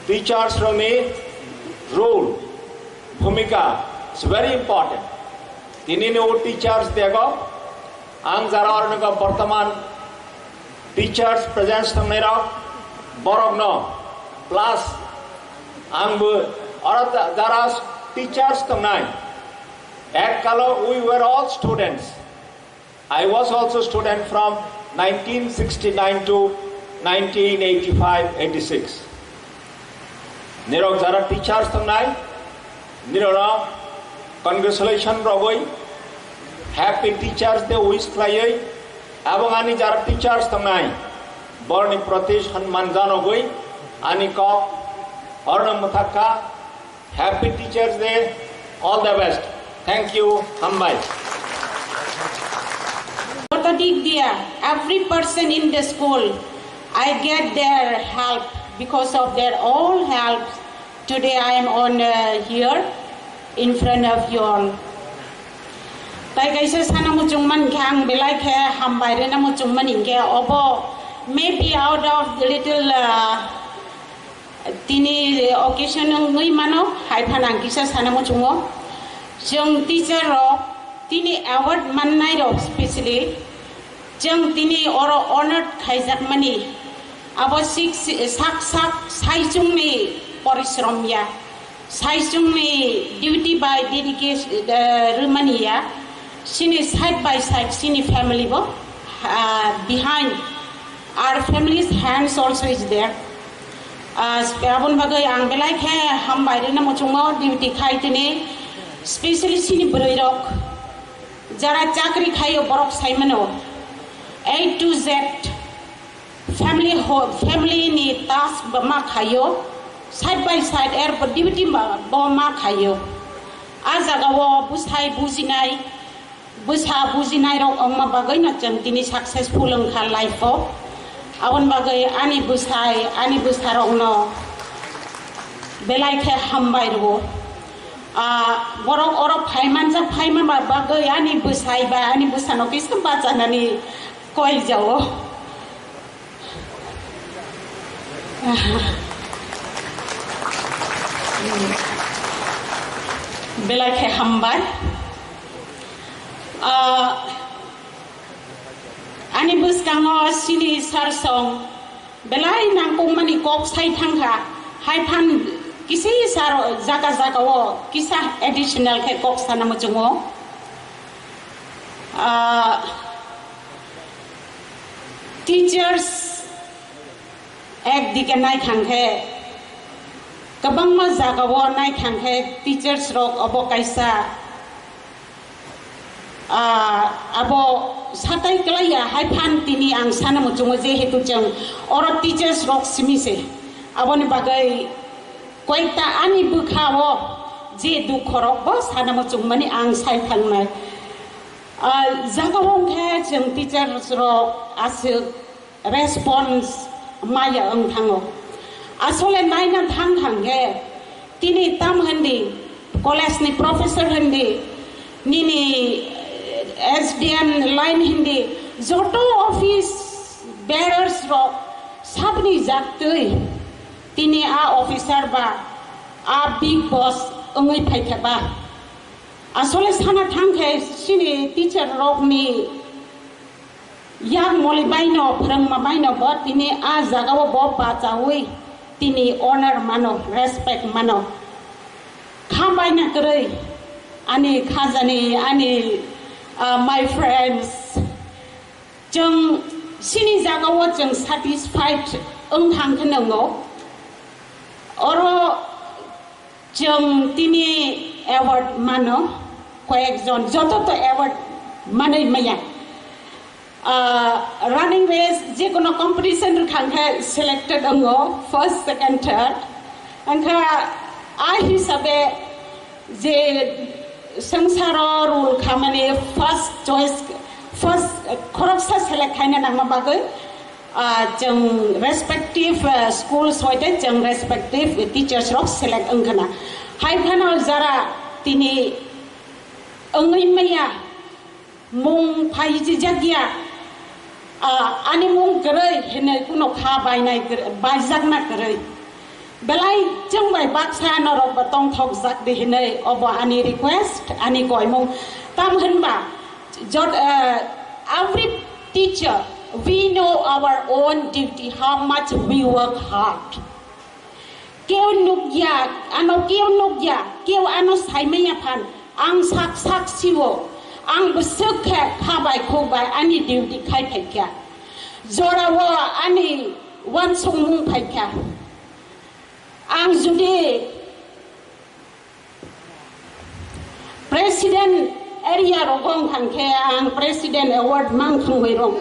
teachers rokni role, bhumika is very important. Tinini o teachers dego, ang jara orniko bortoman teachers presence tongnai rok, borok no plus ang bo oro jara teachers tongnai, ek kalo we were all students. I was also student from nineteen sixty-nine to nineteen eighty-five eighty-six. Nirok jara teachers tongnai, nirok congratulation rogoi, happy teachers day wish khlaioi, abong ani jara teachers tongnai, borni proti sanman janogoi, ani kok, orno muthakka, Happy Teachers Day. All the best. Thank you. Hambai. Koto dik diya, every person in the school, I get their help. Because of their all help, today I am on, uh, here in front of you all. Tai kaisa sana muchungman khe ang belai khe hambai rina muchungman hinkhe obo maybe out of the little, uh, Tini occasion wngwi mano, hai phano ang kisa sana muchungo. Chwng teacher rok, tini award mannai rok specially, chwng tini oro honored khaijakmani, abo sik-, sak sak saichungni porishrom ya, saichungni duty by dedication, eh, rwmani ya. Chini side by side, chini family bo, ah, behind our family's hands also is there. Ah, aboni bagwi ang belai khe hambai rina muchungo duty khai tini, specially chini bwrwi rok, jara chakri khaio borok sai mano, A to Z. Family ho-, family ni task bo ma khaio, side by side er bo duty ma, bo ma khaio. A jaga o bwsai bujinai, bwsa bujinai rok wngma bagwi no chwng tini successful wngkha life o. Aboni bagwi ani bwsai, ani bwsa rok no belai khe hambai rwo. Ah, borok oro phai manjak, phai ma bagwi ani bwsai ba ani bwsa no kisa bachanani koi jao. Belai khe hambai. Ah, ani bwskango sini sar song belai nangkukmani kok sai thangkha. Hai phan kisi sar jaga jaga o kisa additional khe kok sana muchungo. Ah, teachers ekdike nai thang khe, kwbangma jagao nai thang khe teachers rok obo kaisa, ah, abo satai klai ya hai phan tini ang sana muchungo, jehetu chwng oro teachers rok simi se, aboni bagwi koita ani bwkha o je dukho rok bo sana muchungmani ang sai thangnai. Ah, jaga wng khe chwng teachers rok aswk response maya wng thango. Asole naina thang thang khe tini tam hindi, college ni professor hindi, nini S D M line hindi, joto office bearers rok sabni jaktwi tini a officer ba a big boss wngwi phaikha ba. Asole sana thang khe chini teacher rokni yak moli baino, phrwngma baino bo tini a jagao bo bachaui tini honor mano, respect mano. Kha baina kwrwi ani khajani, ani, ah, my friends, chwng chini jagao chwng satisfied wng thang khe nwngo. Oro chwng tini award mano, koyekjon, joto to award manwi maya. Ah, running race, je kono competition rwkha khe selected wngo, first, second, third. Wngkha a hisabe je swngcharo rule khamani first choice, first khoroksa select khaina nangma bagwi, ah, chwng respective, ah, schools hoite chwng respective teachers rok select wngkhana. Hai phano jara tini wngwi maya, mung phaijijakya, ah, ani mung kwrwi hinwi kuno kha bainai kwrwi, baijakna kwrwi. Belai chwng bai baksa norok bo tongthokjak di hinwi obo ani request, ani koimung. Tam hinba jot, ah, every teacher, we know our own duty, how much we work hard. Keu nukya, ano keu nukya, keu ano saimaya phan, ang sak sak siwo, ang bwswk khe kha bai khuk bai ani duty khai phaikha. Jorao ani wansukmung phaikha. Ang judi President area rogo wng thang khe ang President Award mang thangwi rong.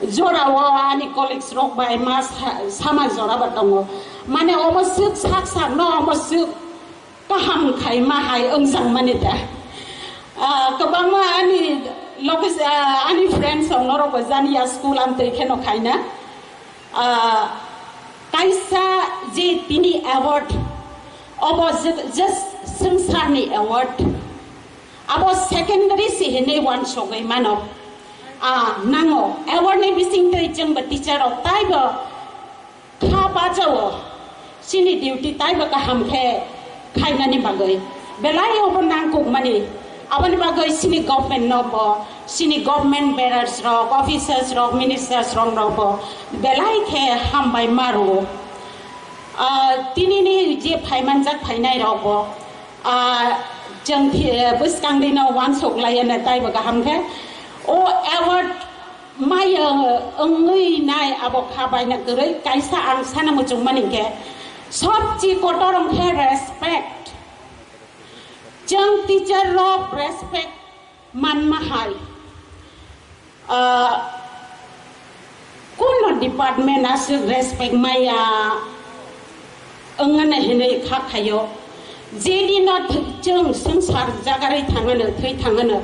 Jorao ani colleagues rok bai ma sa-, sama jora ba tongo. Mane omo swk sak sak no omo swk kaham khai ma hai wngjak mani da. Ah, kwbangma ani loges-, ah, ani friends rok norok bo jani ya school amtwi kheno khaina. Ah, kaisa je tini award, obo je, je swngcharni award, abo secondary se hinwi wansogwi mano. Ah, nango award ni bisingtwi chwngbo teacher rok taibo kha bachao. Chini duty taibo kaham khe khainani bagwi belai obo nangkukmani. Aboni bagwi chini government no bo, chini government bearers rok, officers rok, ministers rok no bo belai khe hambai ma rwo. Ah, tinini je phaimanjak phainai rok bo, ah, chwng thi-, bwskang dino wansuk laiya ne taibo kaham khe o award maya wngwi nai abo kha baina kwrwi kaisa ang sana muchungmani khe sobchi kotor wngkhe respect. Chwng teacher rok respect manma hai. Ah, kuno department aswk respect maya wngana hinwi kha khaio. Jedino th-, chwng swngchar jagarwi thangano, thwi thangano.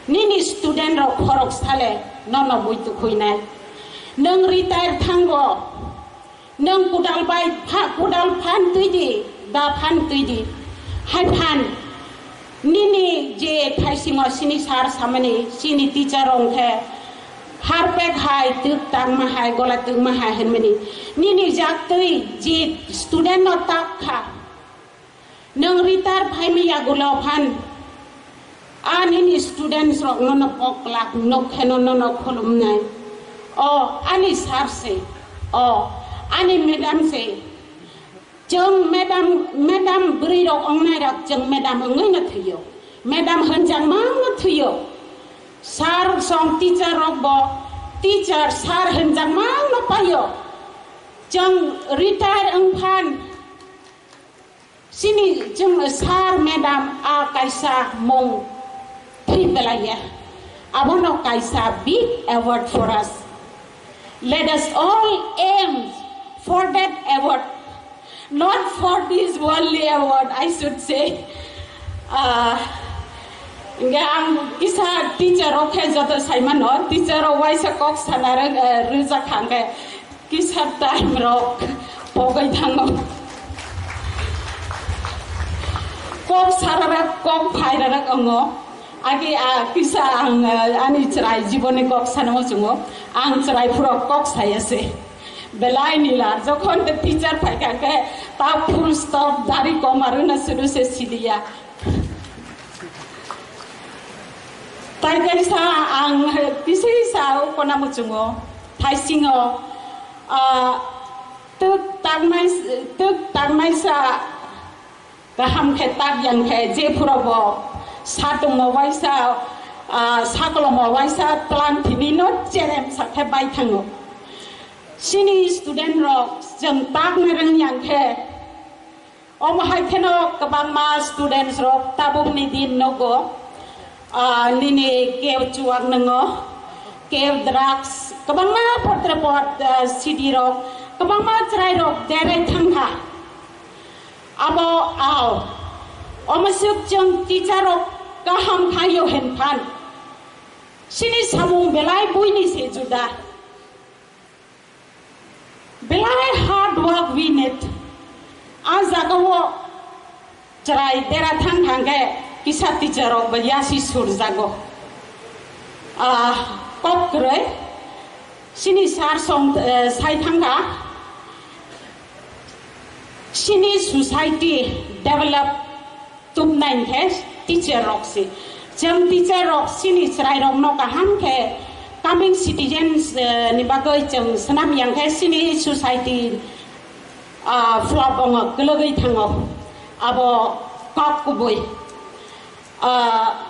Nini student rok khorok sale nono bui tukhuinai. Nwng retire thango. Nwng kudal bai pha-, kudal phan twi di, da phan twi di. Hai phan nini je thaisingo sini sar samani, sini teacher rok khe harpek hai, twk tangma hai, gola twkma hai hinmani. Nini jak twi je student no tak kha. Nwng retire phaimaya yagulo phan, a nini students rok nono koklak nuk kheno nono khulumnai. O ani sir se, o ani madam se. Chwng madam, madam bwrwi rok wngnai rok chwng madam wngwi no thwiyo. Madam hwnjakma no thwiyo. Sir song teacher rok bo teacher sir hwnjakma no paio. Chwng retire wng phan Chini chwng sir, madam, a kaisa mung thwi belaiya. Abono kaisa big award for us. Let us all aim for that award, not for this worldly award, I should say. Ah, hingke ang kisa teacher rok khe joto saimano, teacher rok waisa kok sana rw-, eh, rwjak hangke kisa time rok pogo Thango. Kok sararak, kok phairarak ongo. Agi a kisa ang, eh, ani chwrai jiboni kok sanamo chungo. Ang chwrai phurok kok saya se. Belai nila, jokhon the teacher phaikha khe, ta full stop, dari koma rwna suru se siliya. Tai kaisa ang, eh, kisa sa ukona muchungo, thaisingo, ah, Twk taknai, twk taknaisa kaham khe tak yang khe, je phuro bo satungmo waisa, ah, sakolomo waisa tlang thini no cherem sa khe bai thango. Chini student rok chwng takna rwng yang khe, omo hai kheno kwbangma students rok tabukni din nogo. Ah, nini keu chuak nwngo, keu drugs, kwbangma potre pot, ah, city rok, kwbangma chwrai rok derai thangkha. Abo ao, omo swk chwng teacher rok kaham khaio hin phan. Chini samung belai buini se juda. Belai hard work we need. A jagao chwrai dera thang thang khe kisa teacher rok bo yasi surjago. Ah, kok kwrwi. Chini sir song, eh, sai thangkha. Chini society develop tubnai khe teacher rok se. Chwng teacher rok chini chwrai rok no kaham khe coming citizens, eh, ni bagwi chwng swnam yang khe chini society, ah, flop ongo, kwlwgwi thango. Abo kok kubui. Ah,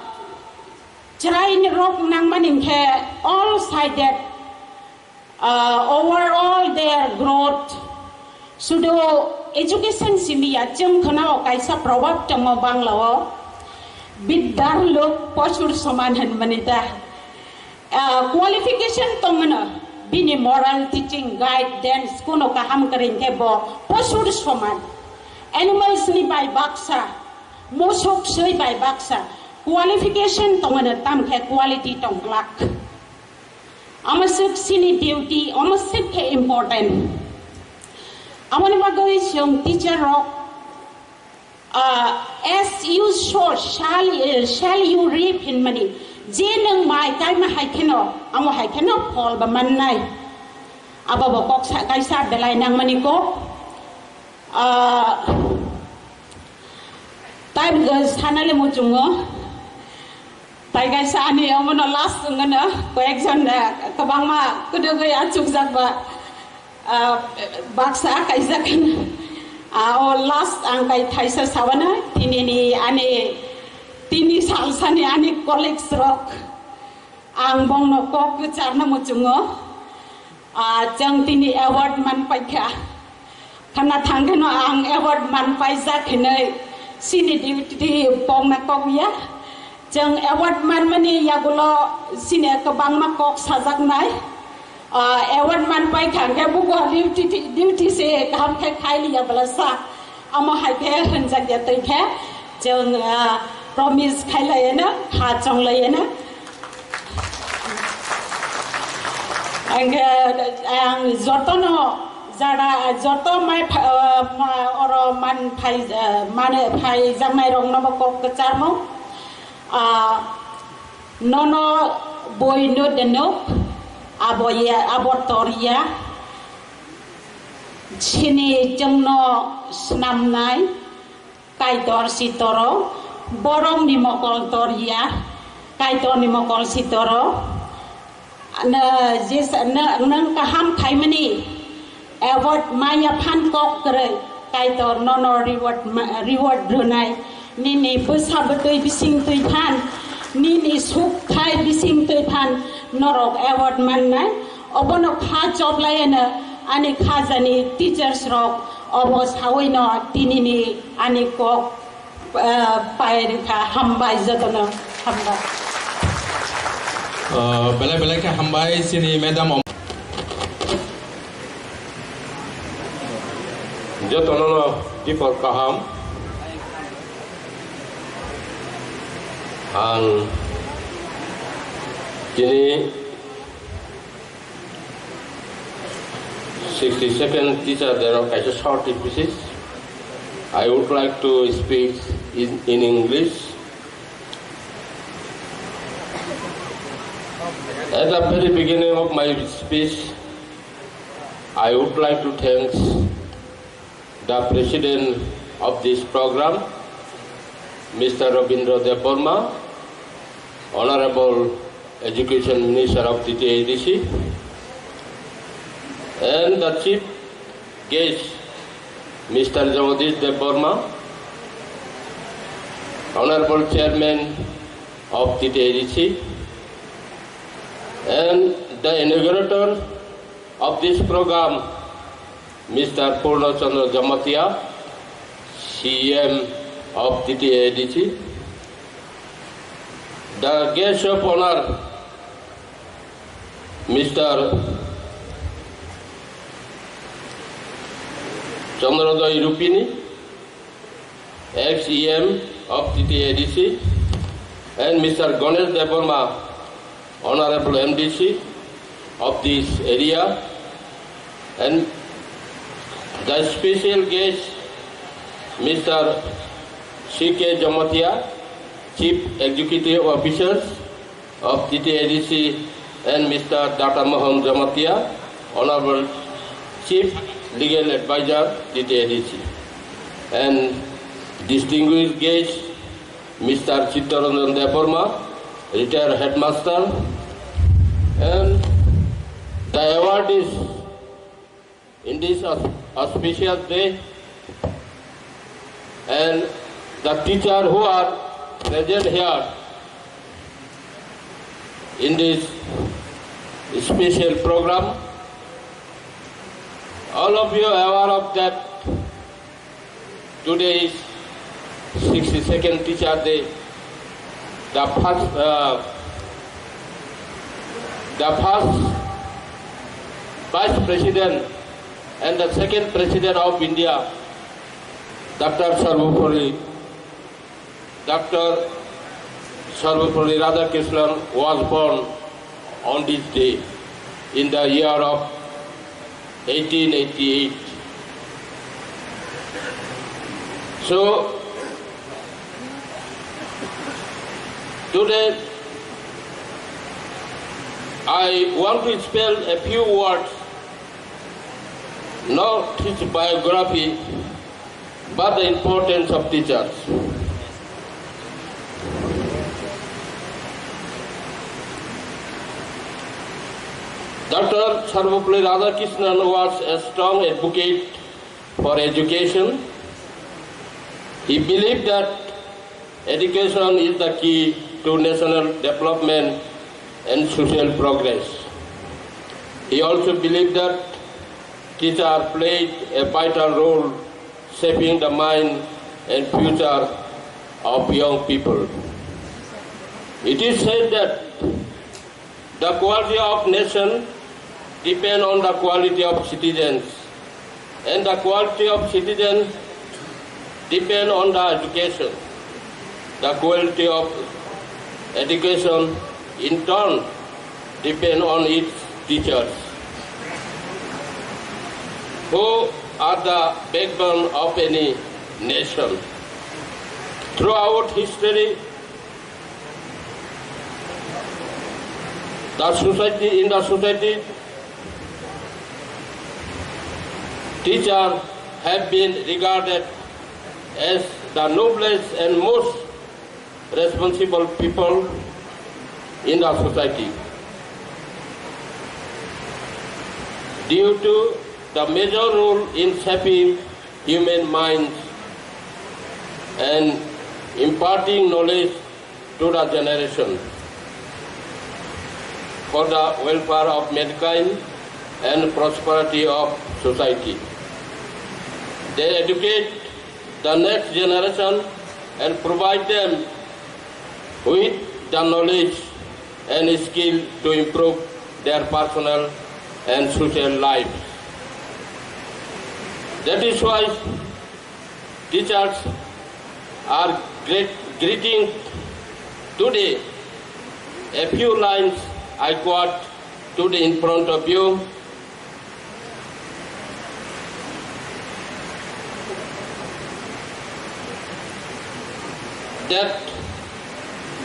chwrai rok nangmani khe all sided, ah, overall their growth. Sudu education simi ya chwng khwnao kaisa proverb tongo Banglao, "Biddar lok posur soman" hinmani ta. Ah, qualification tongmano bini moral teaching, guidance, kuno kaham kwrwi khe bo posur soman. Animals ni bai baksa, musuk swi bai baksa. Qualification tongmano tam khe quality tong glak. Omo swk chini duty, omo swk khe important. Aboni bagwi chwng teacher rok, ah, "As you sow, shall, eh, shall you reap" hinmani. Je nwng mai kaima hai kheno, amo hai kheno phol ba mannai. Abo bo kok sa-, kaisa belai nangmani kok. Ah, tai, eh, sanale muchungo. Tai kaisa ani omono last wngmano, koyekjon, eh, kwbangma kwdwgwi achukjak ba, ah, baksa kaijak hwnwi. Ah, o last ang kai thaisa sabana, tinini ani, tini salsani ani colleagues rok. Ang bongno kok kwcharno muchungo. Ah, chwng tini award man paikha. Khana thangkheno ang award man paijak hinwi chini duty bongna kok ya. Chwng award manmani yagulo chini kwbangma kok sajaknai. Ah, award man paikha hwnkhe bugo duty, duty se kaham khe khailiya bwlasa. Amo hai khe hwnjakya twi khe chwng, ah, promise khailaiya no, kha chonglaiya no. Ang, ang jotono jara, joto mai pha-, ah, ma-, oro man phai, ah, mane phaijaknai rokno bo kok kwcharmung. Ah, nono boi no denok, abo ya, abo tor ya. Chini chwngno swnamnai Kaitor si toro, borokni mokol tor ya, Kaitorni mokol si toro. Na, jesa, na, nwng kaham khaimani award maya phan kok kwrwi, Kaitor nono reward ma-, reward rwnai. Nini bwsa bwtwi bising twi phan, nini suk thai bising twi phan norok award mannai. Obono kha choplaiano ani khajani teachers rok obo sawino tinini ani kok, ah, pai rwkha. Hambai jotono, hambai. Ah, belai belai khe hambai chini madam. Jotono no dipor kaham. Ang tini Sixty-second teacher, there are kaisa short speeches. I would like to speak in, in English. At the very beginning of my speech, I would like to thank the president of this program, Mister Rabindra Debbarma, Honorable Education Minister of T T A D C, and the chief guest, Mister Jagadish Debbarma, Honorable Chairman of T T A D C, and the inaugurator of this program, Mister Purna Chandra Jamatia, C M of T T A D C, the guest of honor, Mister Chandrodaya Rupini, ex E M of T T A D C, and Mister Ganesh Debbarma, Honorable M D C of this area, and the special guest, Mister C K Jamatia, Chief Executive Officer of T T A D C, and Mister Data Mohan Jamatia, Honorable Chief Legal Advisor, T T A D C, and distinguished guest, Mister Chittaranjan Debbarma, retired headmaster, and the awardees in this aus-, auspicious day, and the teacher who are present here in this special program. All of you are aware of that today is sixty-second Teacher Day. The first, uh, the first Vice President and the second President of India, Doctor Sarvepalli, Doctor Sarvepalli Radhakrishnan was born on this day in the year of eighteen eighty-eight. So, today I want to spell a few words, not his biography, but the importance of teachers. Doctor Sarvepalli Radhakrishnan was a strong advocate for education. He believed that education is the key to national development and social progress. He also believed that teachers played a vital role shaping the mind and future of young people. It is said that the quality of nation depend on the quality of citizens, and the quality of citizens depend on the education. The quality of education, in turn, depend on its teachers, who are the backbone of any nation. Throughout history, the society, in the society, teachers have been regarded as the noblest and most responsible people in the society. Due to the major role in shaping human minds and imparting knowledge to the generation for the welfare of mankind and prosperity of society. They educate the next generation and provide them with the knowledge and skill to improve their personal and social lives. That is why teachers are great, greeting today. A few lines I quote today in front of you. That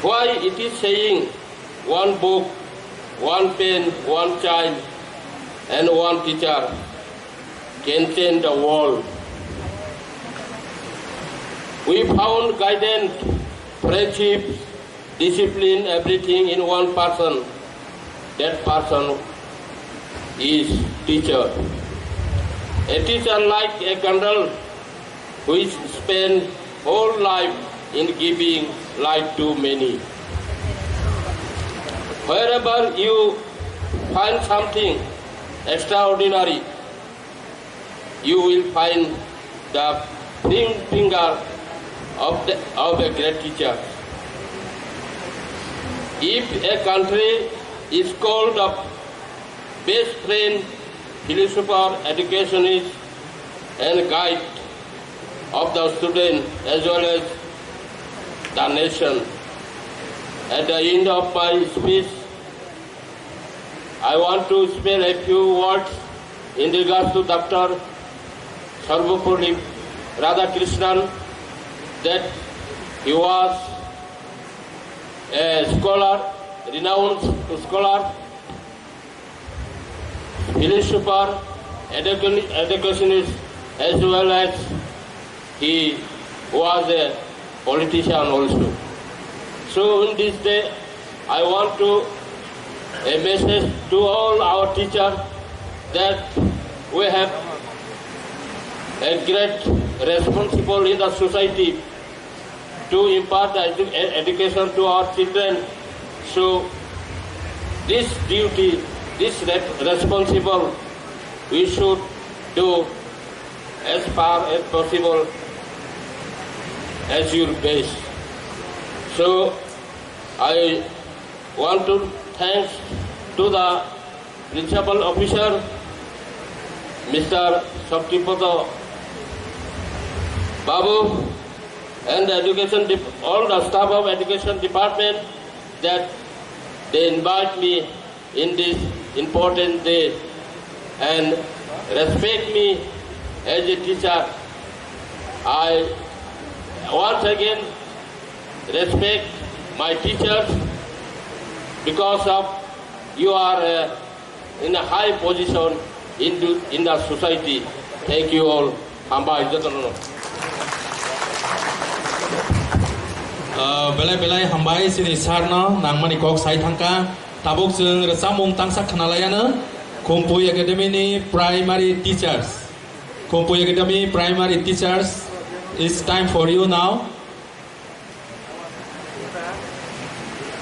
why it is saying one book, one pen, one child, and one teacher can change the world. We found guidance, friendship, discipline, everything in one person. That person is teacher. A teacher like a candle which spend whole life in giving light to many. Wherever you find something extraordinary, you will find the pink finger of, the, of a great teacher. If a country is called the best friend, philosopher, educationist, and guide of the student as well as the nation. At the end of my speech, I want to spare a few words in regards to Doctor Sarvepalli Radhakrishnan, that he was a scholar, renowned scholar, philosopher, education-, educationist, as well as he was a politician also. So in this day, I want to a message to all our teachers that we have a great responsible in the society to impart the edu-, e-, education to our children. So this duty, this re-, responsible, we should do as far as possible as your best. So I want to thanks to the principal officer, Mister Shaktipada Babu, and the education dep-, all the staff of education department that they invite me in this important day and respect me as a teacher. I once again respect my teachers because of you are, uh, in a high position in the, in the society. Thank you all. Hambai jotono. Ah, belai belai hambai chini sir no nangmani kok sai thangkha. Tabuk chwng rwchapmung tangsa khwnalaiano. Khumpui Academy ni primary teachers. Khumpui Academy primary teachers, it's time for you now.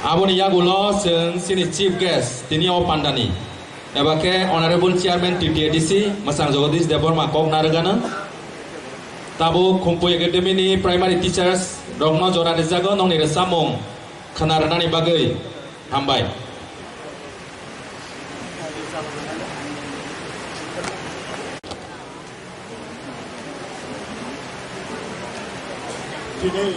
Aboni yagulo chwng chini chief guest tini o pandani eba khe Honorable Chairman T T A D C Mwsang Jagadish Debbarma kok narwgano. Tabuk Khumpui Academy ni primary teachers rokno jora rijago nongni rwchapmung khwna rwnani bagwi. Hambai. Tini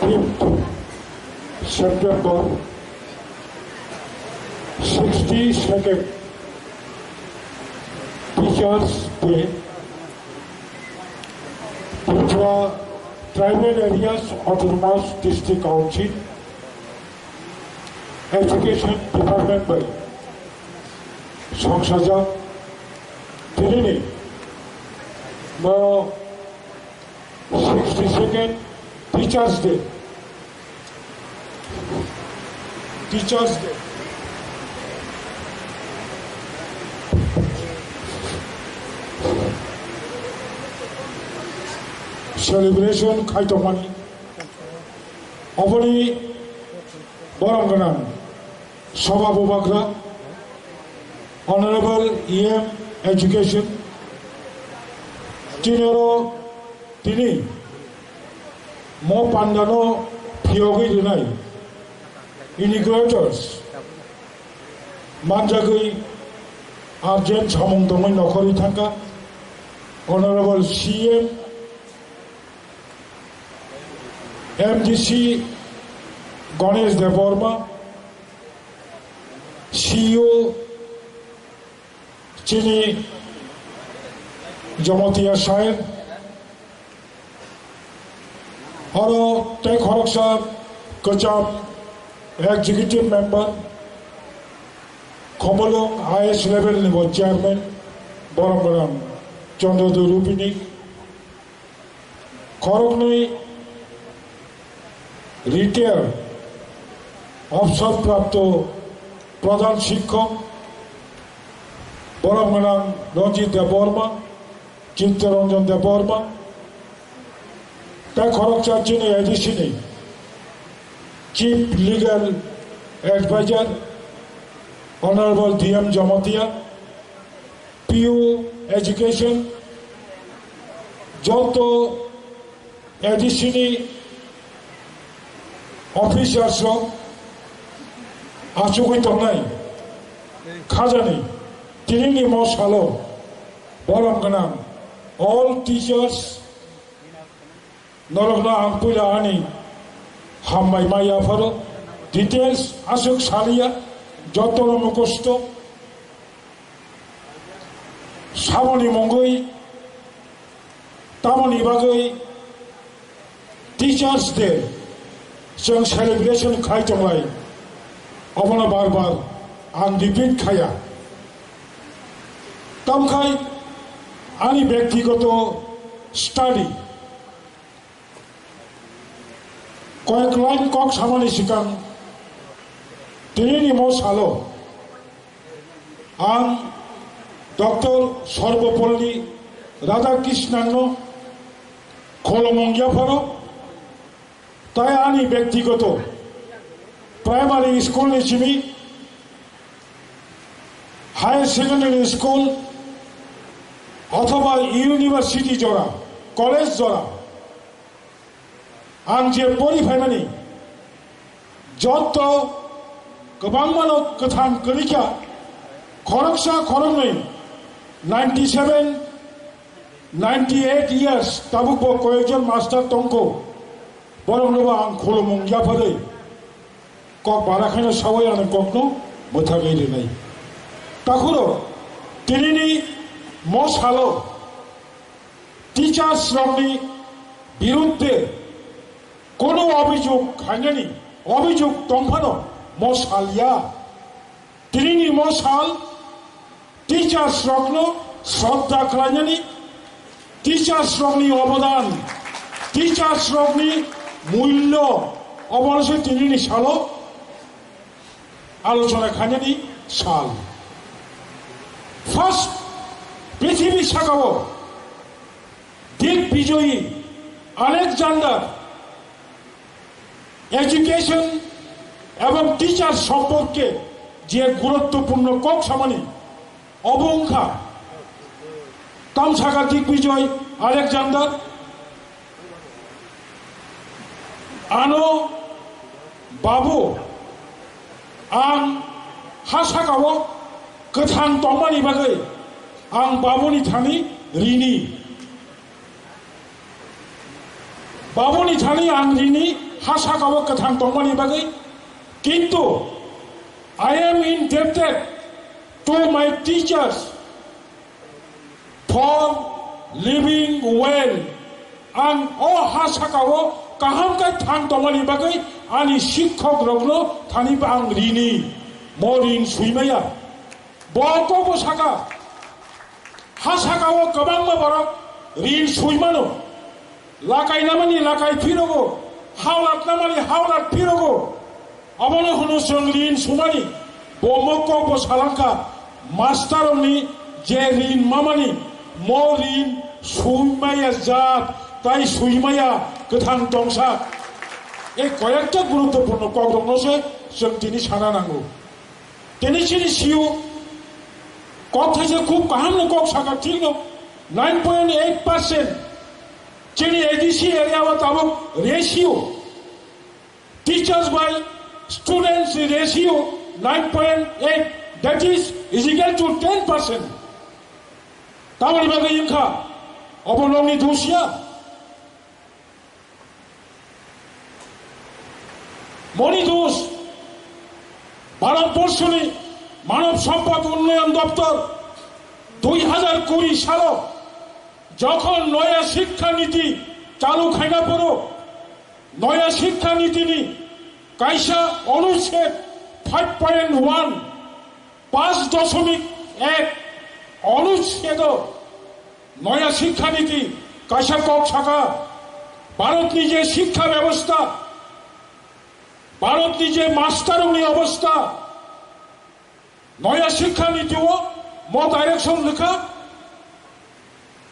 fifth September, sixty-second Teachers' Day. Tripura Tribal Areas Autonomous District Council Education Department bai songsajak tinini bo sixty-second Teachers' Day. Teachers' Day. Celebration khaitokmani. Oboni borom gwnang Sabha Bubagra, Honorable E M Education, tinoro tini mo pandano phiyogwi rinai inaugurators manjagwi urgent samung tongwi nokhorwi thangkha Honorable C M, M D C Ganesh Debbarma, C E O chini Jamatia Sair, aro tei khoroksa kwcham executive member, Khumulwng highest level ni bo chairman, borom gwnang Chandrador Rupini, khoroknwi retired obsor prapto pradhan shikkok, borom gwnang Ranjit Debbarma, Chittaranjan Debbarma, tei khoroksa chini A D C ni Chief Legal Advisor, Honorable D M Jamatia, P U Education, joto A D C ni officers rok achugwi tongnai khajani tinini mo salo borom gwnang all teachers norokno ang puila ani hambai ma yapharo details aswk saliya jotono mukhusto. Samoni mungwi, tamoni bagwi Teachers Day chwng celebration khai tonglai, obono bar bar ang repeat khaya. Tamkhai ani byaktigoto study, koyek line kok samani swkang tinini mo salo ang Doctor Sarvepalli Radhakrishnan no khulumung yapharo, tai ani byaktigoto primary school ni simi higher secondary school othoba university jora, college jora, ang je pori phaimani, joto kwbangmano kwthang kwrwikha, khoroksa khoroknwi ninety seven, ninety eight years tabukbo koyekjon master tongkho, boroknobo ang khulumung yapharwi kok bara khaino sawi ani kokno mwthagwi rwnai. Takhuro tinini mo salo teachers rokni birudde kono obhijog khainani obhijog tongphano mo salya. Tinini mo sal teachers rokno shraddha khlainani, teachers rokni obodan, teachers rokni mullo, obono se tinini salo alochona khainani sal. First, prithibi sakao Digbijoy Alexander education ebong teacher সম্পর্কে je গুরুত্বপূর্ণ kok samani, obo wngkha tamsaka Digbijoy Alexander, ano babu, ang ha sakao kwthang tongmani bagwi ang babuni thani rini. Babuni thani ang rini ha sakao kwthang tongmani bagwi, kintu I am indebted to my teachers for living well. Ang o ha sakao kaham khe thang tongmani bagwi ani sikhok rokno thani ang rini, mo rin swimaya. Bo kokbo saka, ha sakao kwbangma borok rin swimano, lakai namani lakai phirogo, hawlat namani hawlat phirogo. Obono hwno chwng rin sumani, bo mo kokbo salangkha, master rokni je rin mamani, mo rin swimaya jat, tai swimaya kwthang tongsa. Ei koyekta guruttopurno kokrokno se chwng tini sana nango. Tini chini C E O kok thaisa khub kaham no kok saka, thik no, nine point eight percent chini A D C area o tabuk ratio, teachers by students ratio nine point eight, that is, is equal to ten percent. Tamoni bagwi wngkha, obo nokni dos ya. Moni dos, Bharat Borshoni Manav Sampad Unnayan Doptor dui hazar kuri salo Jokhon noya shikkha niti chalu khaina phuru, noya shikkha nitini kaisa onuched five point one, panch doshomik ek onuchedo noya shikkha niti kaisa kok saka, Bharatni je shikkha bebosta, Bharatni je mastarrokni obosta, noya shikkha nitio mo direction rwkha.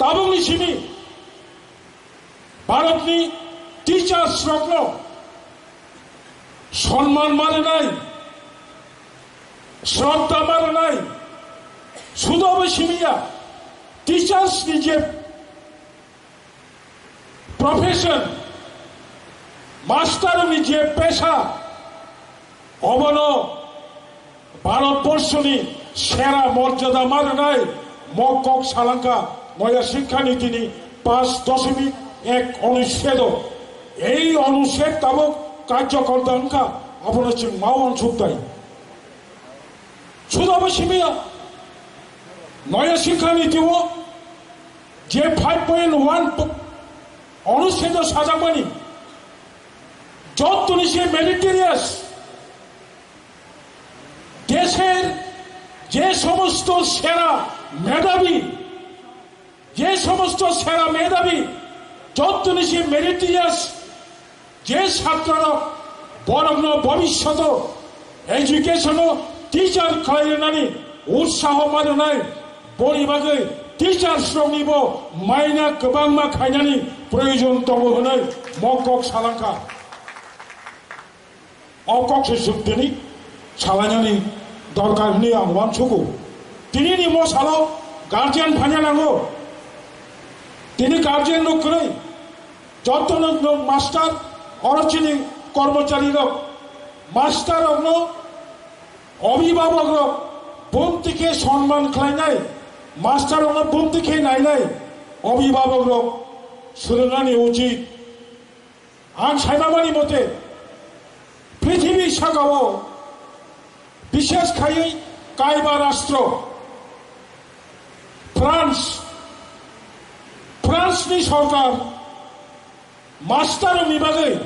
Tabukni simi Bharatni teachers rokno sonman ma rwnai, shraddha ma rwnai, sudobo simi ya, teachers ni je profession, master ni je pesa, obono Bharatborshoni sera morjada ma rwnai mo kok salangkha noya shikkha nitini panch doshomik ek onuchedo. Ei onuched tabuk karjokorta wngkha, abono chwng ma uansuk tai. Sudobo simi ya, noya shikkha nitio je five point one onuchedo sajakmani, jottoni se meritorious, desher je somosto sera medhabi, je somosto sera medhabi, jottoni se meritorious, je chatrorok borokno bhobishoto education o teacher khlai rwnani utsaho ma rwnai, boni bagwi teachers roknibo maina kwbangma khainani proyojon tongo hwnwi mo kok salangkha. O kok se chwng tini salainani dorkar hwnwi ang uansugo. Tinini mo salo guardian phaina nango. Tini guardian no kwrwi, jotono no master, oro chini kormochari rok, master rokno, obhibhabok rok bumti khe sonman khlainai, master rokno bumti khe nainai, obhibhabok rok swrwngnani uchit. Ang saimamani mote, prithibi sakao bishes khaiwi kaiba rastro France, France ni sorkar master ni bagwi